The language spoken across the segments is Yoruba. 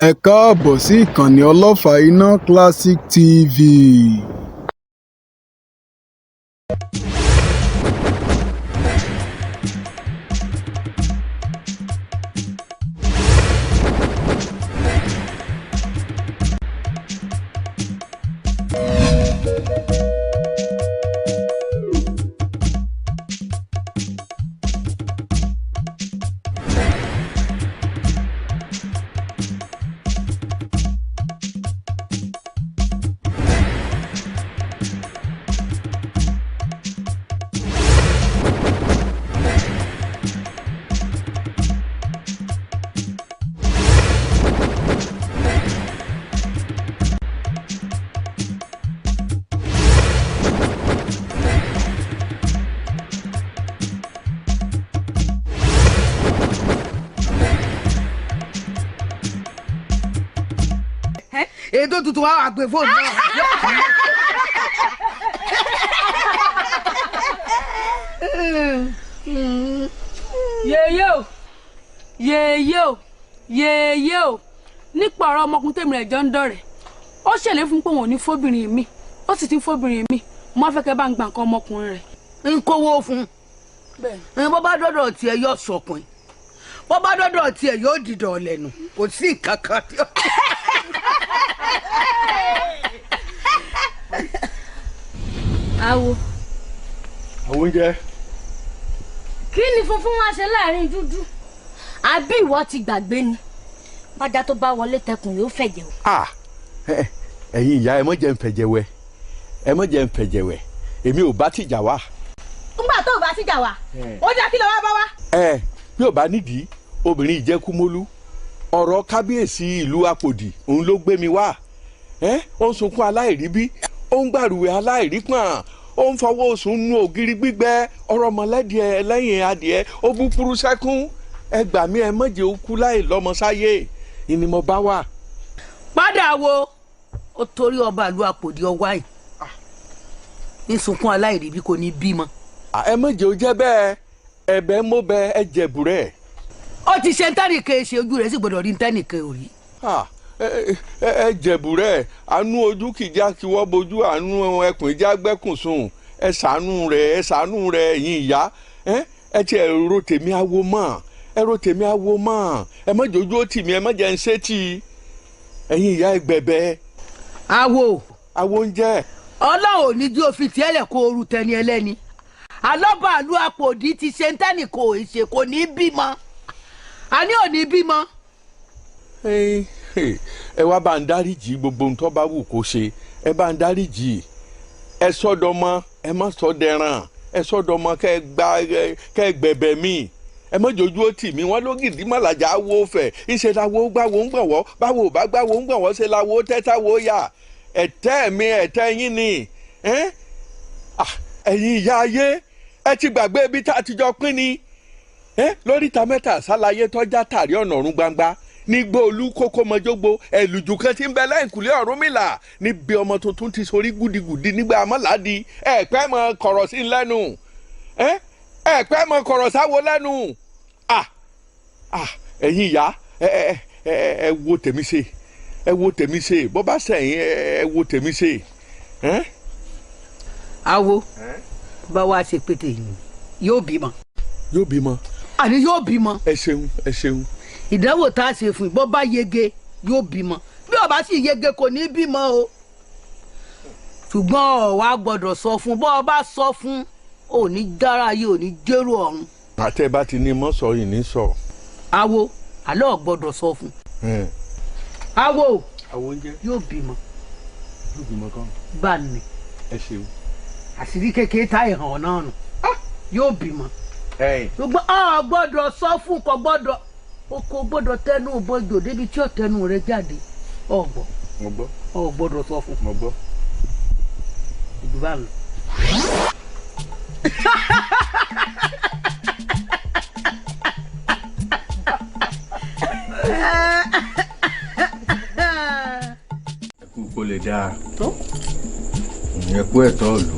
Ẹ káàbọ̀ sí ìkànnì Ọlọ́fà Iná Classic TV. Èyí tó tutù wá wà gbé fóònù náà. Yèyé o, yèyé o, yèyé o, nípa ọ̀rọ̀ ọmọkùnrin tèmi rẹ̀ jọ ń dọ̀rẹ́, ó ṣèlérí fún pé òun ò ní fóbìnrin mi, ó sì ti ń fóbìnrin mi. Mo á fẹ́ kẹ́ bá ń gba nǹkan ọmọkùnrin rẹ̀. N kówó fún Bẹ́ẹ̀. Un, bó bá dọ́dọ̀ tiẹ̀ yóò sọkùn, bó bá dọ́dọ̀ tiẹ̀ yóò dìdọ̀ lẹ́nu, kò sí nǹkan kan tí ó. Awo. Àwọn oúnjẹ. Kí ni funfun wá ṣe láàrin dúdú? Àbí ìwọ ti gbàgbé ni? Bájá tó bá wọlé tẹkùn yóò fẹ̀jẹ̀ o. Ah, ẹ̀yin ìyá, ẹ mọ̀ jẹ́ ń fẹ̀jẹ̀ wẹ̀, ẹ mọ̀ jẹ́ ń fẹ̀jẹ̀ wẹ̀, èmi ò bá tìjà wá. Ńgbà tó o bá tìjà wá, ó jẹ́ kí ló wá bá wá. Ẹ bí ò bá nídìí obìnrin ìjẹkúmólú, ọ̀rọ̀ kábíyèsí ìlú Apòdì òun ló gbé mi wá. Ẹ ó ń sunkún aláìríbí, ó ń gbàrúwẹ̀ aláìrípọ̀n, ó ń fọwọ́ sùn nu ògiri gbígbẹ, ọ̀rọ̀ mọ̀lẹ́dìẹ lẹ́yìn adìẹ ó bú furu sẹ́kún. Ẹ gbà mí, ẹ mọ̀jẹ̀ ó kú láì lọ́mọ sáyé ìní mo bá wà. Padà wo, ó torí ọba ìlú Àpòdì ọwá yìí ní sunkún aláìríbí, kò ní bímọ. Ẹ mọ̀jẹ̀ ó jẹ́ bẹ́ẹ̀, ẹ̀bẹ̀ mo bẹ, ẹ jẹ̀bù rẹ̀. Ó ti ṣe ntẹ́nìkan ṣe, ojú rẹ̀ sì gbọ́dọ̀ rí ntẹ́nìkan ò rí. Ẹ jẹ̀bù rẹ̀, àánú ojú kìjà kí wọ́n bojú, àánú ẹkùn ìjà gbẹ́kùn sùn, ẹ ṣàánú rẹ̀, ẹ ṣàánú rẹ̀. Ẹ̀yin ìyá, ẹ ti ẹ ro tèmi awo mọ́, ẹ ro tèmi awo mọ́, ẹ má jojú ó tì mí, ẹ má jẹ́ ń ṣe tì í. Ẹ̀yin ìyá, ẹ gbẹ̀bẹ̀. Awo. Awo ń jẹ́. Ọlọ́run ò ní jí òfin tiẹ̀ lẹ̀ kó oru tẹni ẹlẹ́ni. Alọ́bàálù Àpòdì ti ṣe ntẹ́nìkan ò ṣe, kò ní bímọ, àní ò ní bímọ. Ẹ wá bá ń dáríjì gbogbo ohun tó bá wù kó ṣe, ẹ bá ń dáríjì, ẹ sọdọmọ, ẹ má sọdẹràn, ẹ sọdọmọ, kẹ gbà, kẹ gbẹ̀bẹ̀ mi, ẹ má jojú ó tì mí. Wọn lógìdí mọ̀làjà wo fẹ̀ ìṣe làwo gbàwo ń gbọ̀wọ́, báwo bá gbàwo ń gbọ̀wọ́ ṣe làwo tẹ́tà wo yà ẹ̀tẹ́ mi, ẹ̀tẹ́ yín ni. Ẹ̀yin ìyá ayé, ẹ ti gbàgbé ibi tá a ti jọ pín ni lóríta mẹ́ta ṣàlàyé tọ́já tàrí ọ̀nà ọ̀run gbangba nígbó olú kókó mọjógbó ẹlùjù kan ti ń bẹ lẹ́yìnkùlé Ọ̀rúnmìlà níbi ọmọ tuntun ti sorí gúdigùdi nígbà amọ́ládì. Ẹ pẹ́ mọ kọ̀rọ̀ sí lẹ́nu, ẹ pẹ́ mọ kọ̀rọ̀ sáwo lẹ́nu. Ẹ̀yin ìyá, ẹ ẹ ẹ wo tèmi ṣe, ẹ wo tèmi ṣe, bó bá sẹ̀yìn, ẹ wo tèmi ṣe. Awo, bá wa ṣe pété yìí, yóò bímọ. Yóò bímọ. Àní yóò bímọ. Ẹ ṣeun, ẹ ṣeun. Ìdánwò tá a ṣe fún bó bá yege yóò bímọ, bí ó bá sì yege kò ní bímọ o. Ṣùgbọ́n ọ wá gbọ́dọ̀ sọ fún, bó o bá sọ fún, ò ní dára yìí, ò ní jẹ́rù ọ̀run. Àtẹ bá ti ní mọ́ sọ yìí ní sọ. Awo, àlọ́ ò gbọ́dọ̀ sọ fún. Awo. Awo ń jẹ́. Yóò bímọ. Yóò bímọ kan. Bá ní. Ẹ ṣeun. Àṣírí kékeré tá ìhàn náà nù, yóò bímọ. Ṣùgbọ́n ọ gbọ́dọ̀ sọ fún, kò gbọ́dọ̀, o kò gbọ́dọ̀ tẹnu bọjò débi tí ó tẹnu rẹ jáde, ọgbọ. Mo gbọ́. Ọ gbọ́dọ̀ sọ fún. Mo gbọ́. Ìdúbà lọ. Ẹ kú kó lè dáa, ẹ kú ẹ̀tọ́ ìlú.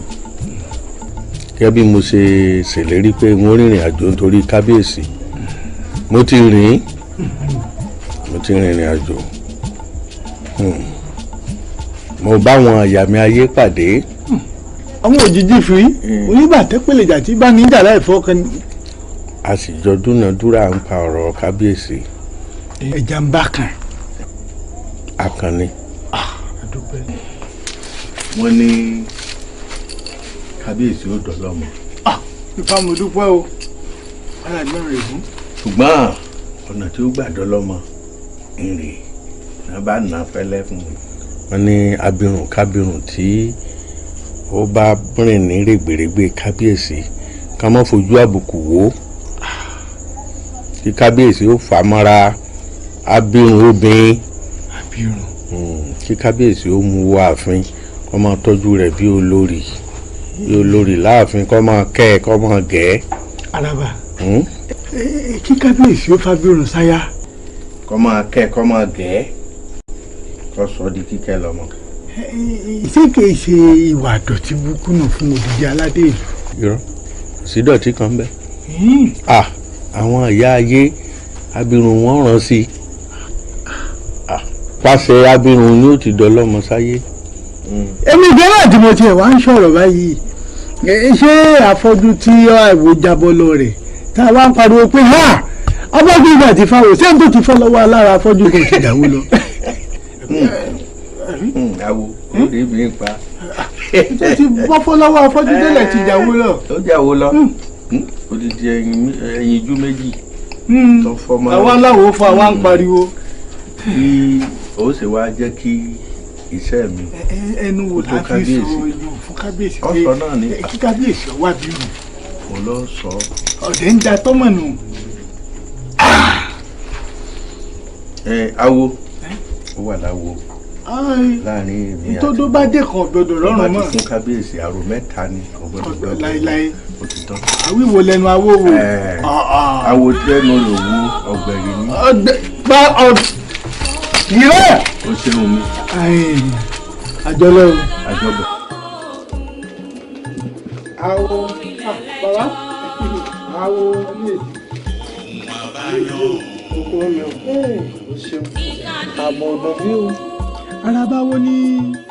Gẹ́gẹ́ bí mo ṣe ṣèlérí pé n ó rìnrìn àjò nítorí kábíyèsí, mo ti rìn, mo ti rìnrìn àjò. Mo bá wọn ìyá mi ayé pàdé. Àwọn òjijì fi onígbà tẹ́pẹ̀lẹ̀jà tí bá níjà láì fọ́kàn. A sì jọ dúnadúrà ń pa ọ̀rọ̀ kábíyèsí. Ẹja ń bá kan. Akànnì. Wọ́n ní kábíyèsí ó dọ̀lọ́mọ. Ifá mo dúpẹ́ o, ara mi rè fún. Ṣùgbọ́n ọ̀nà tí ó gbà dọ́lọ́mọ ń rè é bá nà fẹ́lẹ́ fún mi. Wọ́n ní abirùn kábirùn tí ó bá rìn ní règbèrègbè kábíyèsí ká má fojú àbùkù wò ó, kí kábíyèsí ó fà á mọ́ra abirùn obìnrin, kí kábíyèsí ó mú wọ ààfin kó máa tọ́jú rẹ̀ bí olórí bí olórí láàfin, kó máa kẹ́ ẹ kó máa gẹ̀ ẹ́. Araba, kí kábíyèsí ó fábírùn sáyà. Kó máa kẹ́ ẹ kó máa gẹ̀ ẹ́, kó sọ di kíkẹ́ lọ́mọ. Ṣé kìí ṣe ìwà àdọ̀tí burúkú náà fún odidi aládé ìlú? Irọ́, kò sí dọ̀tí kan bẹ́ẹ̀. Àwọn ìyá ayé abirùn wọn ràn sí i, pàṣẹ abirùn ni ó ti dọlọ́mọ sáyé. Èmi ìgbẹ́ náà tí mo tiẹ̀ wá ń sọ̀rọ̀ báyìí, ṣé àfọ́jú tí àìwò jábọ́ lọ rẹ̀ tá a wá ń pariwo pé ha afọ́jú ìgbà tí fáwọn ṣé n tó ti fọ́ lọ́wọ́ alára afọ́jú kò ti dàwó lọ. Àwo ó rí mi pa. Tó ti bọ́ fọ́ lọ́wọ́ afọ́jú tẹ́lẹ̀ ti dàwó lọ. Ó dàwó lọ, odidi ẹyin ijú méjì. Àwa aláwo fún àwa ń pariwo. Bí ó ṣe wá jẹ́ kí iṣẹ́ mi. Ẹnu wo la fi sọ ìlú fún kábíyèsí pé kí kábíyèsí ọwá bí wù. Mo lọ sọ. Ọ̀dẹ̀ ń da tọ́mọ̀ nù. Ẹ awo ó wà láwo láàrin èmi àti. Tó bá dé kan gbọ́dọ̀ rọrùn mọ́. Ọba ti fún kábíyèsí àrò mẹ́ta ni ọgbọ́dọ̀ láéláé. Ó ti tán. Àwíwo lẹ́nu awo wo. Awo tẹnu lò wú ọ̀gbẹ̀rì ní. Ọ̀gbẹ̀ bá ọ̀ ìrẹ́. O ṣeun mi. Àjọlọ o. Àjọbọ. Awo bàbá awo oko mi o. O ṣeun. Àbọ̀ ọ̀dọ̀ bí o. Araba wo ní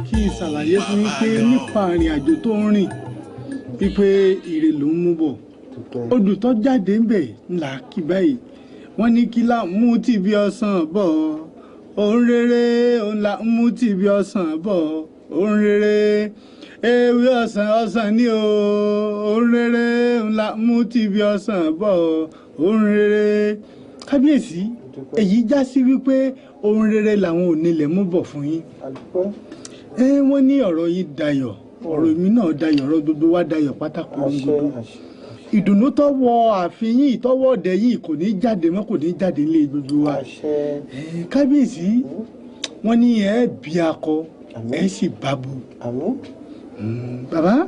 kí n ṣàlàyé fún yín pé nípa ìrìn àjò tó ń rìn wípé ire ló ń mú bọ̀. Odù tó jáde ń bẹ̀ ńlá kí báyìí. Wọ́n ní kí lá mú tìbí ọsàn bọ̀. Òun rere òun là ń mú tìbí ọsàn bọ̀. Òun rere ewé ọsàn ọsàn ní o. Òun rere òun là ń mú tìbí ọsàn bọ̀. Òun rere. Kábíyèsí, èyí já sí wípé ohun rere làwọn onílẹ̀ mú bọ̀ fún yín. Wọ́n ní ọ̀rọ̀ yìí dayọ̀, ọ̀rọ̀ mi náà dayọ̀, ọ̀rọ̀ gbogbo wa dayọ̀ pátákó gbogbo. Ìdùnnú tó wọ ààfin yìí tọwọ́ ọ̀dẹ yìí kò ní jáde mọ́, kò ní jáde nílé gbogbo wa. Kábíyèsí, wọ́n ní ẹ bí akọ ẹ sì bábo. Bàbá,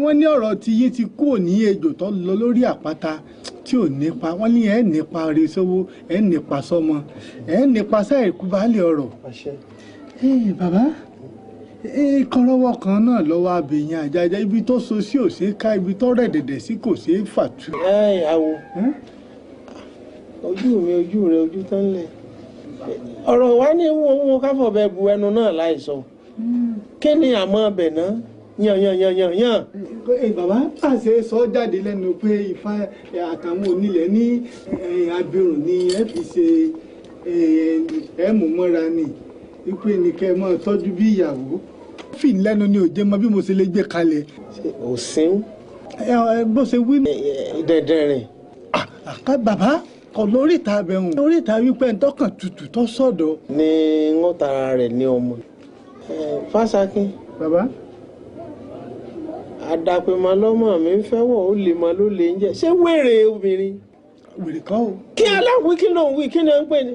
wọ́n ní ọ̀rọ̀ tí yín ti kúrò ní ejò tó lọ lórí àpáta tí ò nípa. Wọ́n ní ẹ nípa rẹ sówó, ẹ nípa sọmọ, ẹ nípa sáìkú baálé ọ̀rọ̀. Bàbá, kọ́rọ́wọ́ kan náà lọ́wọ́ abèyàn àjàjà, ibi tó so sí ò ṣeé ká, ibi tó rẹ̀ dẹ̀dẹ̀ sí kò ṣeé fàtú. Ẹ àwò ojú mi ojú rẹ ojú tán lẹ ọ̀rọ̀ wa ní owó káfọ̀ bẹ bu ẹnu náà láìsọ. Kí ni àmọ́ ọbẹ̀ náà? Yan yan yan yan yan. Bàbá pàṣẹ sọ jáde lẹ́nu pé Ifá àtàwọn onílẹ̀ ní abirùn ni ẹ fi ṣe ẹ mú mọ́ra ni wípé ní kẹ́ ẹ máa tọ́jú bí ìyàwó. Fì lẹ́nu ni òjé mọ bí mo ṣe lè gbé kalẹ̀. Òsín. Bó ṣe wí. Dẹ̀dẹ̀rìn. Bàbá kọ lóríta abẹ́hùn lóríta wípé ntọ́kàn tutù tó sọ̀dọ̀. Ní wọ́n tara rẹ̀ ní ọmọ. Fásakin. Bàbá. Àdàpèmọ lọmọ mi ń fẹ́ wọ̀ ó lè mọ ló lè ń jẹ. Ṣé wèrè obìnrin? Wèrè kọ́ o. Kí aláwí kí ló ń wí kí ni ó ń pè ní.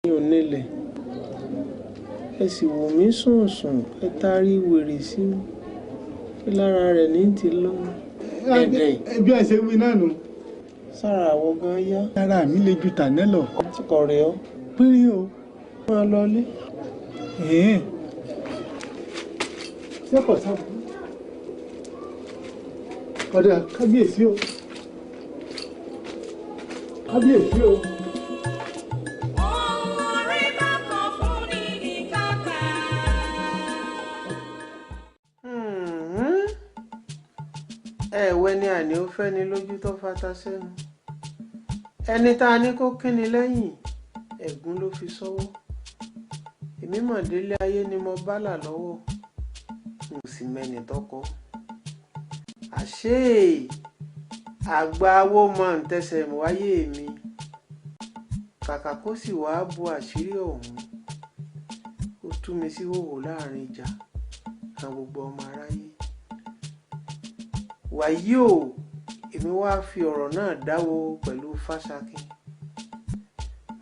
Mi ò nílẹ̀, ẹ sì wò mí sùnsùn, ẹ tarí wèrè sí mi kí lára rẹ̀ ní ti lọ. Bí ẹ ṣe wí náà nù. Sára àwọn gan yá. Ara mi le ju tànẹ́ lọ. Ti kọ̀ rẹ̀ ọ́. Pírí o. Máa lọ ilé. Ṣé kò sábà? Ọ̀dà kábíyèsí o. Kábíyèsí o. Ohun orí bá kan fún ní ìkàkà. Ẹ̀wẹ́ ni àní ó fẹ́ni lójú tó fata sẹ́nu, ẹni tá a ní kó kíni lẹ́yìn ẹ̀gún ló fi sọ́wọ́. Èmi mọ̀ délé ayé ni mo bá là lọ́wọ́, n ò sì mẹ́ni tọkọ. Àṣé àgbà awo mọ̀ ń tẹsẹ̀ wáyé mi, kàkà kó sì wáá bu àṣírí ọ̀hún, ó tú mi sí hòhò láàrin ìjà kan gbogbo ọmọ aráyé. Wàyí o, èmi wáá fi ọ̀rọ̀ náà dáwó pẹ̀lú Fáṣakin.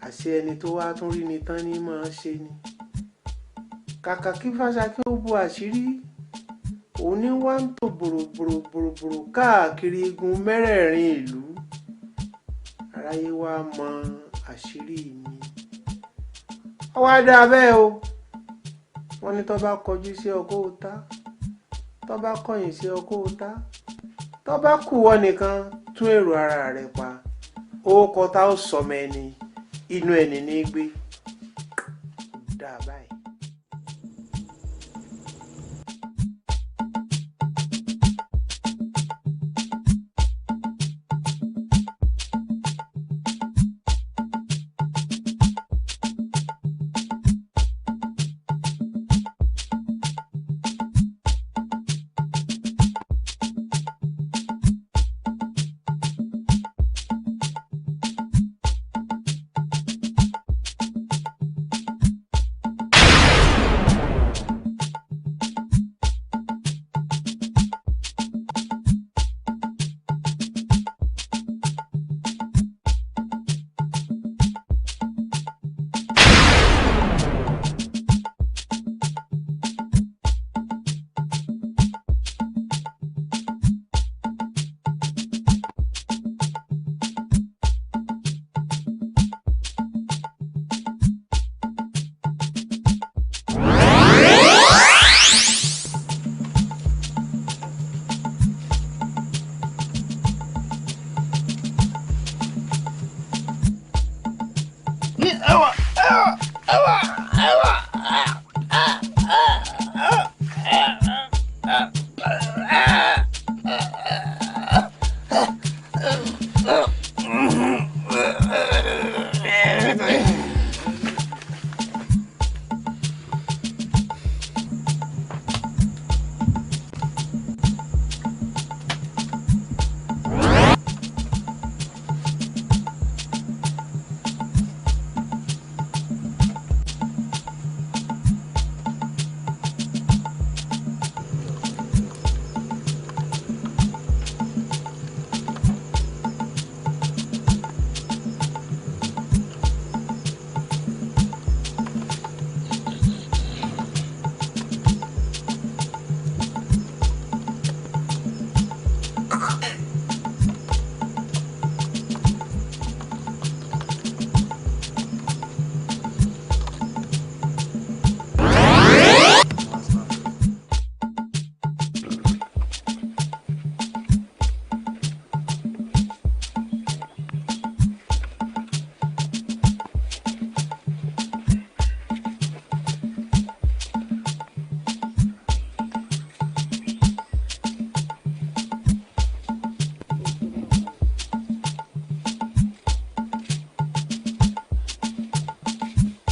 Àṣé ẹni tó wáá tún rí ni tán ní máa ṣe ni. Kàkà kí Fáṣakin ó bu àṣírí, òun ní wá ń tò bòròbòròbòrò káàkiri igun mẹ́rẹ̀ẹ̀rin ìlú. Aráyé wá mọ àṣírí mi. Ó wá dáa bẹ́ẹ̀ o. Wọ́n ní tó bá kọjú sí ọ kó o tá, tó bá kọ̀yìn sí ọ kó o tá, tó bá kù wọ́ nìkan tún èrò ara rẹ̀ pa. Ó kọ tá ó sọmọ ẹni, inú ẹni ní í gbé. Dáa báyìí.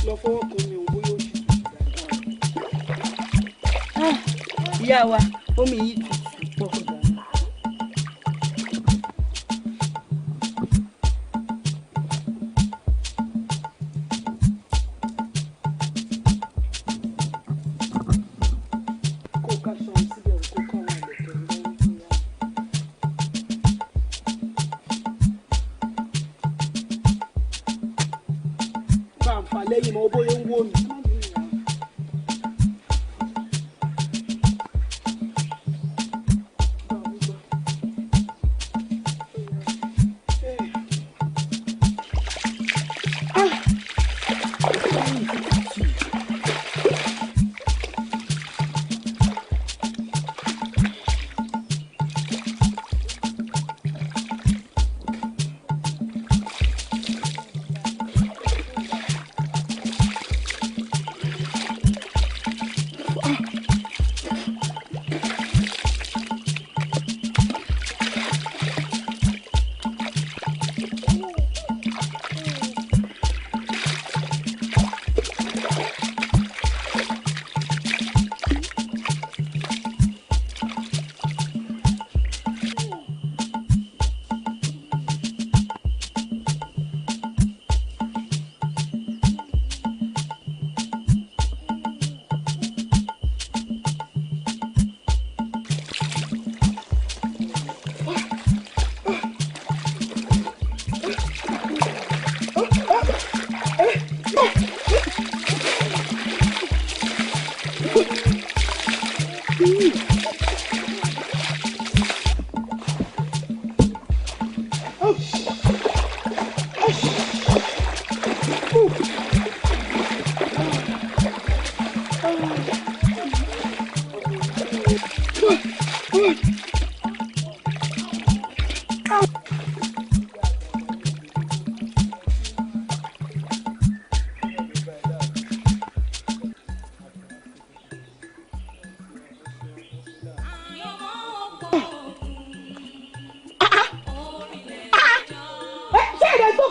Lọ fọwọ́ kan mi ò bóyá ó ṣì tutù dáadáa. Ìyá wa, omi yìí tutù pọ̀. Kó o ká ṣan síbẹ̀ kó kọ́ àwọn àlẹ̀kẹ̀ lọ́wọ́ ìyá. Bá ń fa lẹ́yìn mọ́ bóyá ń wó mi.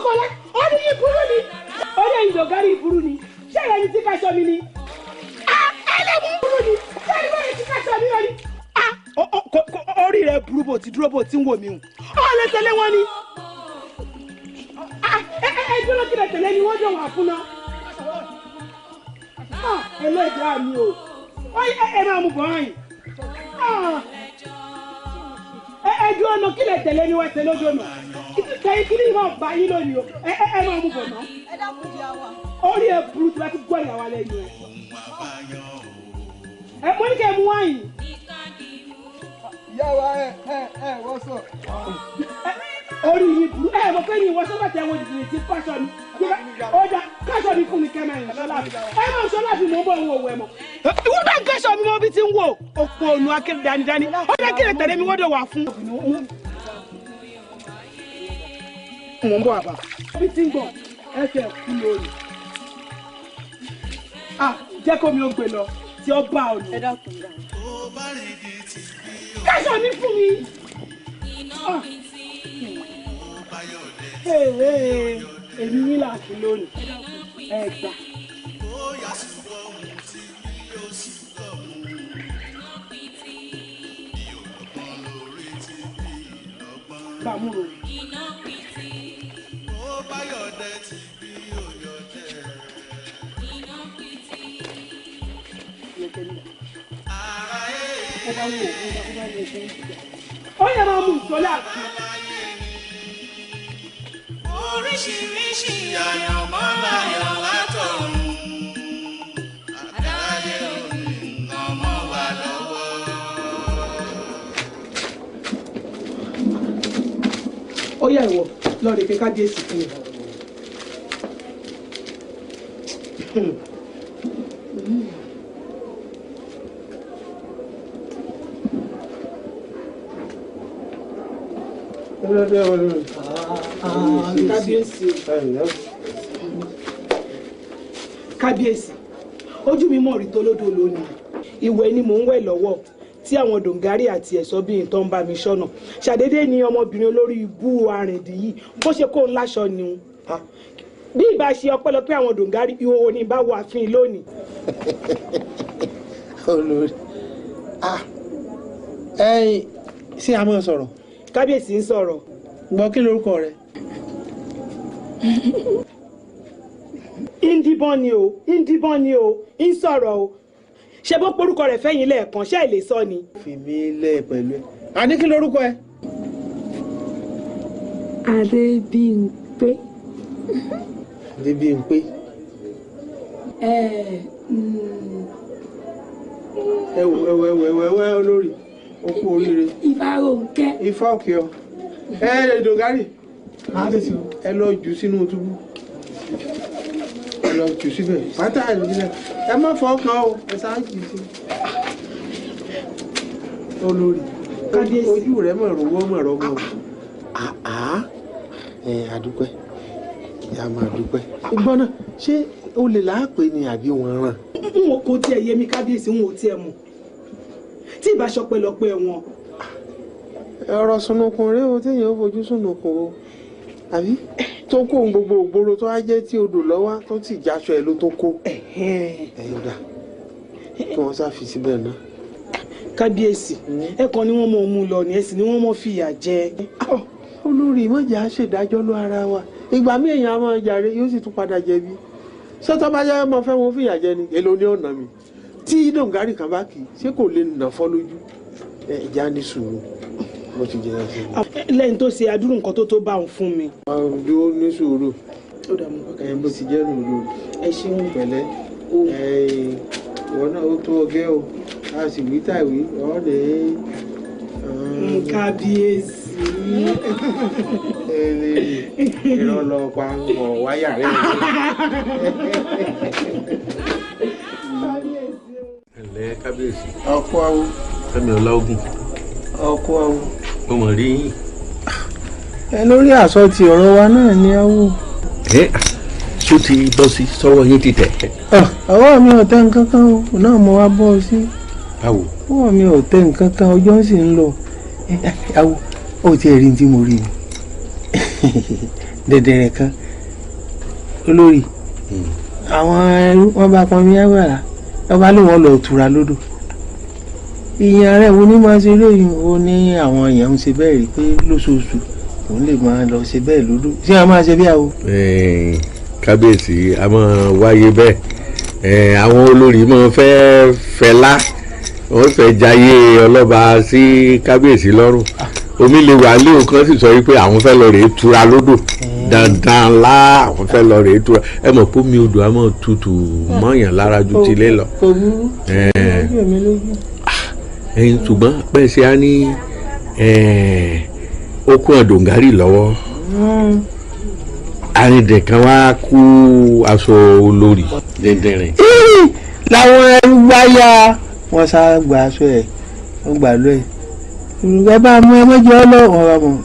Kọ́lá, ó ní ìburú ni, ó ní ìdògárí ìburú ni, ṣé ìrẹ́ni tí ká sọ mi ni? Ẹlẹ́mú burú ni, ṣé ìrẹ́ni tí ká sọ mi ni? Orí rẹ burú bò ti dúró bò ti ń wò mí o, ó lè tẹ̀lé wọn ni. Ẹ dúró kí lè tẹ̀lé ni wọ́n dùn wà fún náà. Ẹlẹ́dàá mi o, ẹ máa mú bọ̀ ọ̀hìn. Ẹ dúró náà kí lè tẹ̀lé ni wọ́n tẹ̀lé ojú ọ̀nà. Kẹ́yìn kí ni ìmọ̀ bá yín lónìí o, ẹ máa mú bọ̀ náà. Orí ẹ burú tí wọ́n ti gbọ́ ìyàwó alẹ́ yìí. Ẹ mọ ní kẹ́ ẹ mú wáyìn. Ìyá wa ẹ ẹ ẹ wọ́n sọ. Orí yìí burú ẹ mọ̀ pé ní ìwọ sọ́gbà tí àwọn òdìdì ti fáṣọ mi. Ó dá káṣọ mi fún mi kẹ́ máa ń sọ láàfin. Ẹ máa ń sọ láàfin mò ń bọ̀ òun òwò ẹ̀ mọ̀. Ìwọ bá ń káṣọ mi mọ́ bí ti ń wò. Òpó ònù akéde dánidání. Ó dá kí lè tẹ̀lé mi wọ́dọ̀ wà fún. Mò ń bọ̀ àbá. Bí ti ń gbọ̀ ẹsẹ̀ kú lórí. Jẹ́ kó mi ó gbé lọ tí ó bá ọ̀nà. Káṣọ mi fún mi. Èmi ní láti lónìí. Ẹ gbà. Bàmúrò. Ó yẹ máa mú ìsọlá àti. Oríṣiríṣi àyànmọ́ láyọ̀ látọ̀run. Àdáyé òní nǹkan mọ́ wa lọ́wọ́. Ó yá ìwọ lọ rè pé kábíyèsí fún mi. Kábíyèsí, kábíyèsí, ojú mi mọ̀ rí tó lódò lónìí. Ìwẹ̀ ni mò ń wẹ̀ lọ́wọ́ tí àwọn dòǹgárì àti ẹ̀ṣọ́ bíi tó ń bá mi ṣọ́nà. Ṣàdédé ni ọmọbìnrin olórí ibú arìndì yìí bó ṣe kó ń láṣọ ni òun. Bí ìbá ṣe ọpẹ́lọpẹ́ àwọn dòǹgárì, ìhòòhò ni ìbá wọ ààfin lónìí. Olórí, ẹ̀yin ṣé a máa sọ̀rọ̀? Kábíyèsí ń sọ̀rọ̀. Gbọ́, kí lorúkọ rẹ? Ndíbọ́n ni o, ndíbọ́n ni o, ń sọ̀rọ̀ o. Ṣé bó porúkọ rẹ̀ fẹ́yìn lẹ́ẹ̀kan, ṣé ẹ lè sọ ni? Fi mí lẹ̀ pẹ̀lú ẹ. Àní kí lorúkọ ẹ? Adébímpé. Adébímpé. Ẹ wò ẹ wò ẹ wò ẹ wò ẹ olórí, o kú oríire. Ifá Rónkẹ́. Ifá òkè ọ. Ẹ lè dògárì. Ẹ lọ jù sínú túbú. Ẹ lọ jù síbẹ̀. Pátá ẹ lọ síbẹ̀. Ẹ má fọ ọkàn o, ẹ sá jù sí. Olórí, ojú rẹ mọ̀ rówó mọ̀ rọmọ o. Ẹ àdúpẹ́, ìyá máa dúpẹ́. Gbọ́n náà, ṣé o lè láàpẹ̀ ni àbí wọ́n ràn? N ò kò tiẹ̀ yé mi kábíyèsí, n ò tiẹ̀ mọ̀. Tí ìbá ṣọpẹ́lọpẹ́ wọn. Ọ̀rọ̀ sunukun rèé o, téèyàn ó fojú sunukun o, àbí tó kó ohun gbogbo ògbóró tó á jẹ́ tí odò lọ́wọ́ tó sì jáṣọ ẹ̀ ló tó kó. Ẹ̀yin dà kí wọ́n sá fi síbẹ̀ náà. Kábíyèsí, ẹ kàn ní wọ́n mọ̀ mú lọ ni, ẹ sì ní wọ́n mọ̀ fìyà jẹ. Olórí, ìmọ̀jà ṣèdájọ́ ló ara wa. Ìgbà míì èèyàn á máa jàre, yóò sì tún padà jẹ̀bi. Sọ́tọ́ bá yá ọmọ fẹ́ wọn fìyà jẹ ni, èlò ní ọ̀nà mi. Tí dòǹgárì kan bá kì í, ṣé kò lè nà fọ́ lójú? Ẹ já ní sùúrù. Bó ti jẹ́ ẹsẹ̀. Lẹ́yìn tó ṣe adúrú nǹkan tó bá òun fún mi. Dúró ní sùúrù. Ẹ bó ti jẹ́ nù lórí. Ẹ ṣeun. Pẹ̀lẹ́. Ìwọ náà ó tó ọgẹ́ o. A sì wí tàwí, ọ̀ lè. Kábíyèsí. Irọ́ lọ pa wọ̀ wáyà rẹ̀. Ẹ̀lẹ́ kábíyèsí. Ọkọ awo. Fẹ́mi Ọláògùn. Ọkọ awo. Mo mọ̀ rí yín. Ẹ lórí àsọ ti ọ̀rọ̀ wa náà ni awo. Ẹ tó ti bọ́ sí sọ́wọ́ yín ti tẹ̀. Ọwọ́ mi ò tẹ nǹkan kan o, náà mo wá bọ́ ọ sí. Báwo? Ọwọ́ mi ò tẹ nǹkan kan, ọjọ́ sì ń lọ. Awo, ó ti rí tí mo rí ni. Dẹ̀dẹ̀rẹ̀ kan olórí àwọn ẹrú wọn bá pọn mi agbára wọn bá lóun lọ tura lódò. Ìyẹn rẹ̀ wo ni máa ṣe lóyún ó ní àwọn èèyàn ń ṣe bẹ́ẹ̀ rí pé lóṣooṣù òun lè máa lọ ṣe bẹ́ẹ̀ lódò. Ṣé a máa ṣe bí àwo? Kábíyèsí a máa wáyé bẹ́ẹ̀. Àwọn olórí máa fẹ́ fẹlá, wọ́n fẹ́ jayé ọlọ́ba sí kábíyèsí lọ́rùn. Omi lè wà léwu kan sì sọ wípé àwọn fẹ́ lọ rèé tura lódò dandan lá, àwọn fẹ́ lọ rèé tura. Ẹ mọ̀ pé omi odò a máa tutù mọ́yàn lára ju tilé lọ. Kò burú, ojú mi lójú. Ẹyin ṣùgbọ́n bẹ́ẹ̀ ṣe á ní ó kún ẹ̀dọ̀ngárì lọ́wọ́. Arìndìn kan wá kú aṣọ olórí dẹ̀dẹ̀rìn. Làwọn ẹrú bá yá wọn sá gba aṣọ ẹ, wọn gbà lọ ẹ ẹ bá mú ẹ mọjọ lọ, wọn bá mú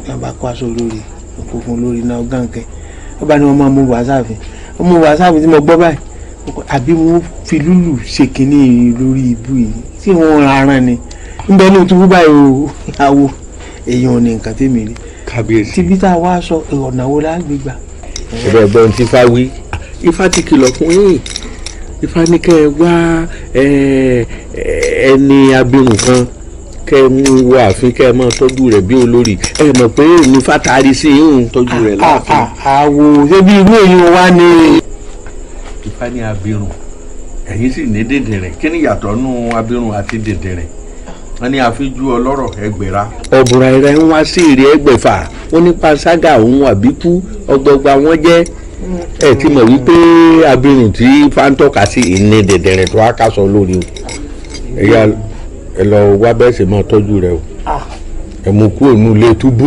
ẹ bá kó aṣọ olórí kó fún olórí náà gànkẹ. Wọn bá ní wọn máa mú wàsáàfin, wọn mú wàsáàfin tí mo gbọ́ báyìí àbí wọn fi lúlù ṣe kínní lórí ibú yìí tí wọn aràn ni nbẹ ní òtún báyìí o. Àwo èèyàn ò ní nǹkan tèmi rí. Kábíyèsí tíbi tá a wá sọ ọ̀nà wo la gbé gbà. Ẹ̀rọ ẹ̀gbọ́n tí Ifá wí, Ifá ti kìlọ̀ fún yín. Ifá ní kẹ́ ẹ wá ẹni abirùn kan kẹ́ ẹ mú wọ ààfin kẹ́ ẹ máa tọ́jú rẹ̀ bí olórí. Ẹ mọ̀ pé ní Ifá taari sí yín tọ́jú rẹ̀ láàfin. Àwò ṣé bí irú èyí wá ní. Ifá ní abirùn, ẹ̀yin sì ní dìndìnrìn. Kí ni ìyàtọ̀ nù abirùn àti dìndìnrìn? Wọ́n ní àfijú ọlọ́rọ̀ ẹgbẹ̀ra. Ọ̀bùrà ẹ̀rẹ̀ ń wá sí èrè ẹgbẹ̀fà. Wọ́n ní panṣágà òun àbíkú ọgbọgba wọn jẹ́. Ẹ ti mọ̀ wípé abirùn tí fáńtọ́ka sí ìní dẹ̀dẹ̀rẹ̀ tó á kásọ lórí o. Ẹ̀yà ẹ lọ wá bẹ́ẹ̀ sì máa tọ́jú rẹ o. Ẹ mú kúrò ní ilé túbú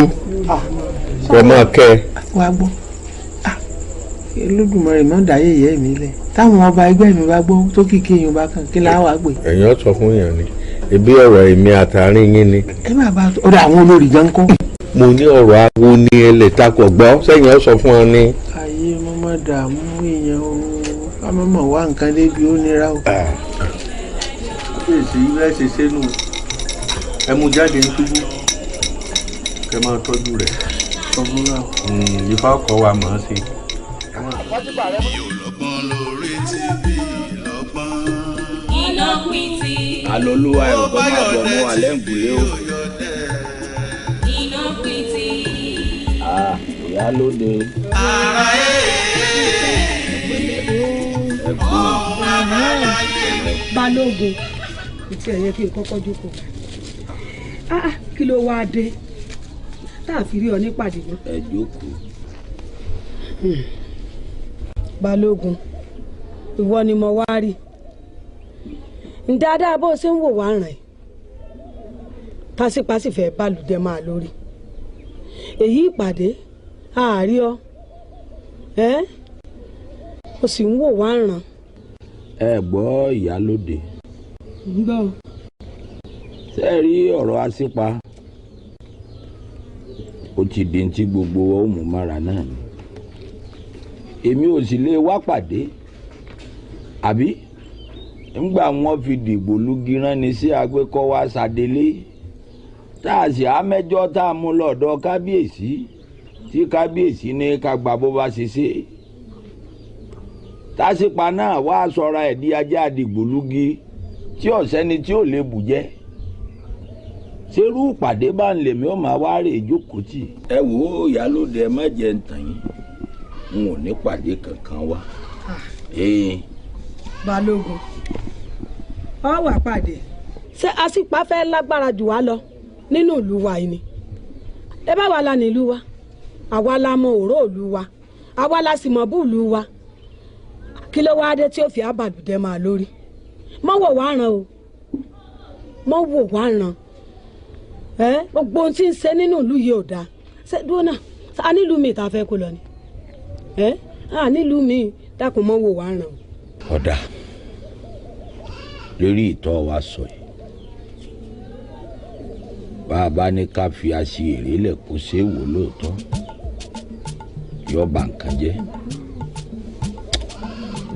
ẹ máa kẹ́ ẹ. Wá gbọ́, Olódùmarè mọ́ dáyé ìyá mi lẹ̀. Táwọn ọba ẹgbẹ́ mi bá gbọ́ tó kìkì èèyàn bá kàn kí láwàá gbé. Ẹ̀yin ọ̀ sọ fún yàn ni ebi ọ̀rọ̀ èmi àtàrin yín ni. Ẹ má bá ọ̀dọ̀ àwọn olórí gan kọ́. Mo ní ọ̀rọ̀ awo ní ẹlẹ́takọ̀ gbọ́ sẹ́yìn ọ̀ sọ fún ọ ni. Ayé mo má dààmú èèyàn o, ká má mọ̀ wá nǹkan débi ó nira o. Kábíyèsí bẹ́ẹ̀ ṣe sẹ́nu ẹ mú jáde ní túbú kẹ máa tọ́jú rẹ̀. Ifá ọkọ̀ wa mọ̀ ọ́n sí. Iná pìtì. Alolúwa ẹ̀rọ kọ́ máa bọ̀ mọ́ alẹ́ ń gùlé o. Iná pìtì. Ìyálóde. Balógun, ìtì ẹ̀yẹ kí n kọ́kọ́ jókòó. Kí ló wáá dé tá a fi rí ọ nípàdé mọ́? Ẹ jókòó. Balógun, ìwọ ni mo wá rí dáadáa bó ṣe ń wò wá ràn ẹ́ tásìpásì fẹ́ balùdẹ máa lórí èyí ìpàdé àárí ọ ẹ o sì ń wò wá ràn. Ẹ gbọ́ ìyálóde. Ń gbọ́. Ṣé ẹ rí ọ̀rọ̀ Asípa ó ti di ti gbogbo ó mú mára náà ni. Èmi ò sì lè wá pàdé àbí ńgbà wọn fi dìgbò lugi rán ni sí agbékọ́ wa ṣàdélé tá a sì á mẹ́jọ tá a mú lọ́dọ̀ kábíyèsí tí kábíyèsí ní ká gbà bó bá ṣe ṣe. Tásìpa náà wá sọra ẹ̀ di ajá dìgbò lugi tí ọ̀sẹ́ni tí ò lè bù jẹ́. Ṣerú ìpàdé bá ń lèmi ó máa wá rè jókòó tì. Ẹ wò ó ìyálóde, ẹ má jẹ́ ń tàn yín, n ò ní pàdé kankan wá. Balógun, ọ wà pàdé. Ṣé Asípa fẹ́ lágbára jù wá lọ nínú ìlú wa yìí ni? Ẹ bá wa la nílùú wa, àwa la mọ òró ìlú wa, àwa la sì mọ bú ìlú wa. Kí ló wáá dé tí ó fi àbàlùdẹ máa lórí? Mọ wò wá ràn o, mọ wò wá ràn. Ẹ gbogbo ohun tí ń ṣe nínú ìlú yìí ò dáa. Ṣé dúró náà, a nílùú mi ìta fẹ́ kó lọ ni? Ẹ a nílùú mi, dákun mọ wò wá ràn o. Ọ̀dà lórí ìtọ́ wa sọ yìí, bá a bá ní ká fi aṣèré lẹ̀ kó ṣe é wò lóòótọ́, yóò bà nǹkan jẹ́.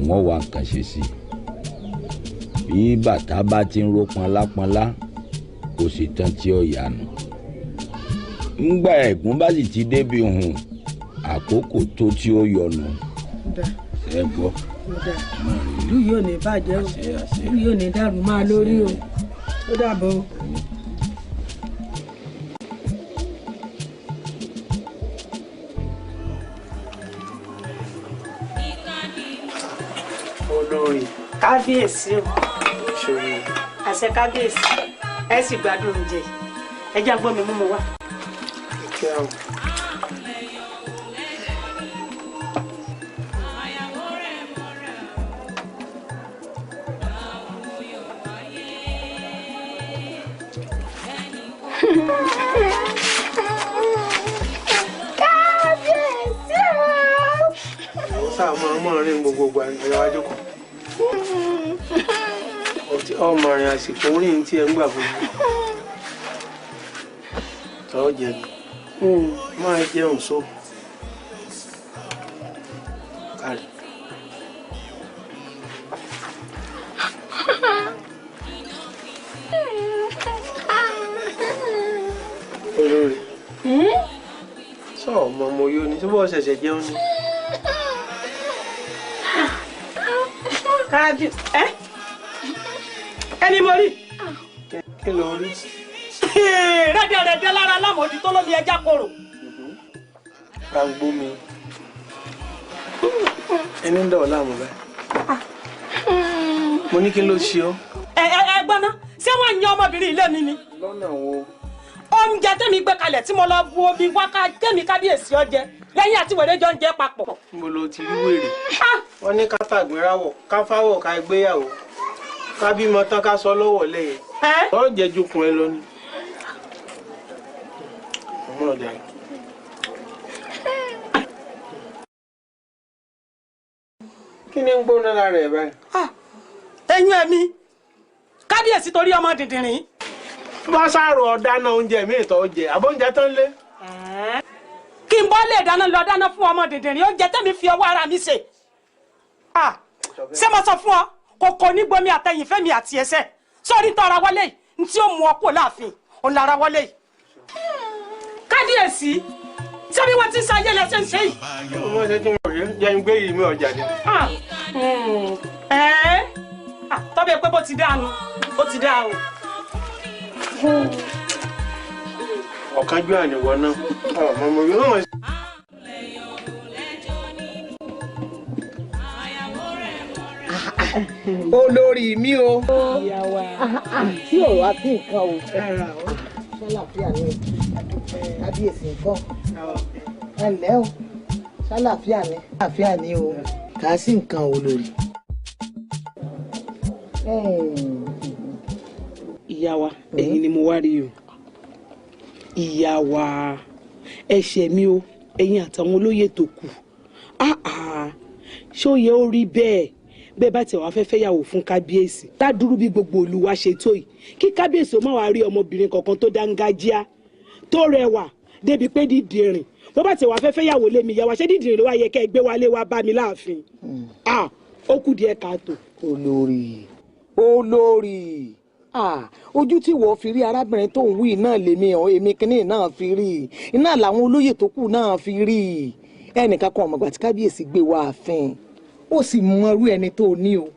Wọ́n wá nǹkan ṣe sí i. Bí bàtà bá ti ń ró pọnlápọnlá, kò sì tán tí ó yànù. Ńgbà ẹ̀gún bá sì ti débi hùn, àkókò tó tí ó yọnu. Ṣé gbọ́? Ìlú yìí ò ní bàjẹ́ o, ìlú yìí ò ní dàrú máa lórí o. Ó dàbọ̀ o. Olórí. Kábíyèsí o. Àṣẹ kábíyèsí, ẹ sì gbádùn oúnjẹ. Ẹ jẹ́ àgbọ̀n mi mú mu wá. Kábíyèsí o. Ó sáà máa mọ̀ rin gbogbo ìgbà ẹ̀rọ ajókòó. Ọmọ rìn àsìkò orí ní tí ẹ ń gbà gbogbo. Tọ́ jẹ máa jẹun só. Kárí. Olórí. Sọ ọmọ mo yó ni, ṣé bọ́ ṣẹ̀ṣẹ̀ jẹun ni? Kábíyèsí ẹ ẹni mo rí. Kí ló rí? Rẹ́dẹ̀rẹ́dẹ́ lára lámòdì tó lómi ẹja korò. Gbàngbó mi. Ẹni ń dọ̀ láàmú báyìí. Mo ní kí ló ṣe ọ́? Ẹ ẹ ẹ gbọ́ná, ṣé wọ́n yan ọmọbìnrin ilé mi ni? Lọ́nà wo? Oúnjẹ tẹ́mi gbé kalẹ̀ tí mo lọ bu omi wá ká tẹ́mi kábíyèsí ọjẹ lẹ́yìn àti wèrè jọ ń jẹ papọ̀. Mo lo ti rí wèrè. Wọ́n ní ká tàgbéráwọ̀, ká fáwọ̀, ká gbéyàwó, ká bímọ tán, ká sọ lọ́wọ́ lẹ́yìn. Ọ jẹ́ jukun ẹ lọ ni. Ọmọ ọ̀dà yìí. Kí ni ń gbóná lára ẹ̀ báyìí? Eyín ẹ̀mí, kábíyèsí torí ọmọ dìndìnrín. Bá sáàrò ọ̀dáná oúnjẹ mi ìtọ́ oúnjẹ, àbóúnjẹ tán lé. Kí n bọ́ lè dáná lọ dáná fún ọmọ dìndìnrín, oúnjẹ tẹ́mi fi ọwọ́ ara mi ṣe. Ṣé mo sọ fún ọ? Kòkò ní gbomi àtẹ̀yìn fẹ́mi àti ẹsẹ̀. Sórí ń tọ́ ara wọlé yìí, ní tí ó mú ọ kúrò láàfin, òun lára wọlé yìí. Kábíyèsí, ṣé bí wọ́n ti ń ṣayé lẹ́sẹ̀ ń ṣe yìí? Mo ṣe tí mo rí jẹ́ ń gbé yìí mi ọjà ni. Tọ́bẹ̀ pé bó ti dáa nu, ó ti dáa o. Ọ̀kánjú àníwọ̀ náà, ọmọ mo yóò wọ́n. Olórí mi o. Tí ò wá sí nǹkan o. Ṣàlàfíà ni kábíyèsí nǹkan. Ẹ ǹlẹ́ o, ṣàlàfíà ni. Ṣàlàfíà ni o, kà á sí nǹkan olórí. Ìyá wa, ẹ̀yin ni mo wá rí o. Ìyá wa, ẹ̀ṣẹ̀ mi o, ẹ̀yin àtàwọn olóyè tó kù. Ṣé ó yẹ ó rí bẹ́ẹ̀? Bẹ́ẹ̀ bá tiẹ̀ wá fẹ́ fẹ́yàwó fún kábíyèsí ládùúrú bí gbogbo olúwa ṣe tó yìí, kí kábíyèsí ó má wàá rí ọmọbìnrin kankan tó dángájíá tó rẹwà débi pé dídìrín. Bó bá tiẹ̀ wá fẹ́ fẹ́yàwó lé mi, ìyá wa, ṣé dídìrín ló wá yẹ kẹ́ ẹ gbé wálé wá bá mi láàfin? Ó kù díẹ̀ káàtó. Olórí, olórí, ojú tí wọ́n fi rí arábìnrin tó ń wí náà lèmi ọ̀ èmi kínní náà fi rí iná làwọn olóyè tó kù náà fi rí. Ẹnìkan kan ọ̀mọ̀gbà tí kábíyèsí gbé wá ààfin, ó sì mọ irú ẹni tó ní o.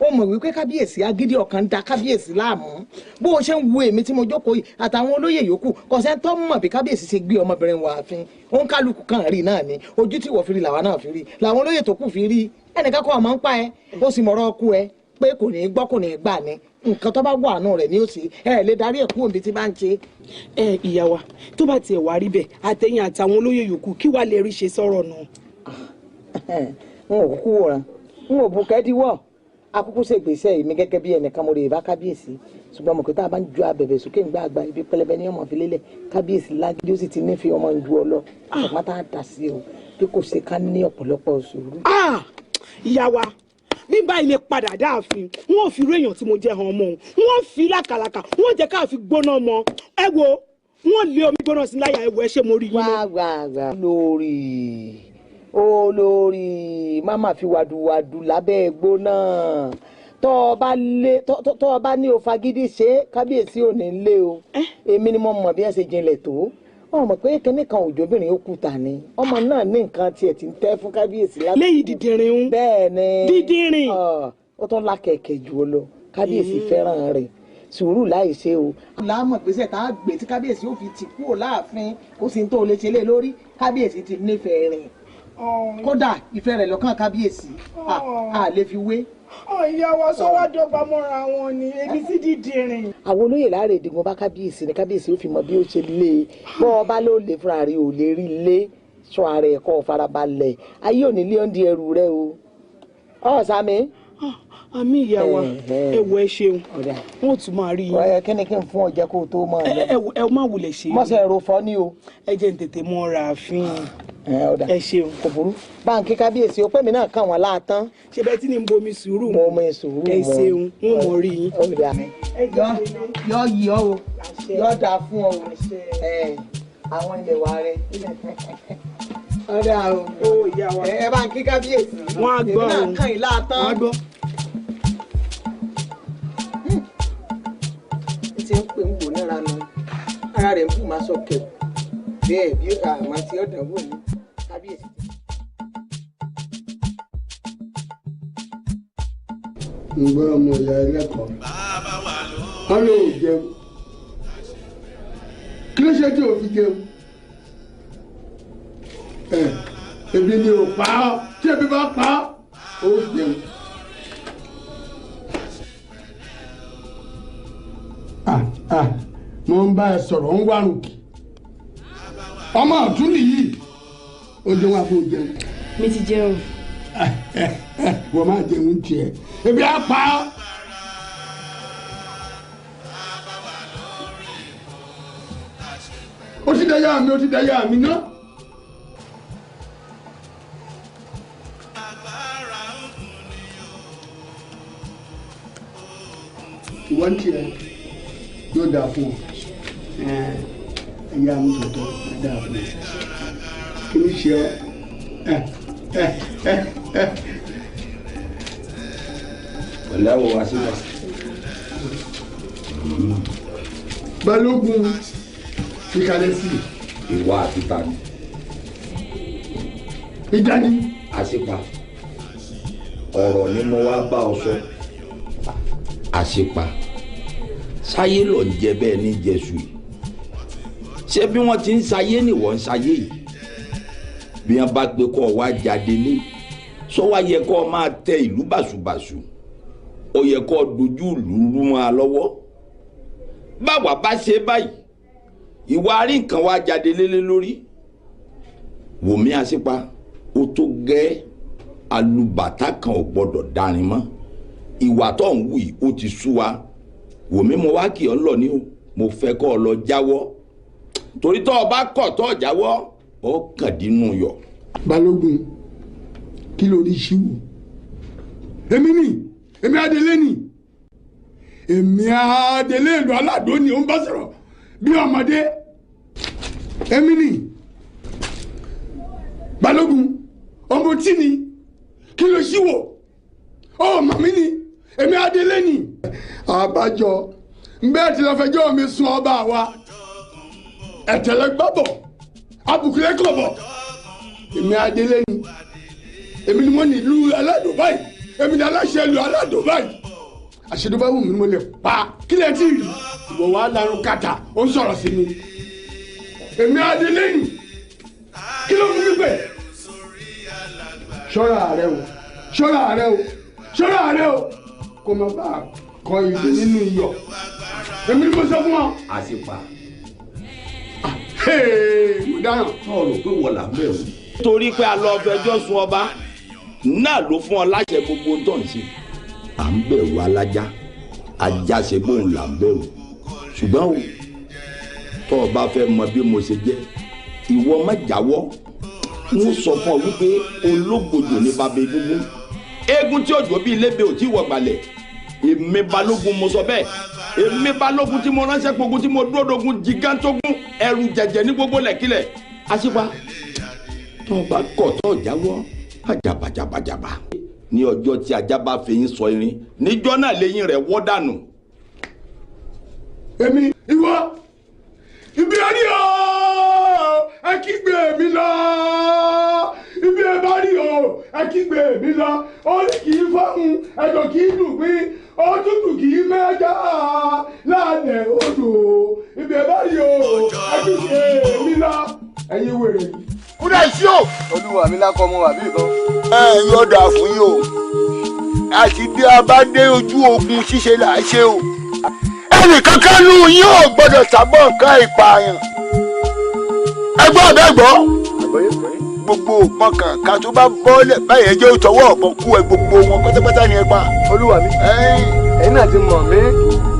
Ó mọ̀ wípé kábíyèsí agídí ọkàn ń da kábíyèsí láàmú. Bó o ṣe ń wo èmi tí mo jókòó yìí àtàwọn olóyè yòókù, kò sẹ́ni tó mọ̀ bí kábíyèsí ṣe gbé ọmọbìnrin wá ààfin. Òun kálukú kan rí náà ni ojú tí wọ́n fi rí làwa náà fi rí, làwọn olóyè tó kù fi rí. Ẹnìkan kan ọmọ ń pa ẹ, ó sì mọ̀rọ̀ ọkú ẹ pé kò ní gbọ́ kò ní gbà ni. Nǹkan tó bá wà nù rẹ̀ ni ó sì ẹ lè darí ẹ̀ kú òbí tí bá ń ṣe. Ẹ ìyá wa, tó bá tiẹ̀ wá rí bẹ́ẹ̀, àtẹ̀yìn àtàwọn olóyè yòókù kí wàá lè rí ṣe sọ̀rọ̀ náà. N ò kúkú wòran, n ò bùkẹ́ díwọ̀, akúkú ṣe gbèsè èmi gẹ́gẹ́ bí ẹnìkan mo rè bá kábíyèsí. Ṣùgbọ́n mo kò tá a bá ń ju abẹ̀bẹ̀ sókè ń gbà àgbà ibi pẹlẹbẹ ní ọmọ fi lélẹ̀. Kábíyèsí lágídí ó sì ti nífẹ̀ẹ́ ọmọ ń ju ọ lọ. Ṣùgbọ́n tá a dà sí o bí kò ṣe ká ní ọ̀pọ̀lọpọ̀ sùúrù. Ìyá wa, bí báyìí lè padà dáàfin, wọn ò fi irú èèyàn tí mo jẹ́ hàn ọmọ òun, wọn ò fi làkàlàkà, wọn ò jẹ́ ká fi gbóná mọ́. Ẹ wo, wọn lé omi gbóná sí láyà. Ẹ wo, ẹ ṣe mo rí yín. Wá wá wá, olórí, olórí, má má fi wàdùwàdù lábẹ́ ẹgbó náà. Tọ́ ọ bá ní o fagídí ṣe, kábíyèsí ò ní lé o. Èmi ni mo mọ̀ bí ẹ ṣe jinlẹ̀ tó. Wọn mọ̀ pé kinní kan òjòbìnrin ó kú ta ni ọmọ náà ní nǹkan tiẹ̀ ti ń tẹ́ fún kábíyèsí láti. Léyìí dídìrín ń. Bẹ́ẹ̀ ni dídìrín. Ó tún lákẹ̀kẹ̀ jù ọ lọ, kábíyèsí fẹ́ràn rẹ̀, sùúrù láì ṣe o. Láàmọ̀ gbèsè tá a gbé tí kábíyèsí ó fi tì kúrò láàfin, kó sì ń tó lè ṣe lé lórí, kábíyèsí ti nífẹ̀ẹ́ rẹ̀, kódà ìfẹ́ rẹ̀ lọ́kàn kábíyèsí a lè fi wé. Ìyá wa sọ wá dọ́gba mọ́ra wọn ni ebi sí dídìrín. Àwọn olóyè láàrè ìdìgbò bá kábíyèsí ni kábíyèsí ó fi mọ bí ó ṣe lé e, bọ́ ọba ló lè fúnra rẹ̀ ò lè rí lé, sọ ara ẹ̀ kọ́ farabalẹ̀, ayé ò ní lé ọ́ndì ẹrù rẹ o. Ọ̀ sami. Àmì ìyá wa, ẹ wo ẹ ṣeun, wọn ò tún máa rí yín. Ẹ kí ni kí n fún ọ jẹ kó o tó mọ ẹ lọ. Ẹ má wulẹ̀ ṣe. Mọ́sẹ̀ ẹ̀rọ fọ́ ni o. Ẹ jẹ́ n tètè mọ́ ra àfin. Ẹ ṣeun. Kò burú. Báńkì kábíyèsí o pé mi náà kàn wọ́n láàtán. Ṣé bẹ́ẹ̀ tí ni n bomi sùúrù mu? Mo mi sùúrù mu. Ẹ ṣeun, wọn mọ̀ rí yín. Yọ yí ọ o, yọ dáa fún ọ o, àwọn ilẹ̀ wa rẹ. Ọ̀dà o, ẹ bá ń kí kábíyèsí. Wọ́n á gbọ́ o. Èmi náà kàn yín láàtán. Wọ́n á gbọ́. Ti ń pè ń gbò níra nu ara rẹ̀ ń bù máa sọ kẹ̀kù bẹ́ẹ̀ bí àmọ́ tí ó dánwò ní kábíyèsí. Ń gbọ́ ọmọ ìyá ẹlẹ́kọ̀ọ́ wọn ló jẹun, kí ló ṣe tí ò fi jẹun? Ẹ ebi ni ò pa ọ́, tí ebi bá pa ọ́ ó jẹun. Mo ń bá ẹ sọ̀rọ̀ ń wárùn kì ọmọ ọ̀tún nìyí, ó jẹun àbò jẹun. Mi ti jẹun. Wọ́n máa jẹun tiẹ̀, ebi á pa ọ́. Ó ti dẹ́yà mi, ó ti dẹ́yà mi ná. Ìwọ́n tiẹ̀ yóò dáa fún ọ, ẹyà mi tòótọ́ yóò dáa fún ọ, kí ni ṣe ọ? Pẹ̀lẹ́ wo wá sí wa. Balógun ìkàlẹ̀ sí. Ìwà àti tani. Ìjà ni. Àṣìpa ọ̀rọ̀ ni mo wá bá ọ sọ. Àṣìpa sáyé lọ ń jẹ bẹ́ẹ̀ ní jẹsù yìí, ṣé bí wọ́n ti ń sáyé nìwọ ń sáyé yìí? Bí wọ́n bá gbé kọ́ ọ wá jáde lé sọ wá yẹ kọ́ ọ máa tẹ ìlú bàṣubàṣu, ó yẹ kọ́ ọ dojú ìlú rú mọ́ a lọ́wọ́. Báwa bá ṣe báyìí ìwà àrí nǹkan wá jáde lélẹ̀ lórí. Wòmí Àṣìpa ó tó gẹ́, alùbàtà kan ò gbọ́dọ̀ darin mọ́. Ìwà tó ń wù yìí ó ti sú wa. Wòmí mo wá kì ọ́ lọ ní o, mo fẹ́ kọ́ ọ lọ jáwọ́, torí tọ́ ọ bá kọ̀ tọ́ ọ jáwọ́ ọ kàn dínú yọ. Balógun kí ló rí síwò? Èmi ni, èmi adélé ni, èmi adélé ìlú aládò ni ó ń bá sọ̀rọ̀ bí ọmọdé. Èmi ni Balógun ọmọ tí ni, kí ló síwò? Ọ màmí ni, èmi adélé ni. Àbájọ nbẹ́ẹ̀ tí lọ́ọ́ fẹjọ́ mi sùn ọba wa, ẹ̀tẹ̀lẹ́gbàbọ̀ abùkúlẹ̀ kọ̀bọ̀. Èmi adélé ni, èmi ni mo ní ìlú aládò báyìí, èmi ni aláṣẹ ìlú aládò báyìí. Àṣedọ́bá wù mí ni mo lè pa kílẹ̀ tí ì ìwọ wa lárun kàtà ó ń sọ̀rọ̀ sí mi. Èmi adélé ni, kí ló mú mi pè? Ṣọ́ra rẹ o, ṣọ́ra rẹ o, ṣọ́ra rẹ o, kó má bàa kọ ìlú nínú iyọ̀. Èmi ni mo sọ fún ọ. Àṣìpa. Mo dáràn. Sọ̀rọ̀ pé wọ́n là ń bẹ̀rù. Torí pé a lọ fẹjọ́ sùn ọba náà ló fún ọ láṣẹ gbogbo tó ń ṣe. À ń bẹ̀rù alájá, ajá ṣe bóun là ń bẹ̀rù. Ṣùgbọ́n o, tó o bá fẹ́ mọ bí mo ṣe jẹ́, ìwọ má jáwọ́. N sọ fún ọ wípé ológbòjò ní bàbá egungun. Eégún tí òjò bíi lébè ò tí wọ̀ gbalẹ̀. Èmi Balógun mo sọ bẹ́ẹ̀. Èmi Balógun tí mo ránṣẹ́ pogun tí mo dúró dogun jigantogun ẹrù jẹ̀jẹ̀ ní gbogbo lẹ̀kílẹ̀. Àṣìpa tó o bá kọ̀ tó o jáwọ́ àjàbàjàbàjàbà. Ní ọjọ́ tí ajá bá fi yín sọ irin, níjọ́ náà lẹ́yìn rẹ̀ wọ́ dànù. Èmi ìwọ ibi orí o. mi lọ. Ibi ẹ bá rí o, ẹ kígbe mi lọ. Orí kì í fọ́hùn, ẹ̀dọ̀ kì í dùn pín, òtútù kì í mẹ́ja lálẹ́ odò. Ibi ẹ bá rí o, ẹ kígbe mi lọ. Ẹ̀yin wèrè yìí. Kúdà sí o. Olúwa mi lákọ ọmọ wàbí ìbọn. Ẹ yọ̀dà fún yín o. Àti bí a bá dé ojú ogun ṣíṣe là á ṣe o. Ẹnì kankan nù yín ò gbọdọ̀ sábọ̀ nǹkan ìpààyàn. Ẹgbọ́ ọ̀bẹ gbọ́. Gbogbo òpọn kankan tó bá bọ́ọ̀lẹ̀ báyẹn jẹ́ òtọ́wọ́ ọ̀pọ̀ kú ẹ gbogbo wọn pátápátá ni ẹ pa. Olúwa mi, ẹ̀yin náà ti mọ̀ mí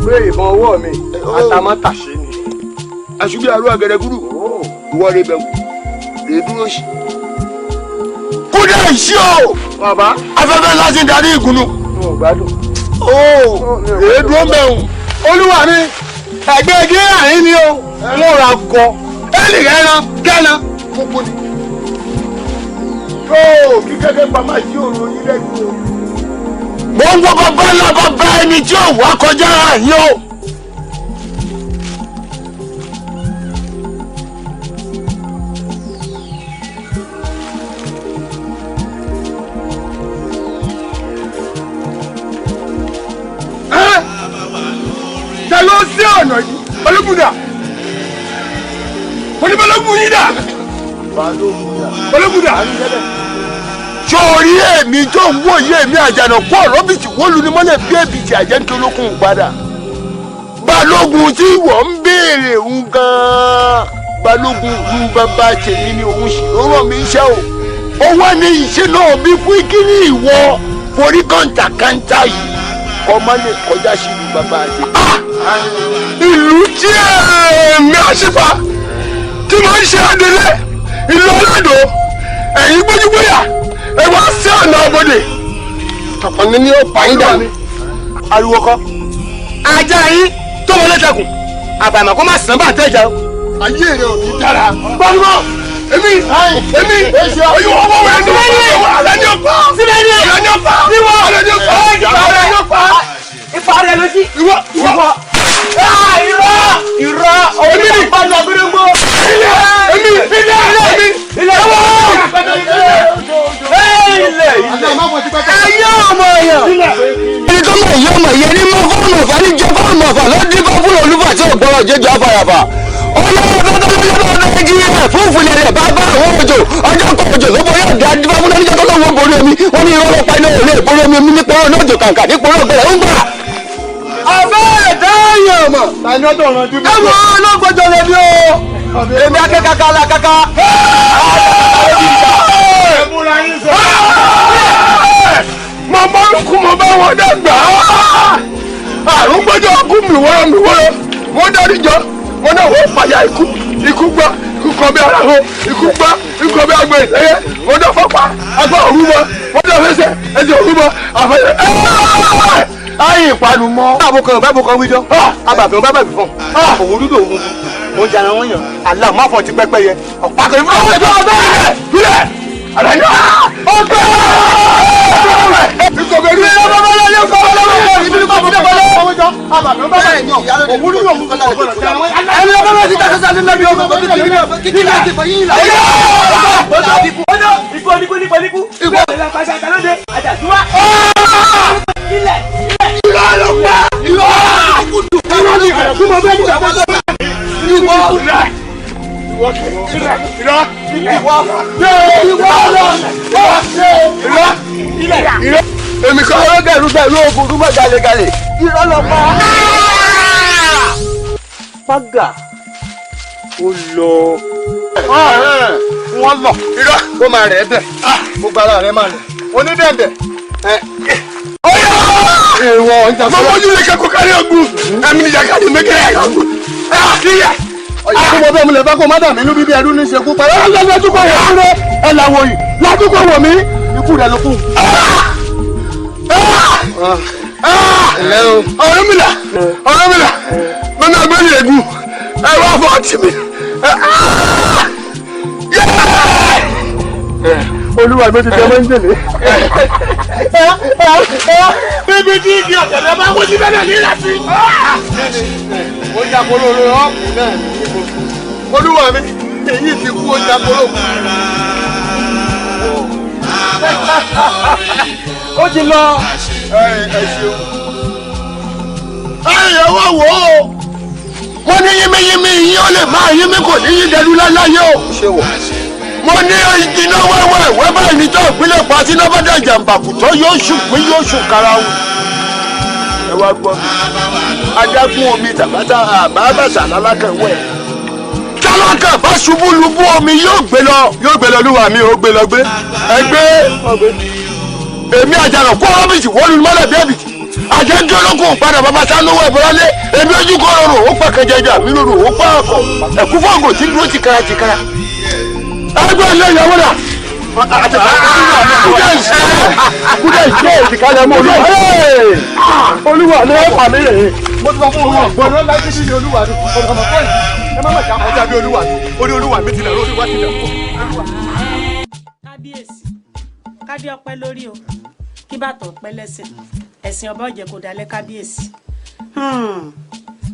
pé ìbọn ọwọ́ mi àtàmátàṣe ni. Àṣùbí àrùn àgẹ̀dẹ̀gúrú ìwọ rẹ bẹ̀wò rẹ dúró sí. Kúdà ìṣí o. Bàbá. Afẹ́fẹ́ láti darí ìgúnnu. Mo gbádùn. Ó rèé dúró mẹ́hùn. Olúwa mi, ẹgbẹ́ igi àárín ni o, mo ra gọ. Ẹnì kẹ́ran kẹ́ran. Kúkú ni. Yóò kí kẹ́kẹ́ pamọ́ sí òru yín lẹ́nu o. Mo ń wọ bàbá ńlá bàbá ẹni tí ò wá kọjá àyín o. Ta ló sí ọ̀nà yìí? Balógun dà? Mo ní balógun yín dà? Balógun dà? Sórí èmi tó ń wò yé èmi Àjànàkú ọ̀rọ̀bìtì wọ́n lu ni mọ́lẹ̀ bí èbìtì àjẹ́ntolókun padà. Balógun tí wọ́n ń béèrè ń gan-an. Balógun lu bàbá tèmi ni òun sì ló ràn mí iṣẹ́ o. Ó wá ní iṣẹ́ náà bí fún kíní ìwọ forí kàńtàkàńtà yìí kọ́ má lè kọjá sílùú bàbá tèmi. Ìlú tí èmi àṣìfà tí mo ń ṣe adelé ìlú ọlọ́dọ̀ ẹ̀yin gbójúgbóyà ẹ wá sí ọ̀nà ọ̀bọ̀dẹ̀ tọkànnì ni ó pa yín dànù. Ariwo kọ́. Ajá yín tó wọlé tẹkùn. Àbàmọ̀ kó má sàn bá tẹ̀jà o. Ayé rẹ ò ní dára. Gbọ́dọ̀ èmi èmi oyún ọmọ wẹ̀ ní ọ̀rẹ́ ní ọ̀pá ọ̀rẹ́ ní ọ̀pá ọ̀rẹ́ ní ọ̀pá ọ̀rẹ́ ní ọ̀pá. Ipa rẹ ló jí. Ìwọ ìwọ. Irọ́ irọ́ Èmi ni ọ̀pá gbẹrẹgbọ. Ilẹ̀ èmi ilẹ̀ èmi ilẹ̀ ilẹ̀ ilẹ̀ Ẹyẹ ọmọ èèyàn. Ẹni tó mọ̀ ìyá ọmọ ìyẹn ní mọ́ fọ́ọ̀mù ọ̀fà ní jẹ́ fọ́ọ̀mù ọ̀fà ló dín bá fúlọ̀ olúfà tí ò gbọ́rọ̀ jẹjọ afàyàfà. Ọlọ́wọ́ rẹ̀ fún ìfúnlẹ̀ rẹ̀ bá bá àwọn òjò ọjọ́ kan òjò ló borí ọ̀dà dífá fún lọ́jọ́ tó lọ́wọ́ borí omi wọ́n ní irọ́ lọ́pàá iná òun lè borí omi omi nípa ọ̀nà òjò kàǹkà nípa ọ̀rọ̀ ọ̀gbẹ̀rẹ̀ ń gbà. Àbẹ́ ẹ̀dá èèyàn mọ̀. Ẹ wo olóògbòjò lè ní o. Èmi akẹ́kọ̀ọ́ alákàkà. Mo mọ́lùkù mo bá wọn dàgbà. Àrùn gbọ́dọ̀ kú mi wọ́rọ́ mi wọ́rọ́. Wọ́n dárí jọ, wọ́n náà wọ́n fàyà ikú. Ikú gbọ́, ikú kọ bí ara ho, ikú gbọ́, ikú kọ bí agbo ìlẹ́yẹ. Wọ́n dọ̀ fọ́pá, agbá òru mọ́, wọ́n dọ̀ fẹsẹ̀, ẹsẹ̀ òru mọ́, àfẹsẹ̀. Ayé ìpanu mọ́. Báwo kan báwo kan wíjọ́? Abàfẹ́ bá bàbí fún. Òwò dúdú òwò funfun. Oúnjẹ ara wọn yàn. Àlá má fọ ti pẹ́pẹ́ yẹ. Ọ̀pá kan ìfúnra wọn jọ ọ̀bẹ rẹ̀. Ilẹ̀! Àlàyé! Ọ̀bẹ! Èmi kọ́ ló gẹ̀rú gẹ̀rú ogun rúmọ̀ galegale. Irọ́ ló pa. Fágà ó lọ. Wọ́n lọ. Irọ́. Kó máa rẹ̀ bẹ̀. Gbogbo ara rẹ̀ máa rẹ̀. Onídẹ̀ẹ̀dẹ̀. Ìwọ̀n ìjà Mo mójú lè kẹ́kọ̀ọ́ kárí ọ̀gbun. Ẹ̀mí ni jàkadì mẹ́kẹ́rẹ́ ọ̀gbun. Ọ̀yà kó mọ bẹ́ẹ̀ mo lè bá kó má dà mí inú bíbí ẹrú ní ṣekú pa. Ẹ lọ́dún ládùúgbò wọ̀ mí rẹ. Ẹ làwọ̀ yìí ládùúgbò wọ̀ mí. Ikú rẹ̀ ló kù. Ọ̀rúnmìlà Ọ̀rúnmìlà mọ́nà agbẹ́rì ègún ẹ wá fọ́ ọtí mi. Olúwa mi ti jẹ mọ́ ń jèlé. Bíbí tí igi ọ̀gẹ̀dẹ̀ bá wó sí bẹ́ẹ̀ ní ìlàsí. Ó jà kó lóore ọ̀pù náà ní níbo. Olúwa mi. Èyí ti kú ó jákòrò. Ó ti lọ. Ẹ ṣeun. Ẹ wá wò ó. Mo ní yínmíyínmí yín ó lè máa yínmí kò ní yín dẹnu láláyé o. Mo ní iná wẹ́wẹ́ ìwẹ́ báyìí ní tó ìpínlẹ̀ pa tí iná bá dà jàǹbàkù tó yóò ṣùpín yóò ṣù karahun. Ẹ wá gbọ́ mi. Adágún omi tàbátà àbábàṣà lálákẹ̀wẹ̀. Tálákà bá ṣubú lubú omi yóò gbé lọ. Yóò gbé lọ olúwa mi, ó gbé lọ gbé. Ẹ gbé èmi àjànà kó ọ́fíìsì wọ́n lu mọ́lẹ̀ bí ẹ̀bìtì. Àjẹjọ́ olókùn padà bàbá sanwó ẹ̀bọ̀lálé èmi ojú kọ́ rọrùn ó pa kẹjẹjà mi rọrùn ó pa ọkọ̀ ẹ̀kú fọ́ọ̀gù tí dúró tìkara tìkara. Ẹgbẹ́ ilé ìyàwó rà. Kúdẹ̀ ìṣe ìdìkalẹ̀ mọ́ olúwa. Olúwa ló wà mí rèé. Mo ti sọ fún olúwa gbọ́dọ̀ láti ṣí ni olúwa ni. Ọmọ fún ẹ má má jà kọjá bí olúwa ni. Orí olúwa mi ti nà olúwa ti nà. Kábíyèsí, kádé ọpẹ́ lórí o, kí bàtà ọpẹ́ lẹ́sẹ̀, ẹ̀sìn ọba ọ̀jẹ̀ kò dalẹ̀ kábíyèsí.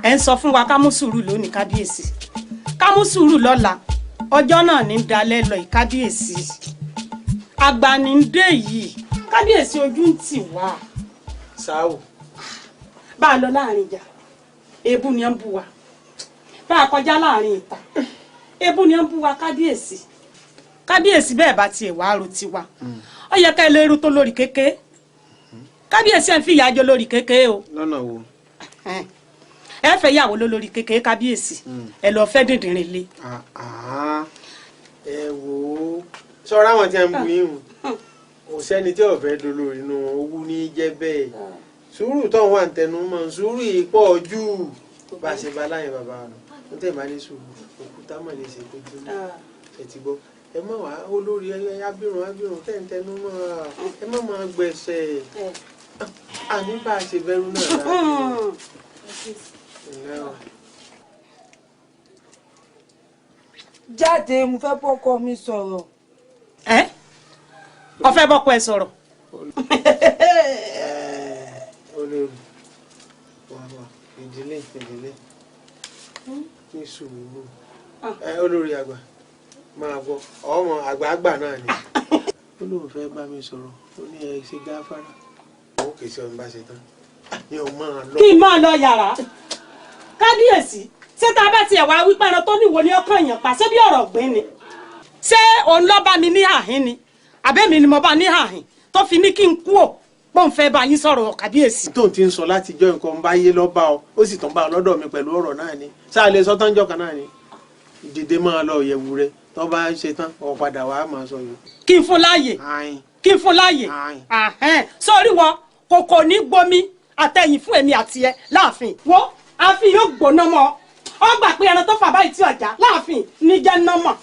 Ẹ ń sọ fún wa ká mú sùúrù lónìí kábíyèsí, ká mú sùúrù lọ́la, ọjọ́ náà ní dalẹ̀ lọ kábíyèsí. Àgbà ní ń dé yìí, kábíyèsí ojú ń tì wá. Sáwò. Bá a lọ láàrin ìjà, èébú ni ó ń bú wa. Bá a kọjá láàrin ìta, èébú ni ó ń bú wa kábíyèsí. Kábíyèsí bẹ́ẹ̀ bá tiẹ̀ wá ro tiwa. Ó yẹ ká ilé irú tó lórí kéke. Kábíyèsí ẹ̀ ń fi ìyà jẹ lórí kéke o. Lọ́nà wo? Ẹ fẹ́ yàwó lórí kéke kábíyèsí. Ẹ lọ fẹ́ dìndìnrín lé. Ẹ wò ó, sọ̀rọ̀ àwọn tí a ń bu yín o, kò sẹ́ni tí ọ̀fẹ́ dolórí inú wọn, owó ní í jẹ́ bẹ́ẹ̀. Sùúrù tó ń wà ń tẹnu mọ́, sùúrù yìí pọ̀ jù. Bá a ṣe bá láyé bàbá rẹ̀, ń tẹ̀ bá ní sùúrù, òkúta mọ̀ lè ṣe kójú. Ẹ ti gbọ́, ẹ má wá olórí abirùn abirùn tẹ̀ ń tẹnu mọ́, ẹ má máa gbẹ̀sẹ̀. Àní bá a ṣe bẹ̀rù náà láti. Jáde, mo fẹ́ bọ́kọ mi sọ̀rọ̀. Ẹ ó fẹ́ bọ́kọ ẹ sọ̀rọ̀. Olórí wà wà ìdílé ìdílé ní sùúrù. Olórí àgbà máa gbọ́, ọmọ àgbààgbà náà ni. Ó lóun fẹ́ bá mi sọ̀rọ̀, ó ní ẹ ṣe gáfárà. Òun kì í ṣe ọ̀n bá ṣe tán. Ní o máa lọ. Kí n máa lọ yàrá. Kábíyèsí, ṣé tá a bá tiẹ̀ wá wípé ẹran tó níwo ni ọkàn èèyàn pa, ṣé bí ọ̀rọ̀ ọ̀gbìn ni? Ṣé òun lọ́ bá mi ní àhín ni? Àbẹ́mi ni mo bá ní àhín tó fi ní kí n kú ò pọ́n fẹ́ bá yín sọ̀rọ̀ kábíyèsí. Tó ti ń sọ láti jọ nǹkan bá yé lọ́ bá ọ, ó sì tún bá ọ lọ́dọ̀ mi pẹ̀lú ọ̀rọ̀ náà ni. Ṣáà lè sọ tán jọ kan náà ni. Dìde máa lọ ìyẹ̀wù rẹ, tó bá ń ṣe tán, ó padà wàá máa sọ yìí. Kí n fún láàyè. Kí n fún láàyè. Sórí wọ, kòkò ní gbomi àtẹ̀yìn fún èmi àti ẹ láàfin. Wo, àfin yóò gbóná mọ́. Ọ gbà pé ẹran tó fà báyìí tí ọjà láàfin ní jẹ́ nọ́mọ̀.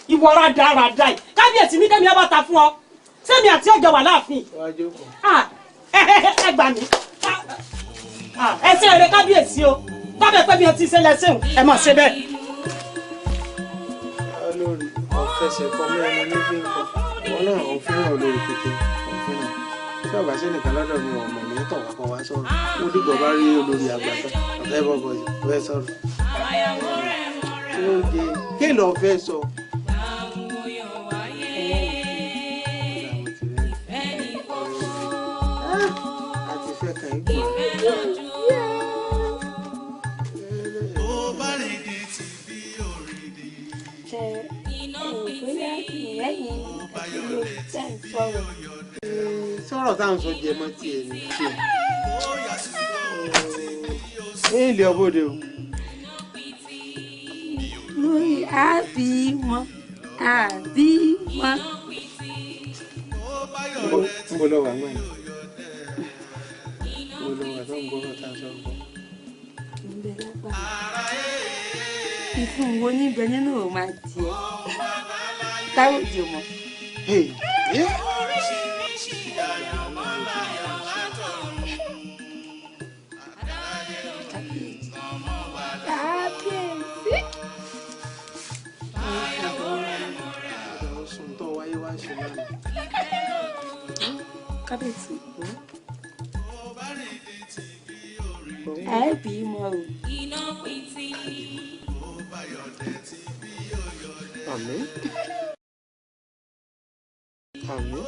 Ìwọ rádaràda yìí. Kábíyèsí ní kẹ́mi ọba ta fún ọ. Sẹ́mi àti ọjọ́ wà láàfin. Ẹ gbà mí. Ẹ ṣe eré kábíyèsí o. Bábẹ́ pé mi ò ti ṣe lẹ́sìn, ẹ mọ̀ ṣe bẹ́ẹ̀. Olórí ọ̀fẹsẹ̀ kọ mọ́ ẹni ní fi ń kọ. Wọn náà ò fẹ́ràn olórí kékeré, ò fẹ́ràn. Tí ọba ṣe nìkan lọ́dọ̀ mi ọmọ mi tọ̀ wá kọ́ wá sọ̀rọ̀. Mo dìgbò bá rí olórí àgbà tán, ọ̀fẹ́ bọ̀bọ̀ ọ̀fẹ́ sọ̀rọ̀. Kí ló dé? Kí ló fẹ́ sọ? Àti fẹ́ kàn ń gbọ́. Sọ̀rọ̀ tá à ń sọ jẹ mọ́ tiẹ̀ ní tiẹ̀. Ní ilé ọbọdẹ o. Lórí àbí wọn, àbí wọn. Ń bọ̀ lọ́wọ́ àgbà yìí. Ń bọ̀ lọ́wọ́ àtọ́ ń gbọ́rọ̀ tá à ń sọ ń bọ̀. Ìfún wo níbẹ̀ nínú òun máa tiẹ̀? Táwọn òjò mọ̀. Kábíyèsí. Ẹ bí mọ o. Àmín. Àmín.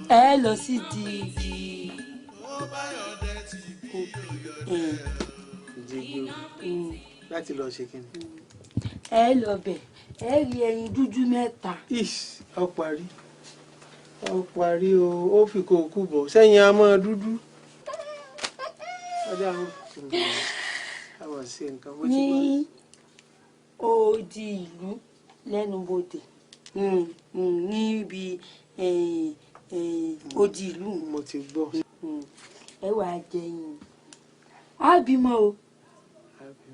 Ẹ lọ sí di igi Igi láti lọ ṣe kí ni? Ẹ lọ bẹ̀, ẹ rí ẹyin dúdú mẹ́ta. Ish, ọ parí. Ọ parí o, ó fi kókó bọ̀. Sẹ́yìn a máa dúdú. Ọjà àwọn ṣe nǹkan bó ti Ní wà. odi ìlú lẹ́nubodè níbi odi ìlú. Mo ti gbọ́. Ẹ wàá jẹyìn. Á bímọ o.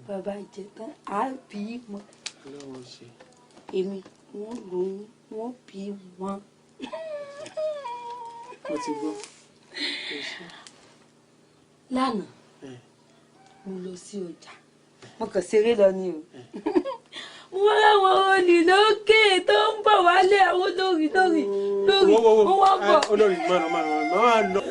Bàbá jẹ tán, á bímọ. Ọlọ́run ṣe. Èmi wọ́n lóyún, wọ́n bí wọn. Mo ti gbọ́. Ẹ ṣé. Lánàá, mo lọ sí ọjà. Mo kàn ṣeré lọ ni o. Mo wá láwọn olè lókè tó ń bọ̀ wálé àwọn lórí lórí lórí. Wọ́n wá bọ̀. Olórí márùn márùn máa lọ.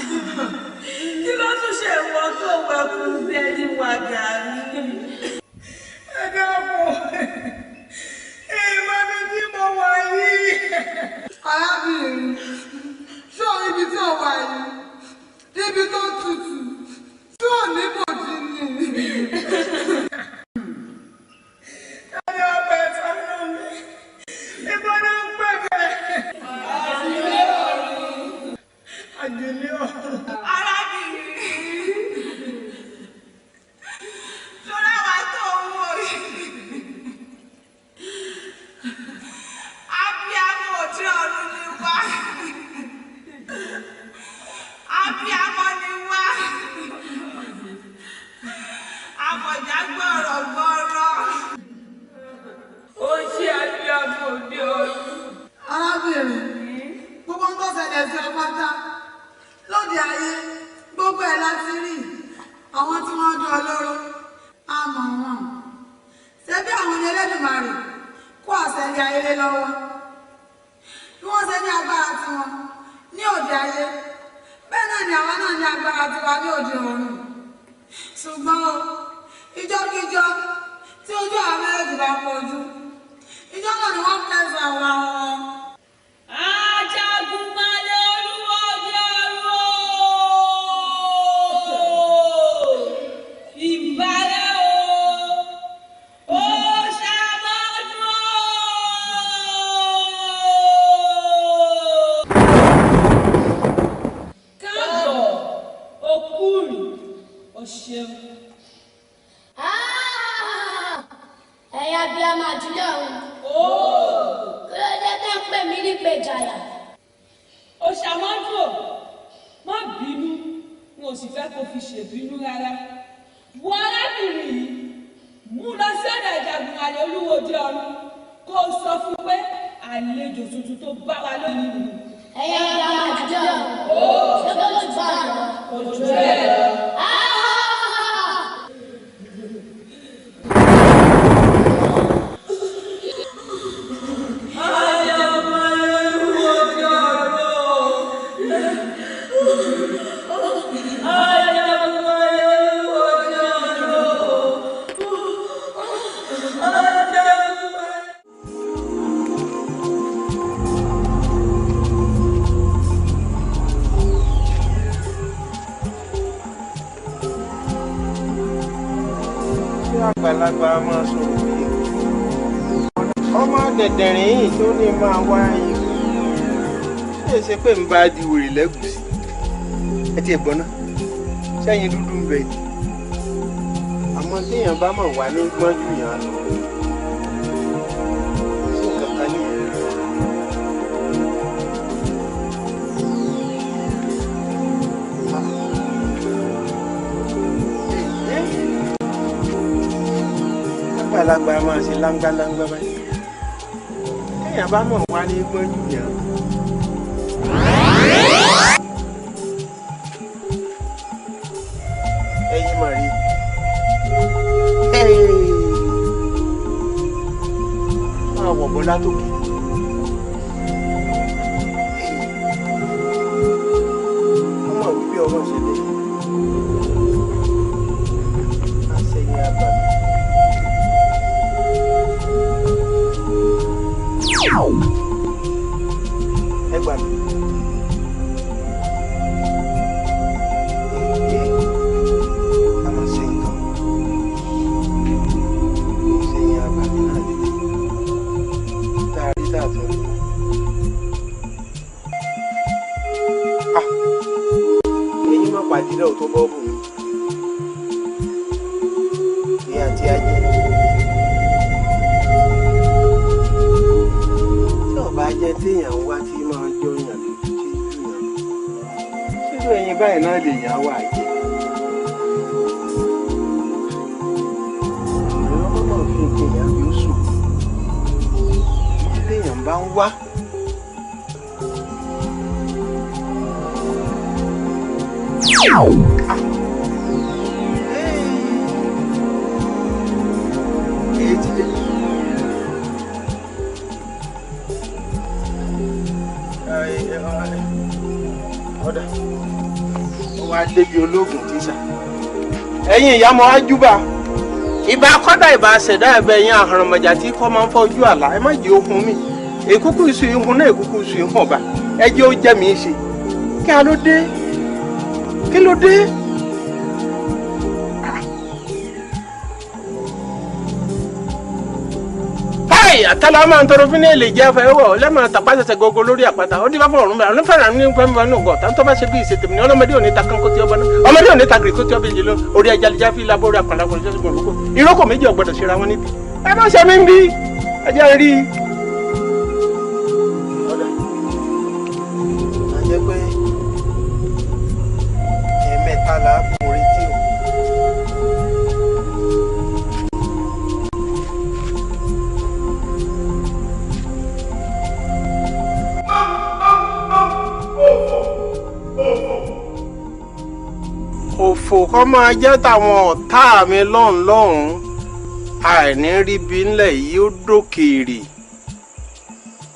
Kí ló tún ṣe ìwọ tó wẹ kú bí ẹni wà gàrí? Ẹ dákun, ìmọ̀ mi tí mo wà yìí. Arábìnrin, ṣé o ibi tí o wà yìí? Ibi tó tutù, tí ò ní bòjì ni. Ẹni ọbẹ̀ sánú mi, ibo ni ń pè bẹ́ẹ̀? Àjùlé ọ̀run. Àjùlé ọ̀run. Arábìnrin, ṣọ́ra wa tó ń wò yìí. Abiyamọ òde ọ̀run ni wá. Abiyamọ ni wá. Àmọ̀já gbọ̀rọ̀gbọ̀rọ̀. Ó ṣe abiyamọ òde ọ̀run. Arábìnrin, gbogbo ń tó ṣẹlẹ̀ sí ọ pátá lóde ayé, gbogbo ẹ̀ láti rí àwọn tí wọ́n dún ọlọ́rọ̀ á mọ̀ wọ́n. Ṣé bí àwọn ní Ẹlẹ́dùmarè kó àṣẹ ilé ayé lé lọ́wọ́? Bí wọ́n ṣe ní agbára tiwọn ní òde ayé, bẹ́ẹ̀ náà ni àwa náà ní agbára tiwa ní òde ọ̀run. Ṣùgbọ́n o, ìjọ́kíjọ́ tí ojú àwọn méjèèjì bá pọ̀jù, ìjọ́ náà ni wọ́n fẹ́ àwọn wọn. Ajagunmalè Olúwa òde ọ̀run o! Ìbàrẹ̀ o! Ó ṣàmọ́dún o! Káàbọ̀, okúrì, o ṣeun. Ẹ̀yin abiyamọ àjùlé ọ̀run. Kí ló dé tẹ́ ń pè mí ní ìpèjàyà? Òṣàmọ́dún o, má bínú, n ò sì fẹ́ kó fi ṣèbínú rárá. Wo arábìnrin yìí, mú lọ sọ́dọ̀ Ajagunmalè Olúwo òde ọ̀run kó o sọ fún pé àlejò tuntun tó bá wa lónìí nìyí. Ẹ̀yin abiyamọ àjùlé ọ̀run. Ṣé kò jù bá a lọ? Kò jù bẹ́ẹ̀ lọ. Ṣé àgbàlagbà máa sọ̀rọ̀ bí ikú? Ọmọ dẹ̀dẹ̀rìn yìí tó ní máa wá ikú. Ṣé Ṣé ṣe pé ń bá di wèrè lẹ́gùsí? Ẹ ti gbọ́n náà, sẹ́yìn dúdú ń bẹ ni. Àmọ́ téèyàn bá mọ̀ wá ní gbọ́njú yàn lọ. Sí nǹkan kan ní ìlú. Àgbàlagbà máa ṣe láńgbáláńgbá báyìí. Téèyàn bá mọ̀ wá ní gbọ́njú yàn lọ. Ẹyin mọ̀ rí. Máa wọ̀ bọ́ látòkè. Ọmọ wípé ọmọ ṣẹlẹ̀. Àṣẹyìn àbàmì. Ẹ gbà mí. Pàdílẹ̀ ò tó bọ́ọ̀bù mi ní àti ajé tí ọba jẹ́ téèyàn wá tí máa jọ yàn lójú tí jù yàn ṣíṣú ẹyin báyìí náà lè yàn wá jẹ. Ìrànlọ́wọ́ náà fi kéèyàn bí ó sùn téèyàn bá ń wá. Èyí ti dé. Ọ̀dà ó wá débi ológun tíṣà. Ẹ̀yin ìyá mọ ájúbà. Ìbà kọ́dà ìbà ṣẹ̀dá ẹ̀bẹ̀ yẹn àhàràmọ̀jà tí kọ́ máa ń fọ́ ojú àlá. Ẹ má jẹ́ ohun mi. Èkúkú ìṣù ihun náà èkúkú ìṣù ihun ọ̀bà. Ẹ jẹ́ ó jẹ́ mi ṣe. Kí a ló dé? Kí ló dé? Káì àtàlà máa ń tọrọ fún ní èlé jẹ́ afẹ́ wọ̀ lẹ́mọ̀ tàpá ṣẹṣẹ gogo lórí àpáta ó dífá fún ọ̀run bẹ́ẹ̀ ọ̀run fẹ́ràn ní pẹ́ẹ́mọ́ ní ọgọ́ tàǹtọ́ bá ṣe bí ìṣètò ní ọlọ́mọdé òní ta kánkó tí ọba náà ọmọdé òní ta gírí kó tí ọba ìjì lọ orí ẹja lè jáfi lábọ́ orí àpàlà kò ṣe gbọ̀n lóko ìrókò méjì ò gbọdọ̀ ṣera wọn níbi ẹ má ṣe mí ń bí ẹ jẹ́ rí i. Ọ̀dà a jẹ́ pé ẹ̀ẹ̀mẹ́ta là á kún retí o. Òfò kọ́ máa jẹ́ tàwọn ọ̀tá mi lọ́hùn lọ́hùn àìní ríbi ńlẹ̀ yìí ó dókèèrè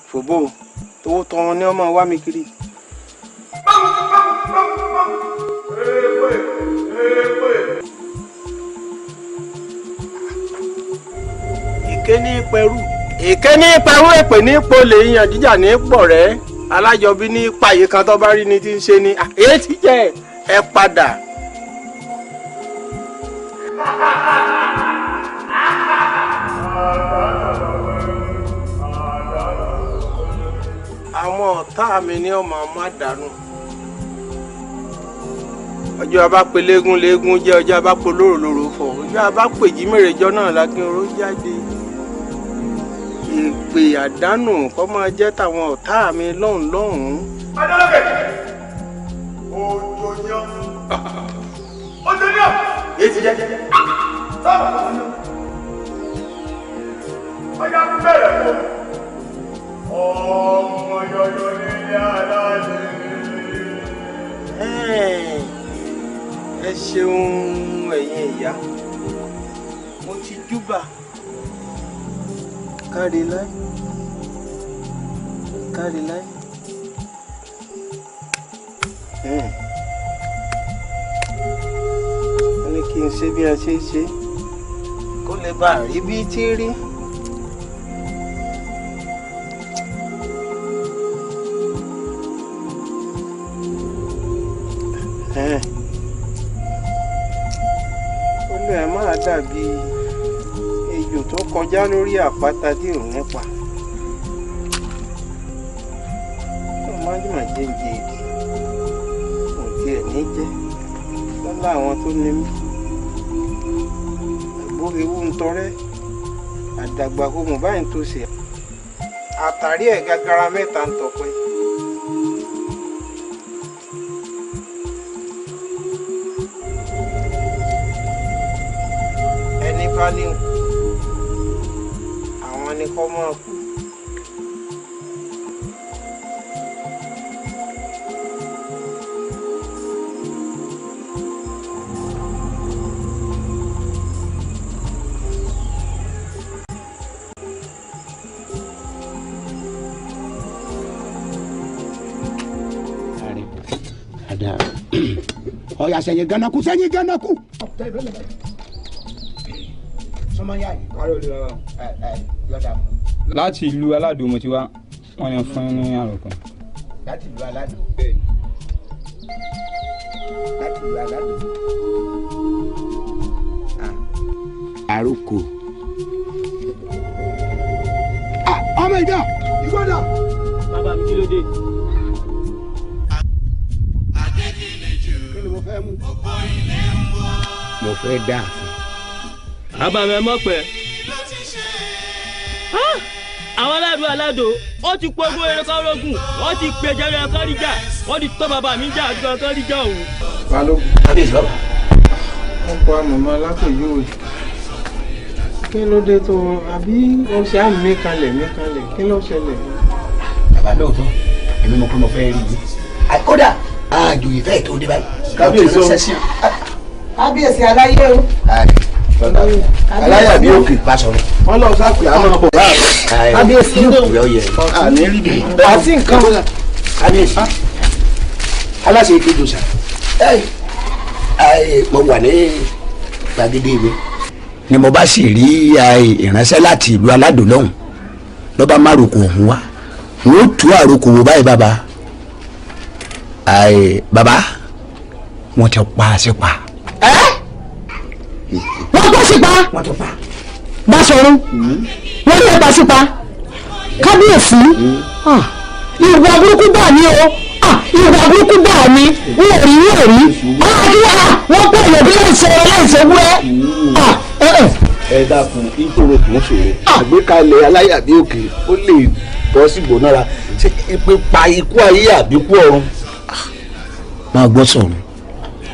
fòbó tówó tọrọ ni ọmọ wa mi kiri. Èké ní pẹ̀rú èké ní pẹ̀rú èpè ní polè yan jíjà ní pọ̀rẹ́ alájọbí ní pààyè kan tó bá rí ni tí ń ṣe ni èyí ti jẹ́ ẹ padà. Àwọn ọ̀tá mi ní ọmọ ọmọ àdánù ọjọ́ abá pe léegun léegun jẹ́ ọjọ́ abá pe lóró lóró fọ̀ ọjọ́ abá pè jí mèrèjọ́ náà lákínró jáde èpè àdánù kọ́ máa jẹ́ tàwọn ọ̀tá mi lọ́hùn lọ́hùn. Adélèké òjò yan òjò yan. Èyí ti jẹ́. Sábà tó yan ọjà bẹ̀rẹ̀ fún ọmọ yọyọ nílé aláàlẹ́. Ẹ ṣeun ẹ̀yin ìyá mo ti júbà kárí láì kárí láì. Wọ́n ní kí n ṣe bí a ṣe ń ṣe kó lè bá a rí bí tí rí. Ó lè máa dàbí ejò tó kọjá lórí àpáta tí ò nípa. Má jẹ́ ń jẹ èdè kò tiẹ̀ ní jẹ́ lọ́lá àwọn tó ní mí. Àgbóhewú ń tọrẹ́ àdàgbà ohun báyìí tó ṣe àtàrí ẹ̀ gàgàrà mẹ́ta ń tọpẹ́. Ẹni bá ní kú àwọn ni kọ́ máa kú. Ọ̀yà sẹ́yìn ganaku sẹ́yìn ganaku. Láti ìlú Aládò mo ti wá, wọ́n ní fún ní àròkọ. Láti ìlú Aládò. Láti ìlú Aládò. Àròkọ. Ọmọ ìjà ìgbọ́dọ̀. Bàbá mi kí ló dé? Mo fẹ́ dá àfin. Bàbá mi mọ̀ pẹ́. Àwọn aládùn aládò ó ti pogún erékọ́ rógùn, wọ́n ti pè jẹ́rẹ́ ẹ̀kọ́ ríjà, wọ́n ti tọ́ bàbá mi jà àdúgbò ẹ̀kọ́ ríjà òun. Balógun. Kábíyèsí bàbá. Wọ́n pa màmá alápèjúwe. Kí ló dé tó àbí ó ṣe á mí kalẹ̀ mí kalẹ̀ kí ló ṣẹlẹ̀? Bàbá lóòótọ́, èmi mọ̀ pé mo fẹ́ rí yín. Kódà àjòyè fẹ́ẹ̀ tó dé báyìí. Kábíyèsí o. Kábíyèsí aláyé o. Aláyà bí òkè. Wọ́n lọ sápè àmọ́ bọ̀ láàárọ̀. Kábíyèsí o. Àní rí bi. Àti nǹkan. Kábíyèsí. Aláṣẹ ìkejì sà. Mo wà ní gbàgede mi. Ni mo bá sì rí ìránṣẹ́ láti ìlú Aládò lọ́hùn. Lọ́ba márùkù ọ̀hún wá. N ó tú àròkù wò báyìí bàbá. Bàbá wọ́n ti pa á sí pa. Wọ́n pa sípa. Báṣọ̀run wọ́n lè pa sípa. Kábíyèsí ìwà burúkú bá mi o, ìwà burúkú bá mi, wọ́n rí wọ́n rí wọ́n pè é bí láìsọ láìsọ wúrẹ́. Ẹ dákun, ìṣòro kì í ṣòro. Àgbékalẹ̀ aláyàbí òkè ó lè bọ́ sí gbónára ṣé pípa ikú ayé àbí ikú ọ̀run. Máa gbọ́ sọ̀rọ̀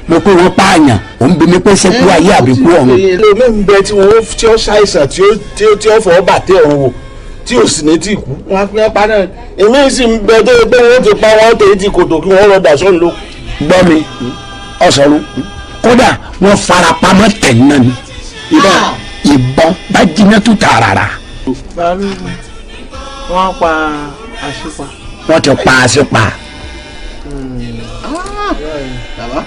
mo pé wọ́n pààyàn ò ń bi mí pé sẹ́kú ayé àbí kú ọ̀run. Ilé mi ń bẹ tí wọ́n tí ó ṣàìsàn tí ó fọwọ́ bàtẹ́ ọ̀run wò tí ò sì ní tí kú wọ́n á pín apá náà. Èmi sì ń bẹ tó pé wọ́n ti pa wọ́n tèyí ti kòtò kí wọ́n lọ dà sọ́run ló. Gbọ́ mi ọ̀sọ̀run kódà wọ́n farapamọ́ tẹ̀ náà ni ìbọn bá jiná tó tààràrà. Balógun wọ́n pa àṣìpa. Wọ́n ti pa àṣìpa. Bàbá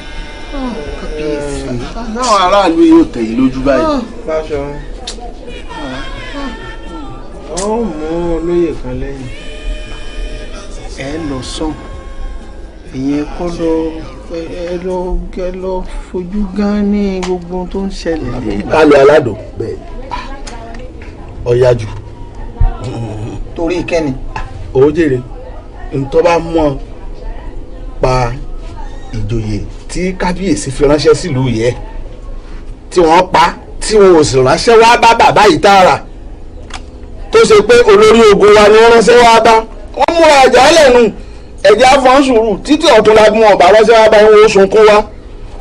náà aráàlú yóò tẹ̀yìn lójú báyìí. Báṣọ̀run ó mú olóyè kan lẹ́yìn ẹ lọ sàn ìyẹn kọ́ lọ ẹ lọ ẹ lọ fojú gan ní gbogbo tó ń ṣẹlẹ̀. Kálọ̀ Aládò bẹ́ẹ̀ ọ̀yájú. Torí kẹ́ni. Ó jèrè ntọ́ bá mú ọ pa ìjòyè tí kábíyèsí fi ránṣẹ́ sílùú yẹ tí wọ́n pa tí wọn ò sì ránṣẹ́ wá bá bàbá yìí tààrà tó ṣe pé olórí ogun wa ni wọ́n ránṣẹ́ wá bá wọ́n múra ẹ̀já lẹ́nu ẹ̀já fọ́n sùúrù títí ọ̀tún la mú ọ̀bà ránṣẹ́ wá bá wọn ó sunkún wá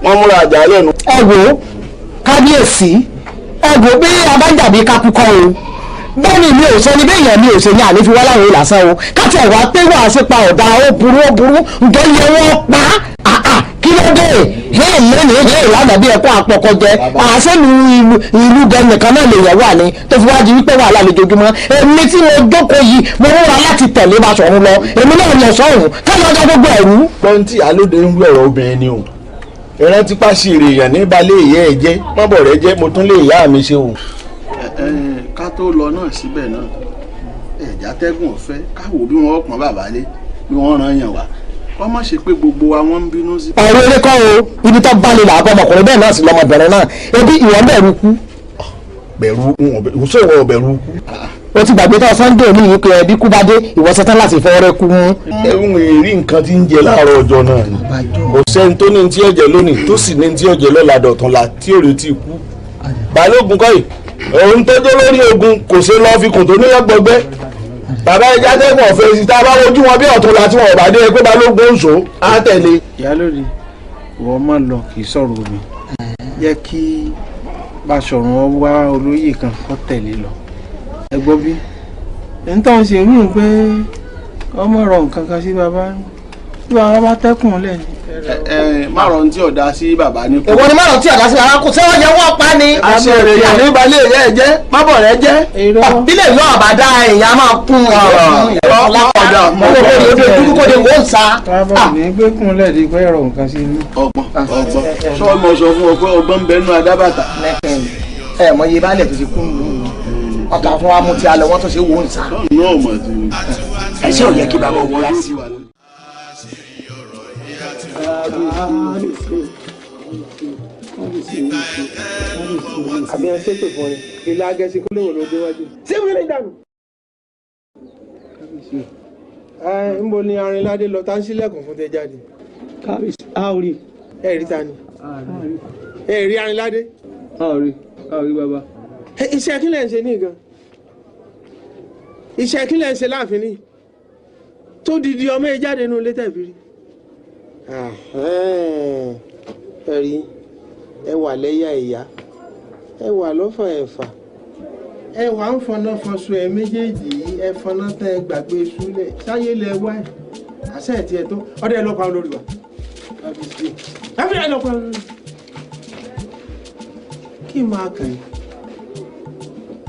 wọ́n múra ẹ̀já lẹ́nu. Ẹ wo kábíyèsí, ẹ wo bí abájàbí kakúkọ o, bẹ́ẹ̀ ni mi ò sọ ni bẹ́ẹ̀ yẹn mi ò ṣe ní àlefi wá láwọn ìlàsán o, káti ẹ̀wà pé wàá sí pa ọ̀dà ó burú ó burú ǹjẹ́ yẹ wọ́n pa á kí ló dé hẹ́ẹ̀ lónìí hẹ́ẹ̀ lánàá bí ẹ̀kọ́ àpọ̀kọ̀jẹ àṣẹ́lu ìlú bẹ́ẹ̀ nìkan náà lè yẹ̀ wà ní tó fi wá di wípé wàhálà lójoojúmọ́. Èmi tí mo jókòó yìí mo múra láti tẹ̀lé Báṣọ̀run lọ, èmi náà lọ sọ́hùn ká lọ́jọ́ gbogbo ẹ̀rú. Pọ́ńtì alóde ń wí ọ̀rọ̀ obìnrin ni o, ìrántí pàṣírí èèyàn ní balẹ̀ ìyá ẹ̀ jẹ́ mọ́bọ̀ rẹ jẹ́ mo tún lè ìyá mi ṣe o. Ká tó lọ náà síbẹ̀ náà ẹ̀já tẹ́gùn ọ̀fẹ́ káwò bí wọ́n pọ́n bàbá lé bí wọ́n ràn yàn wá kọ́ má ṣe pé gbogbo wa wọ́n ń bínú sí. Ọ̀rọ̀ eré kọ́ o, ibi tó bá lè làbọ̀ ọmọkùnrin bẹ́ẹ̀ náà sì lọmọbìnrin náà ebi ìwọ ń bẹ̀rù kú. Bẹ̀rù sọ̀rọ̀ bẹ̀rù kú. O ti gbàgbé tán Sunday ní ìyí pé ẹbí kú bá dé ìwọ ṣetán láti fọwọ́ rẹ kú mú. Ẹ̀hún èrí nǹkan tí ń jẹ láàárọ̀ ọjọ́ náà ni. Kò sẹ́ni tó ní ti ọ̀jẹ̀ lónìí tó sì ní ti ọ̀jẹ̀ lọ́la dọ̀túnla tí ò retí ikú. Balógun kọ́ yìí, òun tó dé lórí ogun kò ṣe lọ́ọ́ fi kùn tó ní lọ́gbọ̀gbẹ́. Bàbá ẹja tẹ́kùn ọ̀fẹ́ sí tá a bá wojú wọn bí ọ̀túnla tí wọn ò bá dé pé balógun ń sọ á tẹ̀lé. Ìyálóde, ìwọ má lọ kì í sọ̀rọ̀ omi. Jẹ́ kí Baṣọ̀run ọ wá olóyè kan kó tẹ̀lé lọ. Ẹ gbọ́ bí nítorí ṣe wí pé ọmọ rọ nǹkan kan sí bàbá tí bàbá bá tẹ́kùn lẹ̀ ni. Ẹ má rọ ohun tí ọ̀dà sí bàbá ní kú. Èwo ni má rọ tí ọ̀dà sí bàbá kú ṣé wọ́n yẹ wọ́n pa ni. Àṣẹ rẹ̀ yà ní balẹ̀ rẹ̀ jẹ́ mábọ̀ rẹ̀ jẹ́. Bílẹ̀ yóò àbádá èèyàn máa kún ọ̀dà ọ̀dà. Bàbá ò ní gbé kúnlẹ̀ di pé ẹ̀rọ nǹkan sí inú. Ọgbọ́n ọgbọ́n sọ ma sọ fún ọ pé ọgbọ́n ń bẹnu adábàtà. Ẹ mọ iye baálẹ̀ tó ti kú nù ọkà fún wa mú ti alẹ wọn tó ṣe wò ń sa. Ẹ ṣé ò yẹ kí bàbá owó rà sí wa. Àbí ẹ ṣépè fún ẹ ilé agẹsí kó léwò ló gbé wájú. Ṣé wílé dànù. Ẹ ń bo ni Arìnládé lọ tá ń ṣílẹ̀kùn fún tẹ jáde. Kábíyèsí a ò rí. Ẹ rí ta ni. Ẹ rí Arìnládé. A ò rí, a ò rí bàbá. Iṣẹ́ kí lẹ̀ ń ṣe ní gan? Iṣẹ́ kí lẹ̀ ń ṣe láàfin ní? Tó didi ọmọ ẹ jáde nínú ilé tẹ̀fí rí. Ẹ rí, ẹ wà lẹ́yà ìyá, ẹ wà lọ́fà ẹ̀fà, ẹ wà ń fọná fọṣọ ẹ méjèèjì yìí, ẹ fọná tẹ ẹ gbàgbé súlẹ̀, sáyé lẹ wá ẹ̀, àṣẹ ẹ̀ tiẹ̀ tó, ọdẹ ẹ lọ́pàá olórí wa. Ẹ fi ẹ lọ́pàá olórí. Kí n máa kàn yín?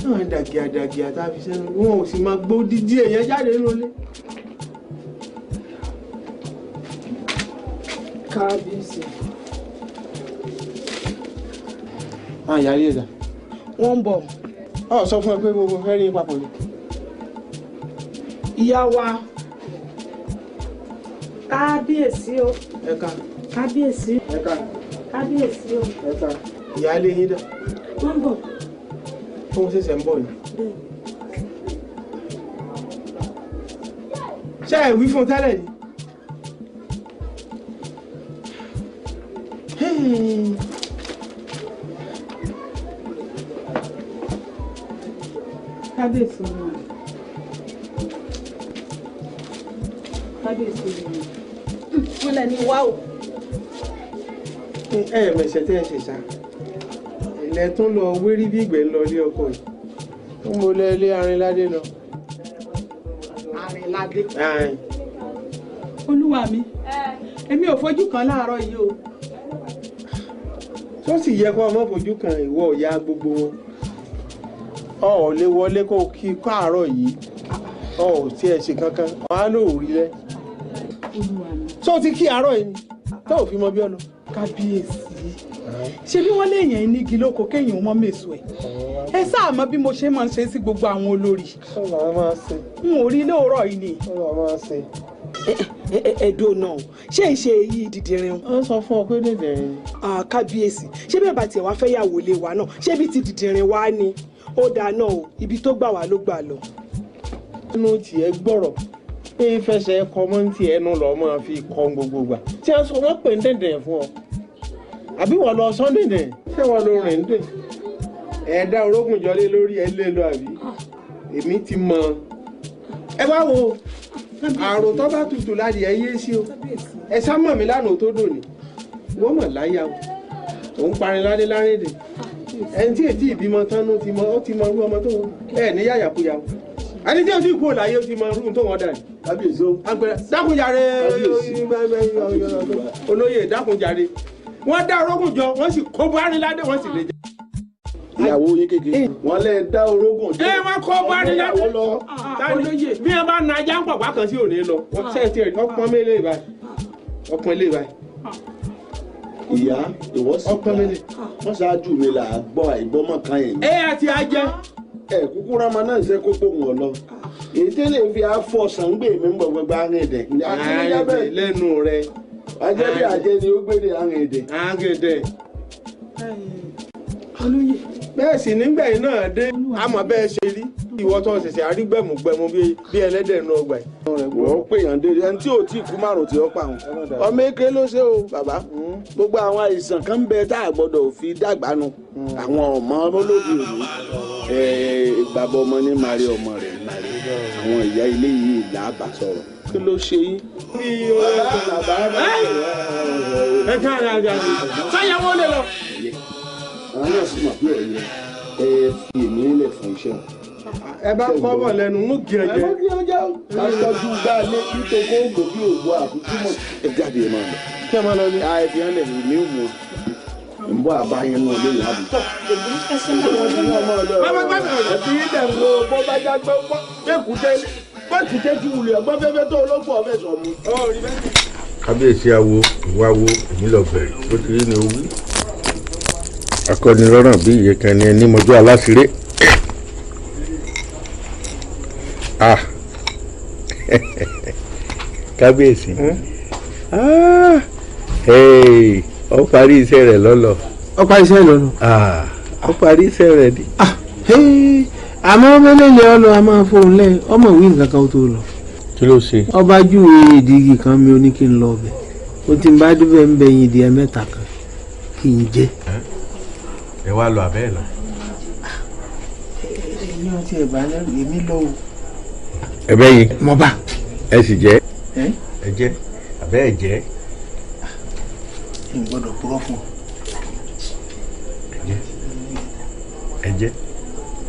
Náà dàgìá dàgìá tá a fi sẹ́nu wọn ò sì máa gbó dídí èèyàn jáde nínú ilé. Kábíyèsí. Àwọn ìyá rí ẹ̀dá. Wọ́n ń bọ̀. Ọ sọ fún ẹ pé gbogbo fẹ́ rí papọ̀ ni. Ìyá wa. Kábíyèsí o. Ẹ̀ka. Kábíyèsí. Ẹ̀ka. Kábíyèsí o. Ẹ̀ka. Ìyá ilé yín dà. Wọ́n ń bọ̀. Fóun ṣẹ̀ṣẹ̀ ń bọ̀ ni. Ṣé ẹ wí fún tẹ́lẹ̀ ni? Kábíyèsí o. Kábíyèsí o. Wọ́n lẹ́ni wá o. Ẹ mẹ̀sẹ̀ tẹ́ ẹ ṣe sá. Ilẹ̀ tún lọ wérí bí ìgbẹ́ ń lọ ilé ọkọ yìí. Ó mọ lẹ ilé Arìnládé lọ. Arìnládé. Olúwa mi, èmi ò fojú kan láàárọ̀ yìí o. Tó sì yẹ kó ọmọ fojú kan ìwọ ìyá gbogbo wọn. Ọ ò lè wọlé kó kí káàárọ̀ yìí. Ọ ò tiẹ̀ ṣe kankan, ọ á lò rí rẹ. Olúwa mi. Tó ti kí àárọ̀ yìí ni, tó ò fi mọ bí ọ lọ. Kábíyèsí. Ṣé bí wọ́n léèyàn ní igi lóko kéèyàn mọ́ mèso ẹ̀? Ẹ sáà mọ bí mo ṣe máa ń ṣe sí gbogbo àwọn olórí. N ò rí lóòrọ̀ yìí ni. Ẹ̀dùn náà ṣé ń ṣe èyí dìdìrín. Ó sọ fún ọ pé dìdìrín ni. Kábíyèsí, ṣé bẹ́ẹ̀ bá tiẹ̀ wá fẹ́ yàwó lé wa náà, ṣé bí ti dìdìrín wá ni? Ó dáa náà o, ibi tó gbà wá ló gbà lọ. Inú tiẹ̀ gbọ́rọ̀ pé fẹsẹ̀ kọ mọ́ ní tiẹ̀ ẹnu lọ́ọ́ máa fi kọ́ gbogbo gbà. Tí a sọ wọ́n pè ń dẹ̀dẹ̀ fún ọ. Àbí wọ́n lọ sọ́ dẹ̀dẹ̀? Ṣé wọ́n lọ rìn dẹ̀? Ẹ̀ẹ́dá orógùn jọlé lórí ẹ lé lọ àbí? Èmi ti mọ̀. Ẹ wá wo àrò tó bá tutù láti ẹ yé sí o. Ẹ sá mọ̀ mí lánàá tó dòní. Wọ́n mọ̀ láyà o. Òun parin ládé lárìndè. Ẹni tí ètí ìbímọ tán ló ti mọ ó ti mọ irú ọmọ tó ń ẹ ní yàyàkuyà o. Ẹni tí ó ti kú òláyé ó ti mọ irú tó wọn dà ní. Kábíyèsí o. Àgbẹ̀rẹ̀ dákunjàre olóyè dákunjàre. Wọ́n dá orógùn jọ, wọ́n sì kó Arìnládé, wọ́n sì lè jẹ. Ìyàwó yín kékeré. Wọ́n lè dá orógùn jọ. Ẹ wọ́n kó Arìnládé. Olóyè bí wọ́n bá na ajá ń pọ̀ wá kan sí òní lọ. Wọ́n ṣe ti ọpọ́n mélé báyìí. Ọpọ́n ilé báyìí. Ìyá ìwọ sì gbà wọ́n ṣáájú mi là á gbọ́ àìgbọ́mọ̀ kan yẹn. Ẹ àti ajẹ́. Ẹ kúkú rámọ náà ṣe kó pò wọ́n lọ. Èyí tẹ́lẹ̀ fi afọ sàngbè mi ń bọ̀ gbogbo àrùn ẹ̀dẹ̀. Lẹ́nu rẹ̀. Ajẹ́ bí ajẹ́ ni ó gbé ní àrùn ẹ̀dẹ̀. Àrùn ẹ̀dẹ̀. Olóyè. Bẹ́ẹ̀ sì nígbà yìí náà dé, àmọ́ bẹ́ẹ̀ ṣe rí. Ìwọ tó ṣẹ̀ṣẹ̀ arígbẹ̀mùgbẹ̀mù bí ẹlẹ́dẹ̀ nù ọgbà yìí. Wọ́n pè yàn dé ẹni tí ò tí kú márùn tí ó pa òun. Ọmọ èké ló ṣe o bàbá. Gbogbo àwọn àìsàn kan bẹ tá a gbọ́dọ̀ fi dàgbà nu. Àwọn ọmọ olóde òní. Bàbá ọmọ ní màrí ọmọ rẹ̀ màrí. Àwọn ìyá ilé yìí là á bá sọ̀rọ̀. Kí ló ṣe yín? Ẹ ká ara rẹ̀ sáyẹn wọ́n lè lọ. Àwọn náà sì mọ̀ pé ọ̀yẹ́ ẹ fi èmi lẹ̀ fún iṣẹ́ wọn. Ẹ bá kọ́ bọ̀ lẹ́nu mú kí ẹ jẹ. Ẹ mú kí ẹ jẹ o. Ká tọ́jú gbálé nítorí kó gbò bí òwò àbúkú mọ̀. Ẹ jáde ẹ máa lọ. Kí ẹ máa lọ ní. A ẹ fi hàn lẹ̀ mí ò mọ̀. N bọ́ àbáyé nù lé ìyá mi. Ẹ fi ilẹ̀ ń wo bó bá já gbọ́ bẹ́ẹ̀kúté tí wulẹ̀ ọgbọ́n fẹ́fẹ́ tó ológun ọ̀fẹ́ sọ mu. Kábíyèsí awo ìwà wo èmi lọ bẹ̀rẹ̀ bó ti rí ni o wí. Akọ́nilọ́ràn bí iye kan ni ẹni mọ́jú aláṣíré. Ah kábíyèsí ó parí iṣẹ́ rẹ̀ lọ́lọ́. Ó parí iṣẹ́ lọ́lọ́. Ó parí iṣẹ́ rẹ̀ ni. Àmọ́ mẹ́lẹ́lẹ́ ọlọ́ a máa fóun lẹ́ ọmọ ìwé nǹkan kan tó lọ. Kí ló ṣe. Ọba júwe ìdígi kan mi ò ní kí n lọ ọbẹ̀ ó ti ń bá débẹ̀ ń bẹ yin ìdíyẹ mẹ́ta kan kí n jẹ. Ẹ wá lọ abẹ́ ẹ̀ lọ. Èmi ò tiẹ̀ bá lẹ́rù èmi lọ o. Ẹ bẹ́ yín. Mo bá. Ẹ sì jẹ. Ẹ jẹ abẹ́ ẹ jẹ. N gbọ́dọ̀ purọ́ fún ọ. Ẹ jẹ. Ẹ jẹ.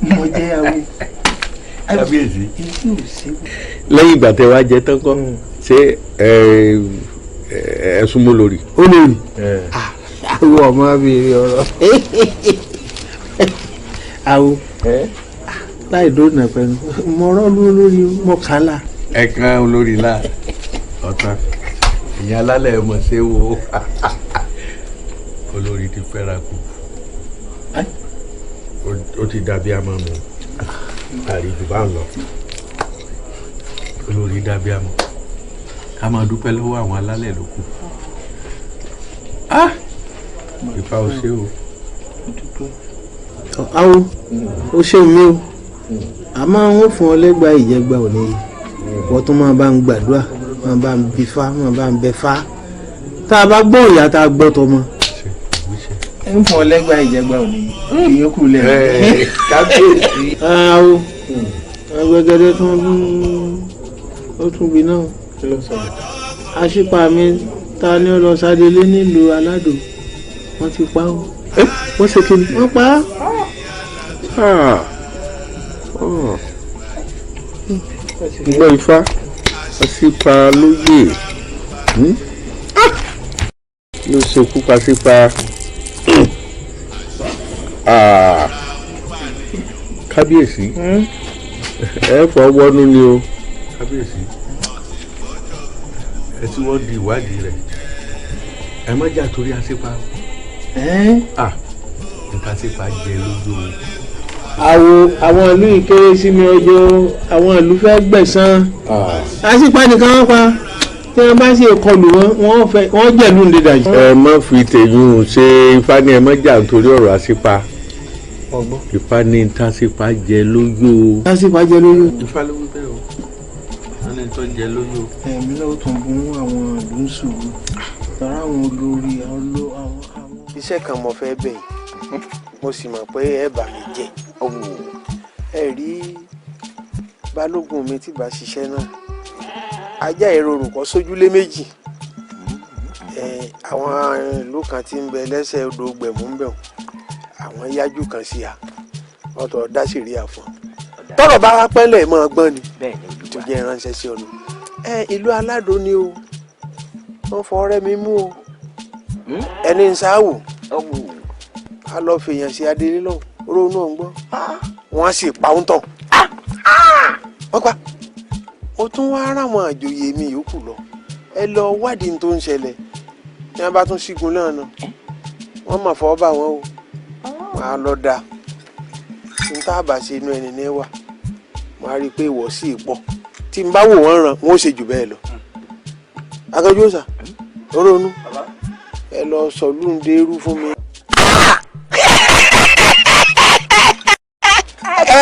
Mo jẹ awo. Kábíyèsí. Lẹ́yìn ìgbà tẹ wá jẹ tán kọ́ ṣé ẹ súnmọ́ lórí. Ó lórí. Awo ọmọ abèrè ọ̀rọ̀. Awo láì dóònà pẹ̀lú mo rọ́ọ̀lù olórí mo kà á là. Ẹ kan olórí la ọ̀tán ìyá alálẹ̀ mọ̀ ṣé wo olórí ti fẹ́ra kù ó ti dàbí àmọ́ mi àríjù bá ń lọ olórí dàbí àmọ́ ká máa dúpẹ́ lọ́wọ́ àwọn alálẹ̀ ló kù. Ifá o ṣé o. Awo o ṣeun mi o àmọ́ wọ́n fún ọ lẹ́gbàá ìjẹgba òní yìí wọ́n tún máa bá ń gbàdúrà máa bá ń bifá máa bá ń bẹfá tá a bá gbọ́ ìyá tá a gbọ́ tọmọ. Ń fún ọ lẹ́gbàá ìjẹgba òní yìí ìyókù lẹ́nu. Kábíyèsí. Awo agbẹgẹdẹ tún ó tún gbiná o. Aṣípa mi ta ni ó lọ sádélé nílùú Aládò wọ́n ti pa ó. Wọ́n ṣe kí ni. Wọ́n pa á. Gbọ́ ifá aṣípa lóye ló ṣekú pa sípa. Kábíyèsí ẹ fọ wọnú ni o. Kábíyèsí ẹ tí wọ́n di ìwádìí rẹ̀ ẹ má jà torí aṣípa. Nǹkan aṣípa jẹ lójú o. Àwo àwọn ìlú ìkéré sí mi ọjọ́ àwọn ìlú fẹ́ gbẹ̀san aṣípa nìkan wọ́n pa tí wọ́n bá sì kọlù wọn wọ́n jẹ̀lú ní dàjí. Ẹ má fi tèyún ṣe ifá ní ẹ má jà nítorí ọ̀rọ̀ aṣípa. Ifá ní tásípa jẹ lójú o. Tásípa jẹ lójú. Ifá ló wí bẹ́ẹ̀ o wọ́n ní tó jẹ lójú o. Ẹ̀mí náà ó tún bún àwọn ìlú ń sùúrù tọ́ra àwọn olórí àwọn. Iṣẹ́ kan mo fẹ́ bẹ̀ yìí mo sì mọ̀ pé ẹ bà mí jẹ́ ẹ rí balógun mi tí bá ṣiṣẹ́ náà ajá ìrorò kọ́ sójúlé méjì àwọn ìlú kan tí ń bẹ lẹ́sẹ̀ odò gbẹ̀mú ń bẹ̀ wọ́n àwọn yájú kan sí a wọ́n tọ́ dá sí rí àfọ̀n tọ́rọ̀ bá wá pẹ́lẹ̀ mọ́ ọgbọ́n ni tó jẹ́ ìránṣẹ́ sí ọ̀nà ìlú Aládò ni o wọ́n fọ ọ̀rẹ́ mi mú o ẹni ń sáwò a lọ fèèyàn sí adélé lọ rónú ọ̀ngbọ́n wọ́n sì pa ń tàn wọ́n pa ó tún wá ráwọn àjòyè mi yòókù lọ ẹ lọ wádìí tó ń ṣẹlẹ̀ ní wọ́n bá tún sígun náà nà wọ́n mọ̀ fọ́ bá wọn o wọ́n á lọ da n tá a bá ṣe inú ẹni ní wà wọ́n á rí i pé ìwọ sí pọ̀ tí n bá wò wọ́n ràn wọ́n ó ṣe jù bẹ́ẹ̀ lọ. Akẹ́jú ọ̀sà ronú ẹ lọ sọ lóńdé rú fún mi.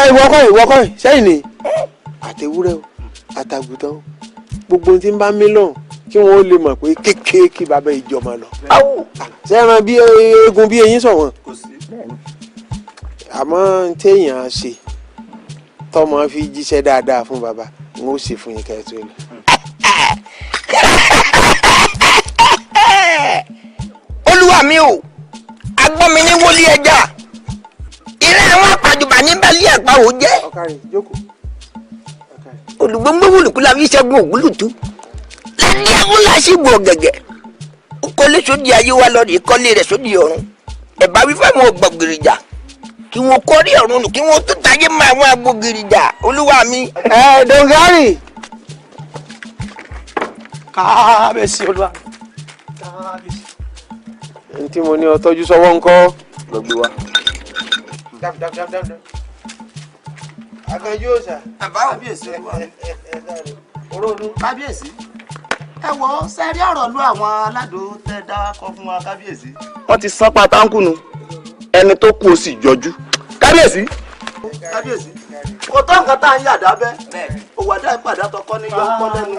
Ìwọ kọ́, ìwọ kọ́ sẹ́yìn ni àtẹwúrẹ́ o, àtàgùtàn o, gbogbo ohun tí ń bá mílíọ̀nù kí wọ́n lè mọ̀ pé kékeré kí bàbá ìjọba lọ. Sẹ́ran bí eegun bí eyín sọ̀wọ́n, àmọ́ téèyàn ṣe tọmọ fi jíṣẹ́ dáadáa fún bàbá n ó ṣe fún yín kẹ́ ẹ tó lọ. Olúwa mi o, agbọ́n mi ní wọlé ẹja, ìrẹ́ àwọn àpàjùbà ní bẹ́ẹ̀lì àpawò jẹ́. Olùgbòǹgbò wùlùkú la fi ṣẹ́gun ògúlùtù lẹ́ni àwọn làásìgbò ọ̀gẹ̀gẹ̀. Ó kọ́lé sódì ayé wa lọ́ọ̀dì, kọ́lé rẹ̀ sódì ọ̀run. Ẹ̀bá wí fáwọn ọgbọ̀gìrìjà kí wọ́n kọ́rí ọ̀run nù, kí wọ́n tó tayé mọ́ àwọn agbógìrìjà. Olúwa mi. Ẹ dongari. Kábíyèsí, olúwa. Kábíyèsí. N tí mo ní ọ tọ́jú sọ́wọ́ ńkọ́. Lọ gbé wa. Aganjú òòsà. Kábíyèsí, olúwa. Kábíyèsí, ẹ wọ sẹ́rí ọ̀rọ̀ lu àwọn aládùn tẹ́ dá kọ fún wa, kábíyèsí. Wọ́n ti sán pátánkù nu, ẹni tó kú ó sì jọjú, kábíyèsí. Kábíyèsí, kò tó nǹkan tá à ń yàdá bẹ́ òwò àdá ìpàdé àtọkọ ní yọ ọkọ lẹ́nu.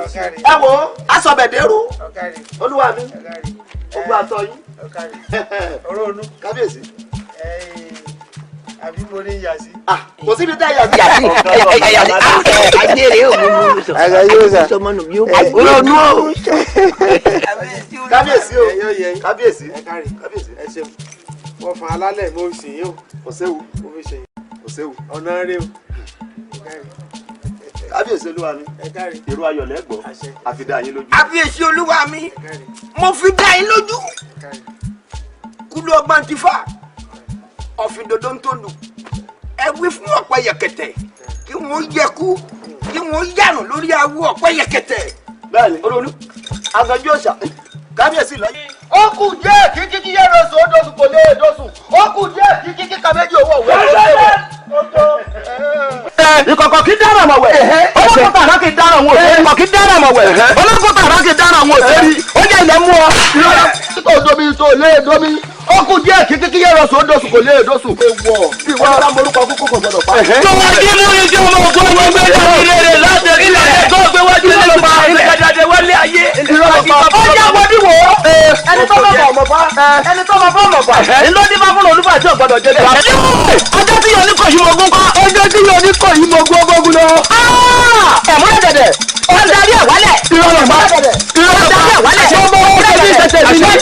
Ẹ wo aṣọbẹ̀dẹ́rú, olúwa mi, ogun àtọ yín, kábíyèsí. Àbí mo ní yà sí. Kò síbi tá a yà sí. Ajére ò mú mú sọ. Aganjú òòsà. Sọmọnù bí ó kú. Ronú o. Kábíyèsí o, kábíyèsí. Kábíyèsí, ẹ ṣeun. Wọ́n fún alálẹ̀, mo sì yín o. Kò séwu. Mo fi ṣe yín. Kò séwu. Ọ̀nà rẹ o. Kábíyèsí, olúwa mi, èrò ayọ̀ lẹ́gbọ̀ọ́ àfi dá yín lójú. Kábíyèsí, olúwa mi, mo fi dá yín lójú. Kúlú ọgbọ́n ti fà ọ̀fìn dodo ń tó lù. Ẹ wí fún ọ̀pẹ yẹ̀kẹ̀tẹ̀ kí wọ́n yẹku, kí wọ́n yànù lórí awọ ọ̀pẹ yẹ̀kẹ̀tẹ̀. Bẹ́ẹ̀ni olóòlù, aganjú òòṣà, kábíyèsí lọ. Ó kù díẹ̀ kí kíkí yẹ lóṣù ó dóṣù kò lè dóṣù, ó kù díẹ̀ kí kíkí ka méjì owó òwe ó lè wọ̀. Ìkọ̀kọ̀ kí dára mọ̀ wẹ̀, olókùn tàrà kì í dára wọn òṣèré. Ìkọ̀kọ̀ kí dára mọ̀ wẹ̀, olókùn tàrà kì í dára wọn òṣèré. Ó jẹ́ ilẹ̀ mú ọ. Tó domi tó lé domi, ó kù díẹ̀ kí kíkí yẹ lóṣù ó dóṣù kò lè dóṣù. Ìwọ ọ̀rá morúkọ kúkú kò gbọdọ̀ pa. Tọ́wọ́ kí mú iṣẹ́ ọmọ ògùn ọmọ ẹgbẹ́ jáde rẹ̀ láti ilẹ̀ tó gbé wájú lẹ́nu pa ìdàdàdẹ wọlé ayé. Ó jẹ́ wọdí wò ó. Ẹni tó bá bọ̀ ọmọ bá, ẹni tó bá bọ̀ ọmọ bá. Ńlọ ní bá fún olúfà tí ò gbọdọ̀ jẹ́ jẹ́. Ọjọ́ tí yóò ní kò yí mogun kọ́. Ọjọ́ tí yóò ní kò yí mogun ọgọ́gun lọ. Ẹ̀múrẹ́ dẹ̀dẹ̀. Ó darí ẹ̀ wálẹ̀. Ìrọ̀lọ́ pa. Ìrọ̀lọ́ darí ẹ̀ wálẹ̀. Ó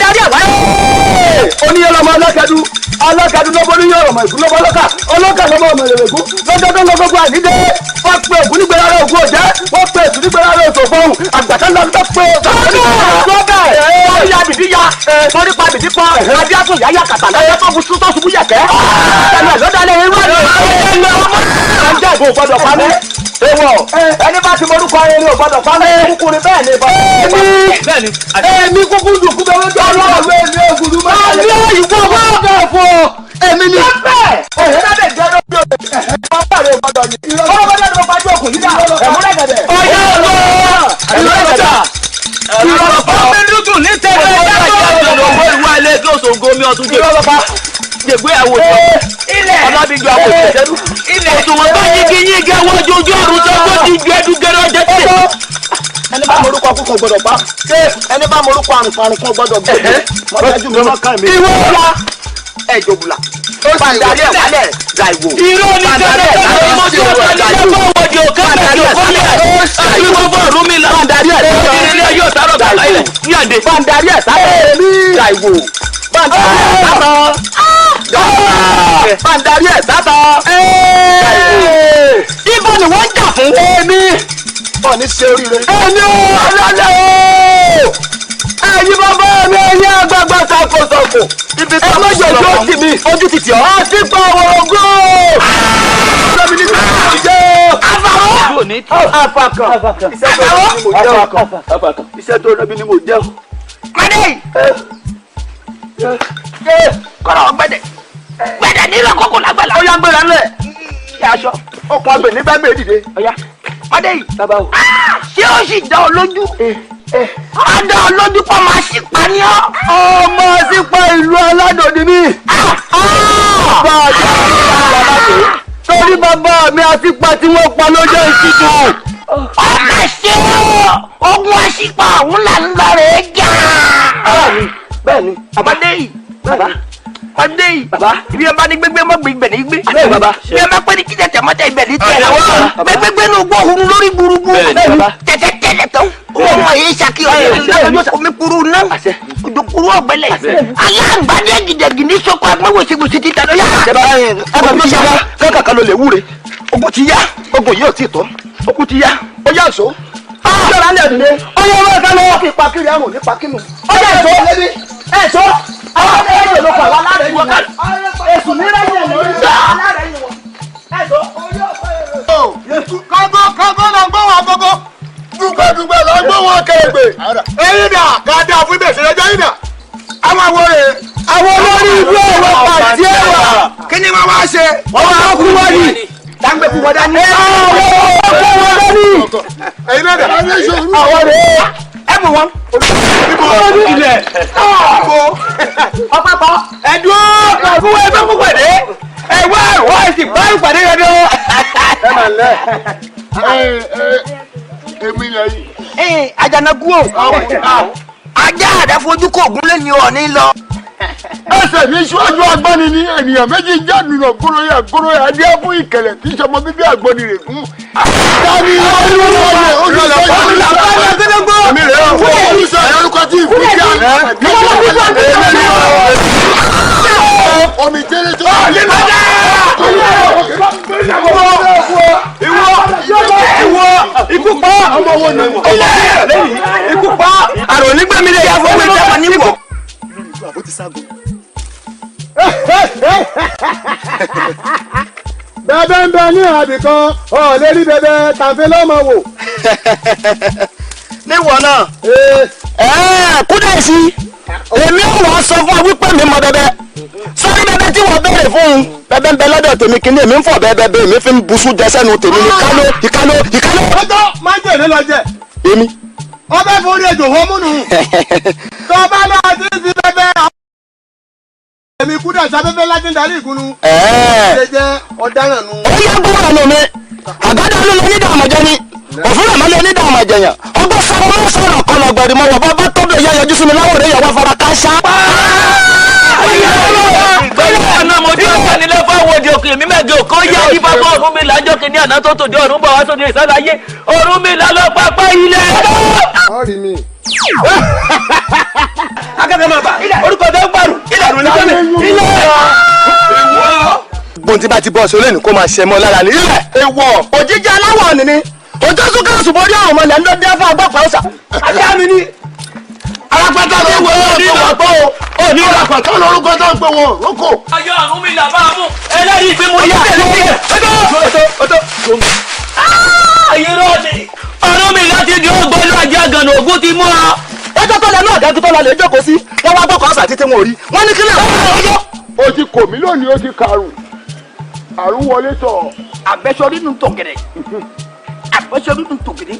darí ẹ̀ wálẹ̀. Oníyẹlọmọ alákẹ́dù, alákẹ́dù lọ́bọ̀ oníyẹlọmọ ìgún lọ́bọ̀ ọlọ́kà, ọlọ́kà lọ́bọ̀ ọmọ ìrẹ̀lẹ̀gún lọ́jọ́ tó lọ gbogbo àdídé. Wọ́n pe ògún nígbèrè ara ògún òjẹ́, wọ́n pe èsù nígbèrè ara òsò fọ́hùn àgbàtà ńlá tó pe lọ́bẹ̀. Wọ́n ya bìbí ya torí pa bìbí pọ̀ adíásùn yáyà kàtà lọ́jọ́ tó fi tó ṣubú yẹ̀kẹ́. Ẹnu ẹ̀ lọ́dọ̀ alẹ́ irú àná ẹ̀ ń jẹ́ ìbò gbọ́dọ̀ pa mí. Ewọ ẹni bá ti morúkọ ayé ni ò gbọ́dọ̀ pa mí. Kúkú ni bẹ́ẹ̀ ni ìbọn. Èmi èmi kúkú dùn kú bẹ́ẹ̀ lójú ọlọ́run èmi ògùdù máa ní ìwọ máa bẹ̀ fún ọ. Èmi ni. Bẹ́ẹ̀ òun lábẹ́ ìjọ lójú òde. Ọmọ rẹ̀ gbọ́dọ̀ yìí. Ọmọ rẹ̀ gbọ́dọ̀ gbajú òkùn yìí dà. Ẹ̀múrẹ́ gẹ̀dẹ̀. Ọyá ọlọ́ ọmọ dúdú ní tẹ́lẹ̀ ẹ̀dá ọmọ ìwà ilé kí oṣù omi ọtún jẹ jẹgbé àwòjọ ọlábíjọ àwòjọ ìjẹdú òṣùwọ̀n tó yígi yígi àwọn ojú ojú ọ̀run tó tó ti ju ẹdú gẹrẹ ọjẹ tẹ. Ẹni bá morúkọ kú kò gbọ́dọ̀ pa. Ẹni bá morúkọ àrùn parun kò gbọ́dọ̀ gbé. Mọ́tẹ́jú mi mọ́ kàn mí. Ìwọ ọ̀la ẹ̀ jòbùlà. Bàǹdarí ẹ̀ wálẹ̀ dàìwò. Irọ́ ní tẹ́lẹ̀ tẹ́lẹ̀ mọ́jú ọ̀tá ní lọ́gbọ̀n wọ̀dì òkè mẹ́jọ kọ́lẹ̀ àti gbogbo ọ̀run mi la. Bàǹdarí ẹ̀ ilé ayé ọ̀tá rọ̀ bàbá ilẹ̀ ní àdé. Bàǹdarí ẹ̀ sálẹ̀ dàìwò. Bàǹdarí ẹ̀ sátọ̀. Bàǹdarí ẹ̀ sátọ̀. Ibo ni wọ́n jà fún. Èmi. Ọ̀ ní ṣe oríire. Èmi ò alálẹ̀ o. Ẹ̀yin bàbá mi, ẹ̀yin àgbààgbà ṣàkóso. Ibi Ẹ má jẹ́ ojú tì mí. Ojú ti tì ọ́. Àti pa ògùn. Sọ́mi ní ìjẹ́. Àfàkàn. Àfàkàn. Iṣẹ́ tó rẹ́bi ni mo jẹ́ o. Mọ́dé. Kọ́lọ̀ gbẹ̀dẹ̀. Gbẹ̀dẹ̀ nílò kókò lágbàlá. Ó yá gbéra ńlẹ̀. Ìyá aṣọ. Ọkọ̀ àgbẹ̀ ní bá gbé dìde. Mọ́dé yìí. Ṣé ó sì dá ọ lójú? Ó dá ọ lójú pọ̀ máa sì pa ní ọ́. Ọmọ sípa ìlú aládòdì mi. Bàjẹ́ ìlú aládòdì. Torí bí bàbá mi àti pa tí wọ́n pa lọ́jọ́ ìṣìṣò. Ọmọ ṣe ogun àṣìpà òun là ń lọ rẹ̀ jà. Bẹ́ẹ̀ni. Ọmọdé yìí. Bàbá. Ọmọdé yìí. Bàbá. Ibi ọba ní gbégbé mọ́ gbé ní gbé. Bẹ́ẹ̀ni bàbá. Bí ẹ bá pẹ́ ní kíjẹ tẹ̀mọ́tẹ̀ ibẹ̀ ní tẹ̀. Gbégbé ní ugbó ohun lórí gbúrúgbú. Bẹ́ẹ̀ni bàbá. Tẹ̀tẹ̀ tẹ̀lẹ̀ tán. Ọmọ yìí ṣàkíyàn. Omi kuru náà. Ojú kuru ọ̀gbẹ́lẹ̀. Aláǹgbádé gidẹ̀gì ní sọ́kọ̀ agbẹ́wòsígbòsí títa lọ́yà. Ẹ bá ló lè wúre. Ogun ti yá. Ogun yìí ò tí ì tán. Ogun ti yá. Ó yá àṣọ. Yọ̀rọ̀ alẹ́ òdìdé. Ó yẹ wọ́n ká lọ́wọ́ kí ipa kiri àrùn nípa kínú. Ó yẹ ẹ̀ṣọ́. Ẹ̀ṣọ́. Àwọn ẹ̀ṣọ́ ló kọ̀ wá lára ẹ̀yìn wọn. Èṣù ní rẹ́yìn ẹ̀ lórí lára ẹ̀yìn wọn. Ẹ̀ṣọ́. Kágó kágó là ń gbọ́ wọn agogo. Dùgbẹ́dùgbẹ́ là ń gbọ́ wọn kèrègbè. Ẹyin dà ká dáa fún ibẹ̀ ìṣẹ̀lẹ̀jọ́ yìí dà. Àwọn àwòrán àwọn olórí ìlú ẹ̀wọ̀n pàṣẹ ẹ̀wà. Kí ni wọ́n wá ṣe? Wọ́n wá kú wọ́n ní. Dáńgbé kú wọ́n dání. Àwọn wọ́n dání. Ẹyin náà dà. Àwọn rẹ̀ ẹ mú wọn. Ibo ilẹ̀. Ibo. Ọ̀pápọ̀. Ẹ̀dúró. Fún ẹgbẹ́ fún pàdé. Ẹ wá wá ẹ̀sìn bá ìpàdé rẹ dún. Ẹ mà lẹ. Èmi lẹ yìí. Ẹ Àjànàkú o. Ajá àdáfojú kò gúnlé ni ọ̀ ní lọ. Ẹsẹ̀ mi síwájú agbọ́ni ní ènìyàn méjì jáde lọ gbóróyà gbóróyà adé fún ìkẹlẹ̀ tí sọmọ bíbí àgbọ̀nì rè fún. Dání olúwọlé olùsọ èmi rè é olùsọ orúkọ tí ìfúnjẹ omi jẹrẹ tó. Ìwọ ikú pa ikú pa àrùn onígbàmí lè yà fún mi tẹ́wọ̀n níwọ̀. Bẹ́ẹ̀ ń bẹ ní àbí kan ọ̀ lè rí bẹ́ẹ̀ tàǹfẹ́ lọ́mọ wò. Níwọ̀ náà. Kúdẹ̀sí èmi ò wá sọ fún ọ wípé mi mọ bẹbẹ sórí bẹbẹ tí wọ́n béèrè fún un bẹbẹ ń bẹ lọ́dọ̀ tèmi kí ni èmi ń fọ̀ bẹbẹ bẹ́ẹ̀ èmi fi ń busú jẹ sẹ́nu tèmi ní kálọ́ ìkálọ́ ìkálọ́. Ọjọ́ máa ń jèrè lọ jẹ. Èmi. Ọbẹ̀ forí ejò hómúnù. Tó bá lọ sí ti bẹbẹ. Èmi Kúdẹ̀sí afẹ́fẹ́ láti ń darí ìgúnnu. Ṣé jẹ́ ọ̀daràn nu. Ó yẹ kó wà nù mí. Àgádá ló lọ nídàá àmọ̀jẹ́ ni. Òfin àmọ́ ló nídàá àmọ̀jẹ̀yàn. Ọgbọ́n sọ̀rọ̀ mọ́ sọ̀rọ̀ kọlọ̀ gbẹ̀rì mọ́ wọ̀ bá bá tọ́jú ẹ̀yà yọjú sí mi láwọ̀ rẹ̀ yàwó afárá káṣá. Àná mo dé ọ̀sán nílé fáwọn òde òkè mi mẹ́jọ kó yá kí bàbá ọ̀run mi lájọ́ kìíní àná tó tòde ọ̀run bọ̀ wá sóde ìsálayé ọ̀run mi lálọ́ pápá ilẹ̀. Ọ̀rì mi. Akẹ́kọ̀ọ́ máa bà orúkọ tó ń gbàrú ilẹ̀ àrùn nígbàmí ilẹ̀. Gbọ́n tí bá ti bọ́ ọ̀sẹ̀ olóyìn kó máa ṣe mọ́ lára ní ilẹ̀. Èèwọ̀ òjijì aláwọ̀ ni ni. Òjò súnkà ṣùgbọ́n àwọn ọmọ ilẹ̀ ń lọ dé fún agbọ́pọ̀ ọ̀sà. Ajá mi ni. Alápátá ló wọ ní ìwàpọ̀ o. Ní ìwàpọ̀ tó lórúkọ tó ń pè wọ́n rókò. Ayọ̀ àrùn mi là máa mú ẹlẹ́rìí ìgbín mo yá. Irọ́ ni. Ọ̀run mi láti di ògbólú ajé àgànà ògún ti mú ọ. Ẹjọ́ tó lẹ náà dájú tó lọ lè jókòó sí. Wọ́n wá gbọ́kọ̀ ọ̀sà títí wọn ò rí. Wọ́n ní kílẹ̀ ọ̀yọ́. O ti kò mí lónìí, o ti kàrùn. Àrùn wọlé tọ̀. Àbẹ́sọ̀rí nù tọ̀gẹ̀rẹ̀. Àbẹ́sọ̀rí nù tọ̀gẹ̀rẹ̀.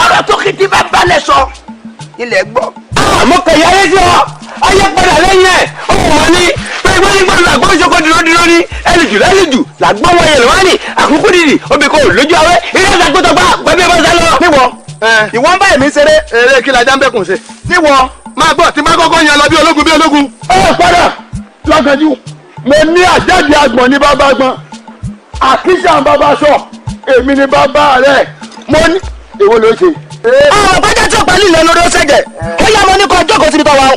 Ọ̀rọ̀ tó kìtì bá balẹ̀ sọ. Ilẹ̀ gbọ́. Àmọ́ kẹ̀yà ayé sí ọ. Ayé padà lẹ́yìn ẹ̀. Ó wọ̀ wọ́n ní pé ìwé ní gbọ́dọ̀ làgbọ́n ìṣokò dúró dúró ní ẹnìjù lẹ́nìjù làgbọ́n wọ̀nyẹn lọ́wọ́ ní àkókò dìdì obì kò lójú awẹ́ ilé ìsàkóso gbà pẹ̀lú ìbọn sálọ. Níwọ̀ ìwọ ń bá èmi ṣeré eré kí lajá ń bẹ̀kùn ṣe. Níwọ̀ máa gbọ́ tí máa kọ́kọ́ yan lọ bí ológun bí ológun. Ó padà lọ́kànjú mo ní àjáde àgbọ̀n ní bàbá àgbọ̀n àkísà ń bàbá sọ èmi ní bàbá rẹ̀ mo ní èwo ló ṣe. Àwọn bájá tí ọ̀pá lílẹ̀ lórí ó ṣẹ̀jẹ̀ ó yá mo ní kó jókòó síbi tó wà ó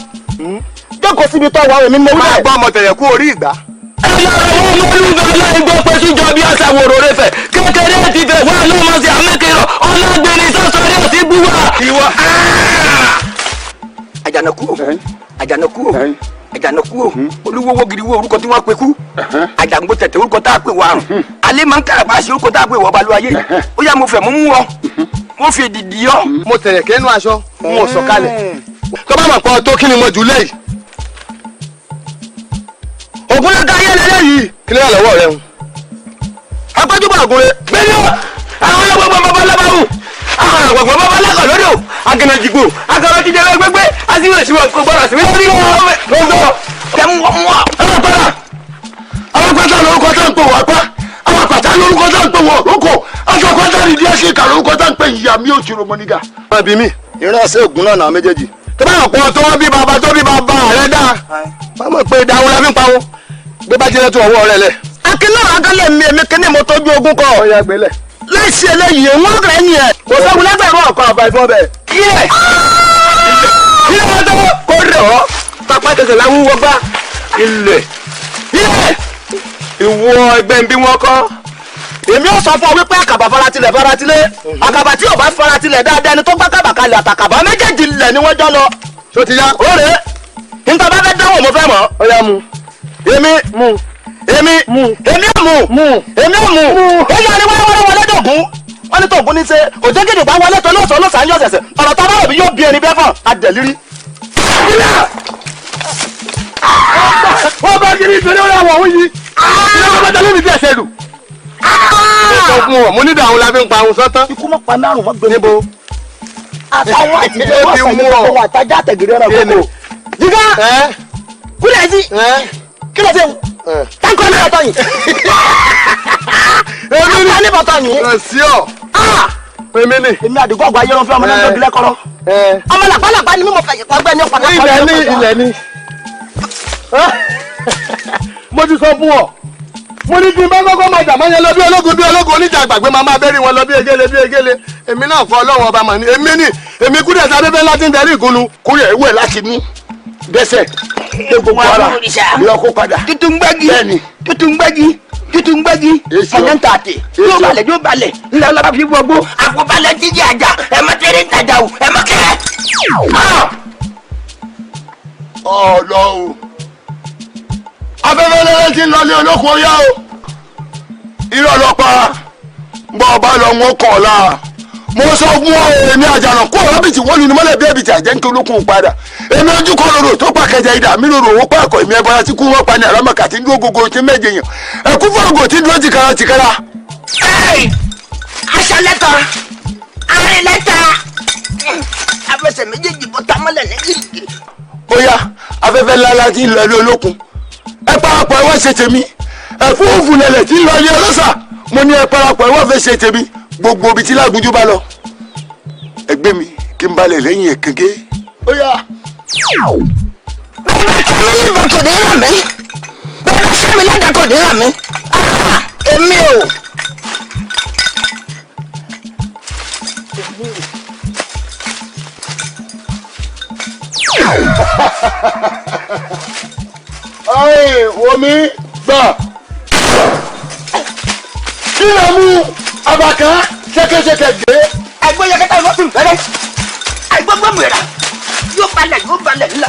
jókòó síbi tó wà ó èmi mo wí bẹ́ẹ̀. Máa gbọ́ ọmọ tẹ̀lẹ̀ kú orí ìgbà. Kékeré ti fẹ̀ wá ló mọ̀ sí amẹ́kẹ̀rọ ọlọ́gbẹ̀rin sọ́sọ́rí òsì búwa. Ìwọ. Àjànàkú o Àjànàkú o Àjànàkú o olúwowó gidi wo orúkọ tí wọ́n pe kú Àjàngbó tẹ̀tẹ̀ orúkọ tá a pè wọ àrùn alẹ́ máa ń kàràbà sí orúkọ tá a pè wọ balùwàyè ó yá mo fẹ̀ mú mú ọ mo fi èdìdì ọ. Mo tẹ̀lẹ̀ kẹ́nu aṣọ n ò sọ̀kalẹ̀ tó bá mọ̀ pọ̀ tó kí ni mo jù lẹ́yìn. Ògúnlẹ́ka ayé lẹ́lẹ́ yìí kí ni wà lọ́wọ́ rẹ ń. Agbájúbọ̀ àgúnrẹ́. Bẹ́ẹ̀ni àwọn ọlọ́gbọ̀gbọ̀ bàbá alábàáwò àwọn ọlọ́gbọ̀gbọ̀ bàbá alákọ̀ lódò agànàjìgbò agànà jíjẹ gbẹgbẹ àti ìwé ìṣúwọ̀n kò gbọ́dọ̀ sí wíwọ́n ní ọ̀gbọ̀n. Tẹ̀mú wọ́n mú ọ. Alápàdà alápàdà lórúkọ tó ń pè wá ìdá mi ò tìrò mọ́ nígà. Má bí mi ìránṣẹ́ ògùn náà náà méjèèjì. Tó bá yàn pọ̀ tó bí bàbá tó bí bàbá rẹ̀ dáa. Má mọ̀ pé ìdáhùn la fi ń pawó. Gbé bá jẹ́rẹ́ tó ọwọ́ rẹ̀ lẹ̀. Akínú àgọ́lẹ̀ mi èmi kíní mo tọ́jú ogun kọ. Ó yá gbélẹ̀. Láìsí eléyìí wọ́n rẹ̀ ń yẹn. Kò sẹ́gun lẹ́gbẹ̀rún ọ̀kan àbá ìfọ́ bẹ̀. Kílẹ̀ kílẹ̀ wọ́n tó kó rẹ̀ ọ́ pápá tẹsẹ̀ láwọn wọ́n bá ilẹ̀. Ilẹ̀. Ìwọ ẹgbẹ́ ń bí wọ́n kọ́. Èmi ò sọ fún ọ wípé àkàbà faratilẹ̀ faratilẹ̀ àkàbà tí ò bá faratilẹ̀ dáadáa ẹni tó gbá kàbà kalẹ̀ àtàkàbà méjèèjì lẹ̀ ni wọ́n jọ lọ. Ṣó ti yá? Ó rèé níta bá fẹ́ dánwò mo fẹ́ mọ̀. Ó yá mu. Èmi mu. Èmi mu. Èmi ò mu. Mu. Èmi ò mu. Ó yá ni wọ́n wọlé dògún. Wọ́n ní tògún ní ṣe òjégèdè bá wọlé tó lóòsàn lóòsàn yóò ṣẹ̀ṣẹ̀ ọ̀rọ̀ tó bá rò bí yóò bí ẹni bẹ́ẹ̀ fọ̀ adẹ̀lírí. Wọ́n bá kiri ìtòrí ó yà wọ̀ ọ́ yìí. Ilé bàbá tẹ́lẹ̀ mi bí ẹsẹ̀ lù. Mo sọ fún ọ, mo ní dàrún la fi ń pa ohun sọ́tán. Ikú mọ́ pa márùn-ún mọ́ gbé níbo. Àtàwọn àtijọ́ wọ́n sàn ní gbogbo àtajà àtẹ̀gẹ̀rẹ̀ rẹ̀ gbogbo. Jígá kúlẹ̀ sí kí ló ṣe ń táǹkọ́ ní bàtọ̀ yìí. Táǹkọ́ ní bàtọ̀ yìí. Sí ọ. Èmi ni. Èmi àdìgún ọgbà ayé ránfẹ́ ọmọ náà lọ́dún lẹ́kọ̀rọ̀. Ọmọ làpálàpá ni mímọ fẹ̀yìn pàgbẹ́ ní ọ̀pá. Ilẹ̀ ni ilẹ̀ ni. Mo ti sọ fún ọ. Mo ní kí n bá kọ́kọ́ máa jà máa yẹn lọ bí ológun bí ológun oníjà àgbàgbé máa máa bẹ́rí wọn lọ bí egéle bí egéle. Èmi náà kọ́ Ọlọ́run ọba mà ní. Èmi ni èmi kúrẹ̀ sábẹ́fẹ́ láti ń darí ìgúnnu. Kúrẹ̀ ewé láti mú dẹ́sẹ̀ dé gbogbo ara lọ kó padà. Tuntun gbẹ́gi tuntun gbẹ́gi tuntun gbẹ́gi ọ̀yẹ́ ń tààtì yóò balẹ̀ yóò balẹ̀ ńlá ọlọ́ba fi gbogbo àpòbalẹ̀ jíjí àjà ẹ̀ má tẹ́lẹ̀ ń tajà o ẹ̀ má kẹ́. Ọlọ́run afẹ́fẹ́ lẹ́lẹ́ ti ń lọ ní olókun ọyá o irọ́ lọ pa bọ́ ọba lọ wọn kọ̀ la mo sọ fún ọ èmi àjànà kó ọ̀rọ̀ bìtì wọ́n lu ni mọ́lẹ̀ bí ẹ̀bìtì àjẹ́ ń kí olókun padà èmi ojú kọ́ lòrò tó pa kẹjẹ idà mi lòrò owó pàkọ́ èmi ẹbọra tí kú wọ́n pa ní àlámọ̀kà tí ń dúró gbogbo tí méje yàn ẹ̀kú fọ́ọ̀gù tí ń dúró tìkara tìkara. Aṣọ lẹ́tọ̀ arìn lẹ́tà afẹsẹ̀ méjèèjì bọ́ tamọ́lẹ̀ ní gírígírí. Ó yá afẹ́fẹ́ ńlá ti ń lọ ní olókun ẹ parapọ̀ ẹ wá ṣe tèmi ẹ̀fúùfù lẹ̀lẹ̀ tí ń lọ ní ọlọ́sà mo ní ẹ parapọ̀ ẹ wá fẹ́ ṣe tèmi gbogbo ibi tí lágúnjú bá lọ ẹgbẹ́ mi kí n balẹ̀ lẹ́yìn ẹ̀ kéke. Ó yá. Bẹ́ẹ̀ bá tẹ̀lé ìbọn kò ní ràn mí bẹ́ẹ̀ bá sẹ́mi ládàá kò ní ràn mí èmi ò. Ayé omi gbà. Kí ló mú abàká ṣẹ̀kẹ̀ṣẹ̀kẹ̀ gbé? Àgbóyẹ̀kẹ́ta ìwọ́n tún fẹ́rẹ́. Àgbógbó mìíràn yóò balẹ̀ yóò balẹ̀ ńlá.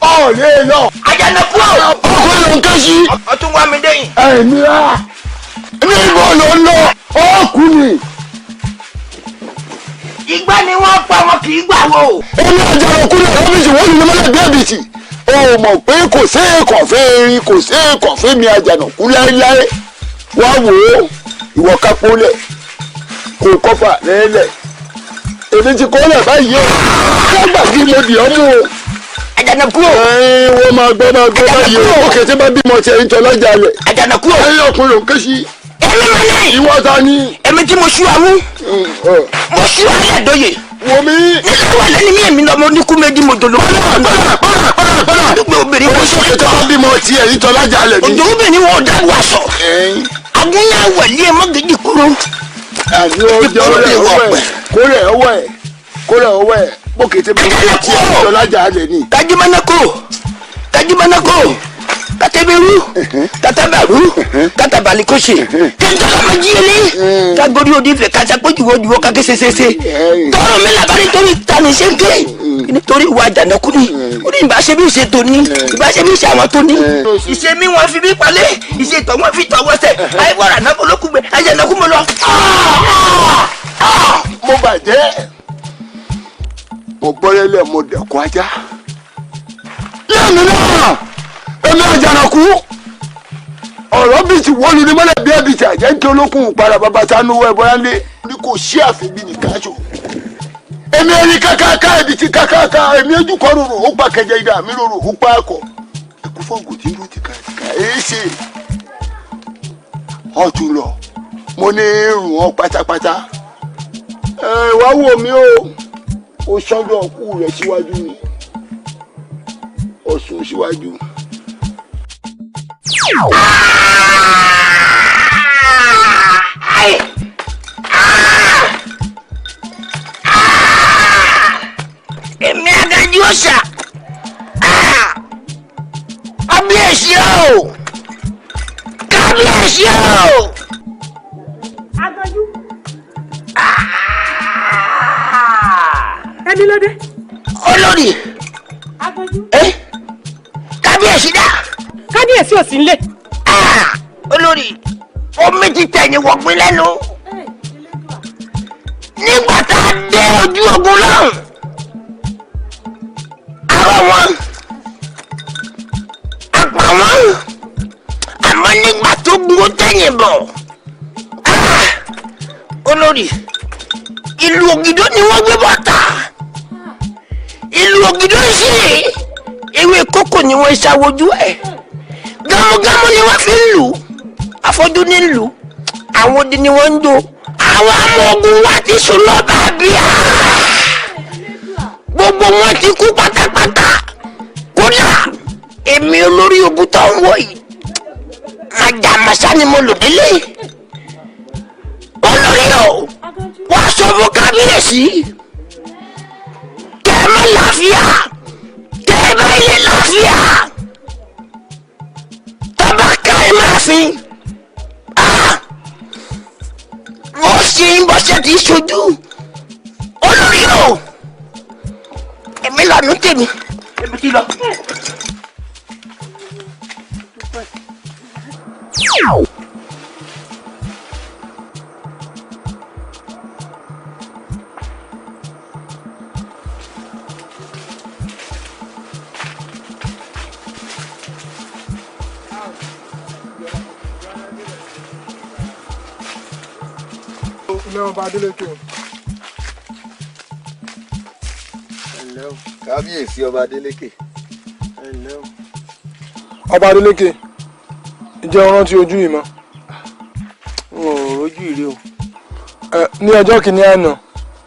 Ọ̀ lè lọ. Àjànàkú o. Ọkùnrin ló ń ké sí. Ọtún wá mi dẹ́yìn. Ẹ̀mí rà. Níbo ló ń lọ? Ọkùnrin. Ìgbà ni wọ́n pa wọn kì í gbà wò. Èmi Àjànàkú lè rọ́bìsì wọ́n lù ní mọ́lẹ̀ bí ẹ̀bìtì. O mọ̀ pé kò sí èkó fẹ́ erin kò sí èkó fẹ́ mi Àjànàkú láéláé. Wá wò ó ìwọ kápó lẹ̀ kò kọ́fà lẹ́lẹ̀. Èmi ti kọ́ lẹ̀ báyìí o. Lágbà kí mo dì ọ́ mú o. Àjànàkú o. Ẹ̀yin wọ́n máa gbọ́ báyìí o. Ó kẹ̀tẹ́ bá bímọ tiẹ̀ ń tọ́lọ́jà lẹ̀. Àjànàkú o. Ẹ̀yin ọkùnrin ló ń ké sí. Èmi máa ní. Ìwọ ta ni. Èmi tí mo ṣú amú. Mo ṣú alẹ́ àdóye. Wò mí. Nígbà wà lẹ́ni mí èmi lọ́mọ oníkú méjì mo dòlò. Dúpẹ́ obìnrin Ó wọ́n ṣe tó bá bímọ tiẹ̀ ń tọ́lọ́jà lẹ̀ ni. Òjò obìnrin wọn ò dáwọ́ aṣọ. Agúnyà wẹ̀lí ẹ̀ mọ́gẹ́jì kúrò. Àní ó jẹ́ ọ̀rẹ́ ọwọ́ ẹ̀ kórè ọwọ́ ẹ̀ kórè ọwọ́ ẹ̀ bókété bá bímọ tiẹ̀ ń tọ́lọ́jà lẹ̀ ni. Tajimanako Tajimanako Kateberu Katabaru Katabalikosi Kẹntọ́lámajiyele Kagori odifẹ kasakojuwojuwo kake sesese tọrọ mi labari torí tani sẹ́ńkẹ́ nítorí ìwà Àjànàkú ni ó ní ìbáṣe bí ìṣe tó ní ìbáṣe bí ìṣe àwọn tó ní. Ìṣe mi wọn fi mí palẹ̀ ìṣe tọ̀ wọn fi tọ̀ wọ́sẹ̀ àìwọ̀rà náà olókùn gbẹ Àjànàkú mo lọ. Mo bàjẹ́ mo bọ́lẹ́lẹ̀ mo dẹ̀kun ajá. Lẹ́nu náà èmi Àjànàkú ọ̀rọ̀ bíi ti wọ́n lu ní mọ́lẹ̀ bí ẹ̀bìtì àjẹ́ ń kí olókùn para bàbá sanu wọ ẹ̀bọ̀rá lé ní kò sí àfẹ́bí nìkan ṣo. Èmi ẹni kákáká ẹ̀bìtì kákáká èmi ojú kọ́ rorò ó pa kẹjẹ idà mi rorò ó pa akọ. Ẹ̀kú fọ́ọ̀gù tí ń dún tìkàtìkà èé ṣe ọ̀tún lọ. Mo ní rùn ọ́ pátápátá. Ẹ wá wò mí o, ó sọ́jọ́ ọkú rẹ̀ síwájú ni, ó sún síwájú. Èmi adájú ọ̀sà kábíyèsí o, kábíyèsí o. Aganjú. Ẹni ló dé. Olórí. Aganjú. Kábíyèsí dá. Kábíyèsí ò sí nílé. Olórí, omi ti tẹ̀yìn wọ̀gbìn lẹ́nu. Nígbà tá a dé ojú ogun lọ́hùn, àrọ̀ wọn, àpà wọn, àmọ́ nígbà tó gbó tẹ̀yìn bọ̀, olórí, ìlú Ògìdó ni wọ́n gbé bọ́ta. Ìlú Ògìdó sì ewé kókò ni wọ́n ṣàwojú ẹ̀. Gámúgámú ni wọ́n fi ń lù, afọ́jú ní ń lù, àwọn odi ni wọ́n ń jó. Àwọn ọmọ ogun wa ti sùn lọ́ba bíà. Gbogbo wọn ti kú pátápátá. Kódà èmi olórí ogun tó ń wọ̀ yìí, màjàmásá ni mo lò délé. Olórí o, wá sọ fún kábíyèsí kẹ́ ẹ má láfíà, kẹ́ ẹ bá ilé láfíà, tọ́ba ká ẹ máa fi wọ́n ṣe ń bọ́sẹ̀ tí í ṣojú. Olórí o, èmi lọ́nu tèmi, èmi ti lọ. Ilé ọba Adélékè. Kábíyèsí ọba Adélékè. Ọba Adélékè, ǹjẹ́ o rántí ojú yìí mọ́? N ò rójú ìrí o. Ní ọjọ́ kìíní àná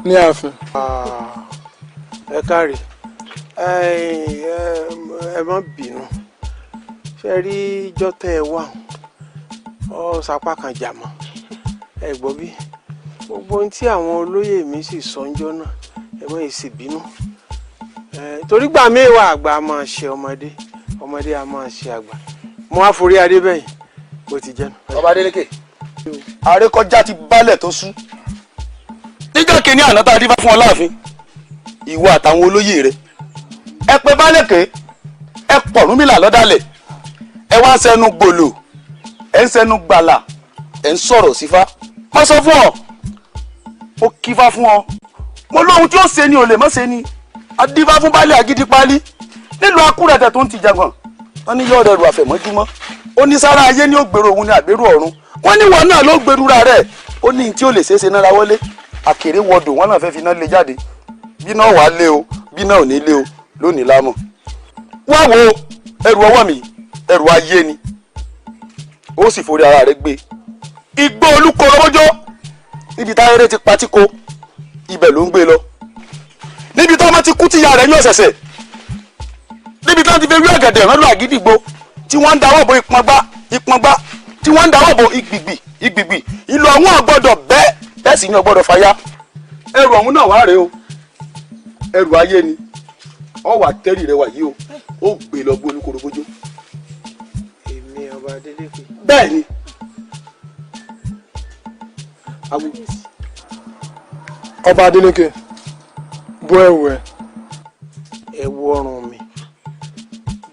ní ààfin. Ẹ káre, ẹ má bínú, ṣe rí ijọ́ tẹ́ ẹ wà ọ sapá kan jà mọ́ ẹ gbọ́ bí gbogbo ohun tí àwọn olóyè mi sì sọ ńjọ́ náà, ẹ má yìí sì bínú. Torí gbà mí wà, àgbà á máa ṣe ọmọdé, ọmọdé á máa ṣe àgbà. Mo á forí adé bẹ́yìn bó ti jẹ́nu. Ọba Adélékè, àrékọjá ti balẹ̀ tó sú. Níjọ́ kìíní àná tá a dífá fún ọ láàfin, ìwọ àtàwọn olóyè rẹ ẹ pé Bálẹ̀kẹ́, ẹ pọ̀rúnmìlà lọ́dàlẹ̀, ẹ wá ń sẹnu gbòlò, ẹ ń sẹnu gbàlà, ẹ ń sọ̀rọ̀ sífá. Mo sọ fún ọ, mo kífá fún ọ, mo lóhun tí ó ṣe ni ò lè mọ́ ṣe ni. Adífá fún baálé agídípálí nílùú Akúrẹ̀tẹ̀ tó ń ti jagbọ̀n, wọ́n ní yọ̀ọ́ rẹ̀ rù àfẹ̀mọ́júmọ́. Ó ní sára ayé ní ó gbèrò òun ní àgbèrò ọ̀run. Wọ́n ní wọn náà ló gbèrúra rẹ̀. Ó ní tí ó lè ṣeéṣe náírà wọlé àkèrè wọdò, wọn náà fẹ́ fi iná lé jáde. Bí náà wàá lé o, bí náà ò ní lé o, lónìí lámọ̀. Wá wo ẹrù ọwọ́ mi, ẹrù ayé ni, ó sì forí ara rẹ̀ gbé. Igbó olúkọrọmọjọ níbi táyẹrẹ ti patíko, ibẹ̀ ló ń gbé lọ. Níbi tí wọ́n ti kú tíya rẹ̀ ní ọ̀sẹ̀sẹ̀, níbi tí wọ́n ti fi rí ọ̀gẹ̀dẹ̀ rán lọ àgídìgbò, tí wọ́n ń dáwọ́ bo ìpọ́ngbá ìpọ́ngbá, tí wọ́n ń dáwọ́ bo ìgbìgbì ìgbìgbì. Ìlú ọ̀hún ọ̀gbọ́dọ̀ bẹ́ẹ̀, bẹ́ẹ̀ sì ni ọ̀gbọ́dọ̀ fàya. Ẹrù ọ̀hún náà wá rèé o, ẹrù ayé ni, ọ wà tẹ́rì rẹ wà yìí o, ó gbé lọ gbó olúkorobójó. Èmi ọba Adélékè. Bẹ́ẹ̀ ni. Awo. Ọba Adélékè, bọ́ ẹ̀wù ẹ̀. Ẹ̀wù ọrùn mi.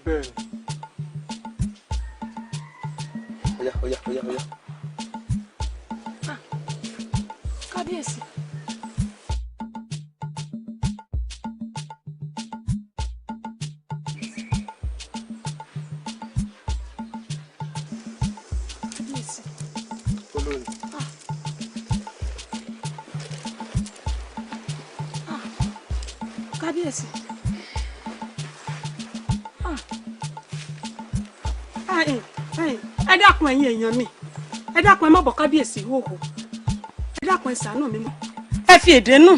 Bẹ́ẹ̀ni. Oya oya oya oya. Kábíyèsí. Kábíyèsí. Olórí. Kábíyèsí. Ẹ dákun ẹ̀yin èèyàn mi, Ẹ dákun, ẹ má bọ̀ kábíyèsí ìhòòhò. Ẹ dákun, ẹ ṣàánú mi mọ́. Ẹ fi èdè nù,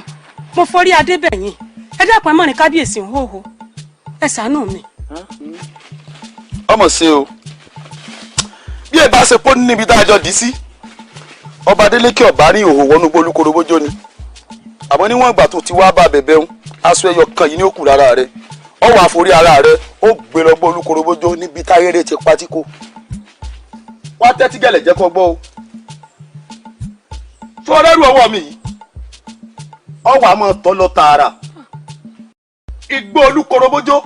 mo forí adé bẹ̀yìn. Ẹ dákun, ẹ má rìn kábíyèsí ìhòòhò. Ẹ ṣàánú mi. Ọmọ ṣe o, bí ẹ bá ṣe pọ́ níbi tá a jọ dì í sí, ọba Adélékè ọba rí ìhòòhò wọnú gbólúkorobójó ni. Àmọ́ níwọ̀n ìgbà tó ti wá bá bẹ̀bẹ̀ ń aṣọ ẹyọ kan yìí ní òkú lára rẹ, ọ wà forí ara rẹ ó gbé lọ gbólúkorobójó níbi táyéré ti patíkó. Wá tẹ́tí gẹ̀lẹ̀ jẹ́ kó gbọ́ o. Tó ọlẹ́rù ọwọ́ mi yìí, ọ wà máa tọ́ lọ tààrà igbó olúkorobójó,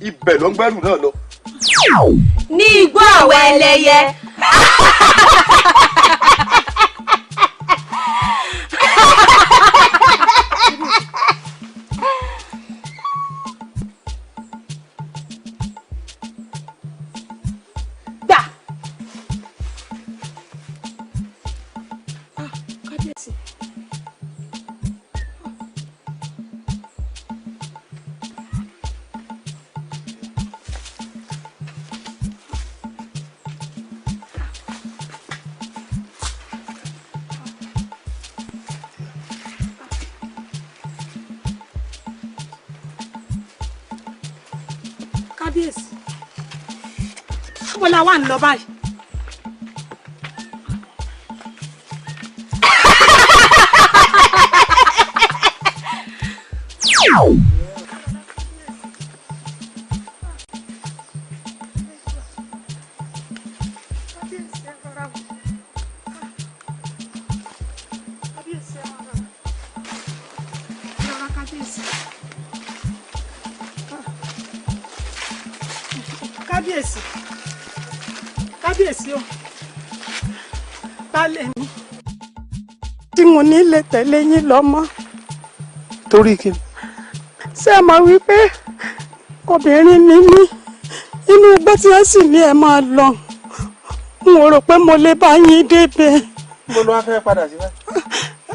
ibẹ̀ ló ń gbẹ́rù náà lọ. Ní igbó àwọn ẹlẹ́yẹ. Gbà. Ah, kábíyèsí. Kábíyèsí, wọ́n la wà ń lọ báyìí. Kábíyèsí, kábíyèsí o, baálé mi tí mo ní lè tẹ̀lé yín lọ mọ́. Torí kí ni? Ṣé ẹ mọ̀ wípé obìnrin ni mí, inú igbó tí wọ́n sì ní ẹ máa lọ, n ò rò pé mo lè bá yín débẹ̀. Mo lọ wá fẹ́ padà sí báyìí.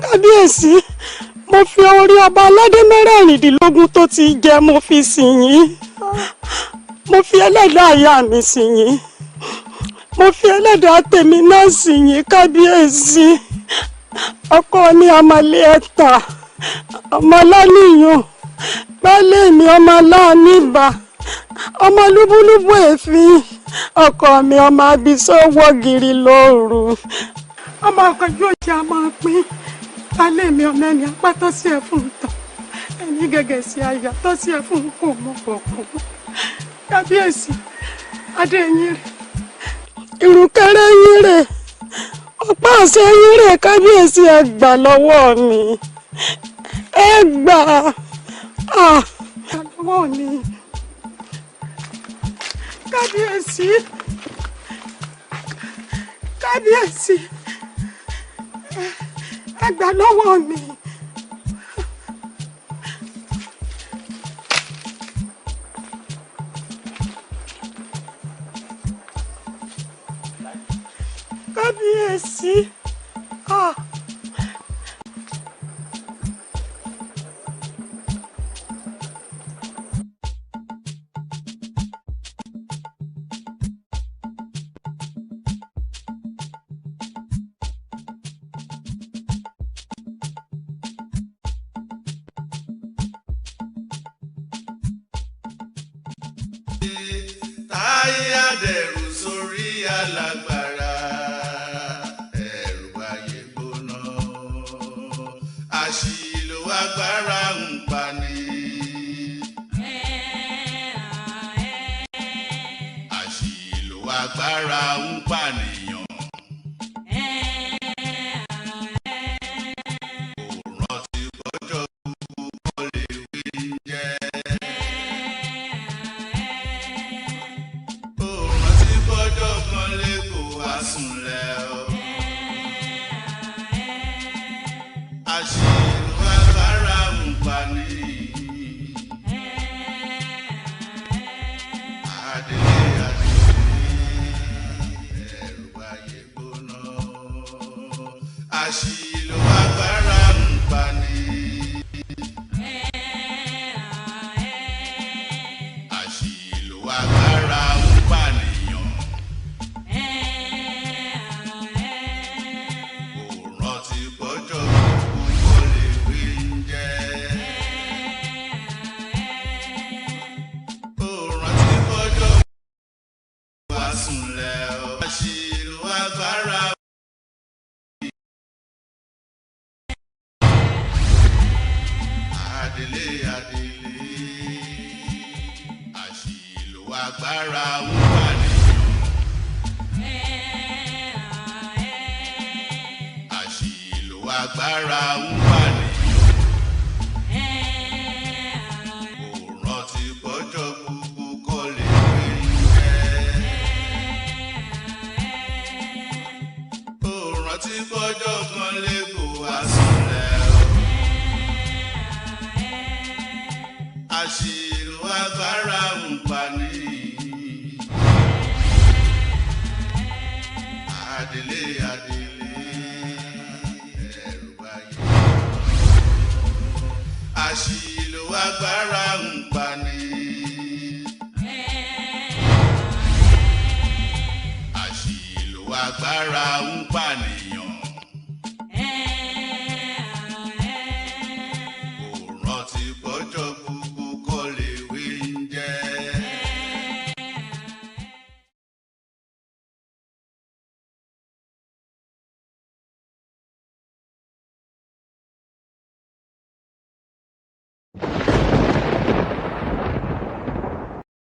Kábíyèsí, mo fi orí ọba aládé 26 tó ti jẹ mo fi sìn yín, mo fi ẹlẹ́dàá ìyá mi sìn yín, mo fi ẹlẹ́dàá tèmi náà sìn yín. Kábíyèsí, ọkọ mi ọmọlé ẹ̀ta ọmọ ọlọ́nìyàn, baálé mi ọmọ aláàmìbá, ọmọ lúbúlúbú èéfín, ọkọ mi ọmọ abisọ wọ́gìrì lóru, ọmọ ọkọ yóò jẹ́ a máa pín. Baálé mi ọmọ ẹni apá tó sí ẹ fún tán, ẹni gẹ́gẹ́ sí àyà tó sí ẹ fún kò mọ̀ bọ̀kún. Kábíyèsí, adé yín rè, ìrùkẹ̀rẹ̀ yín rè, ọ̀pá àṣẹ yín rè. Kábíyèsí, ẹ gbà lọ́wọ́ mi, ẹ gbà á lọ́wọ́ mi. Kábíyèsí, kábíyèsí, ẹ gbà lọ́wọ́ mi. Kábíyèsí, ah. Táyé àdẹ̀rù sórí alágbára, ẹ̀rù ayé gbóná, àṣìlò agbára ń pani. Àṣìlò agbára ń pànìyàn. Kò rántí bọ́jọ́ gbogbo kọ́ lè wí ń jẹ́. Kò rántí bọ́jọ́ kan lè kó wá sùnlẹ̀ o. Àṣìlò agbára ń pani. Adélé adélé, ẹ̀rù ayé gbóná. Àṣìlò agbára ń pani. Àṣìlò agbára ń pànìyàn. Agbára ń pànìyàn. Àṣìlò agbára ń pànìyàn. Kò rántí pọ́jọ́ gbogbo kọ́ lè rí jẹ́. Kò rántí pọ́jọ́ kan lè kó wá sílẹ̀ o. Àṣìlò agbára ń pani. Adelé adelé ẹ̀rù báyìí. Àṣìlò agbára ń pani. Àṣìlò agbára ń pànìyàn.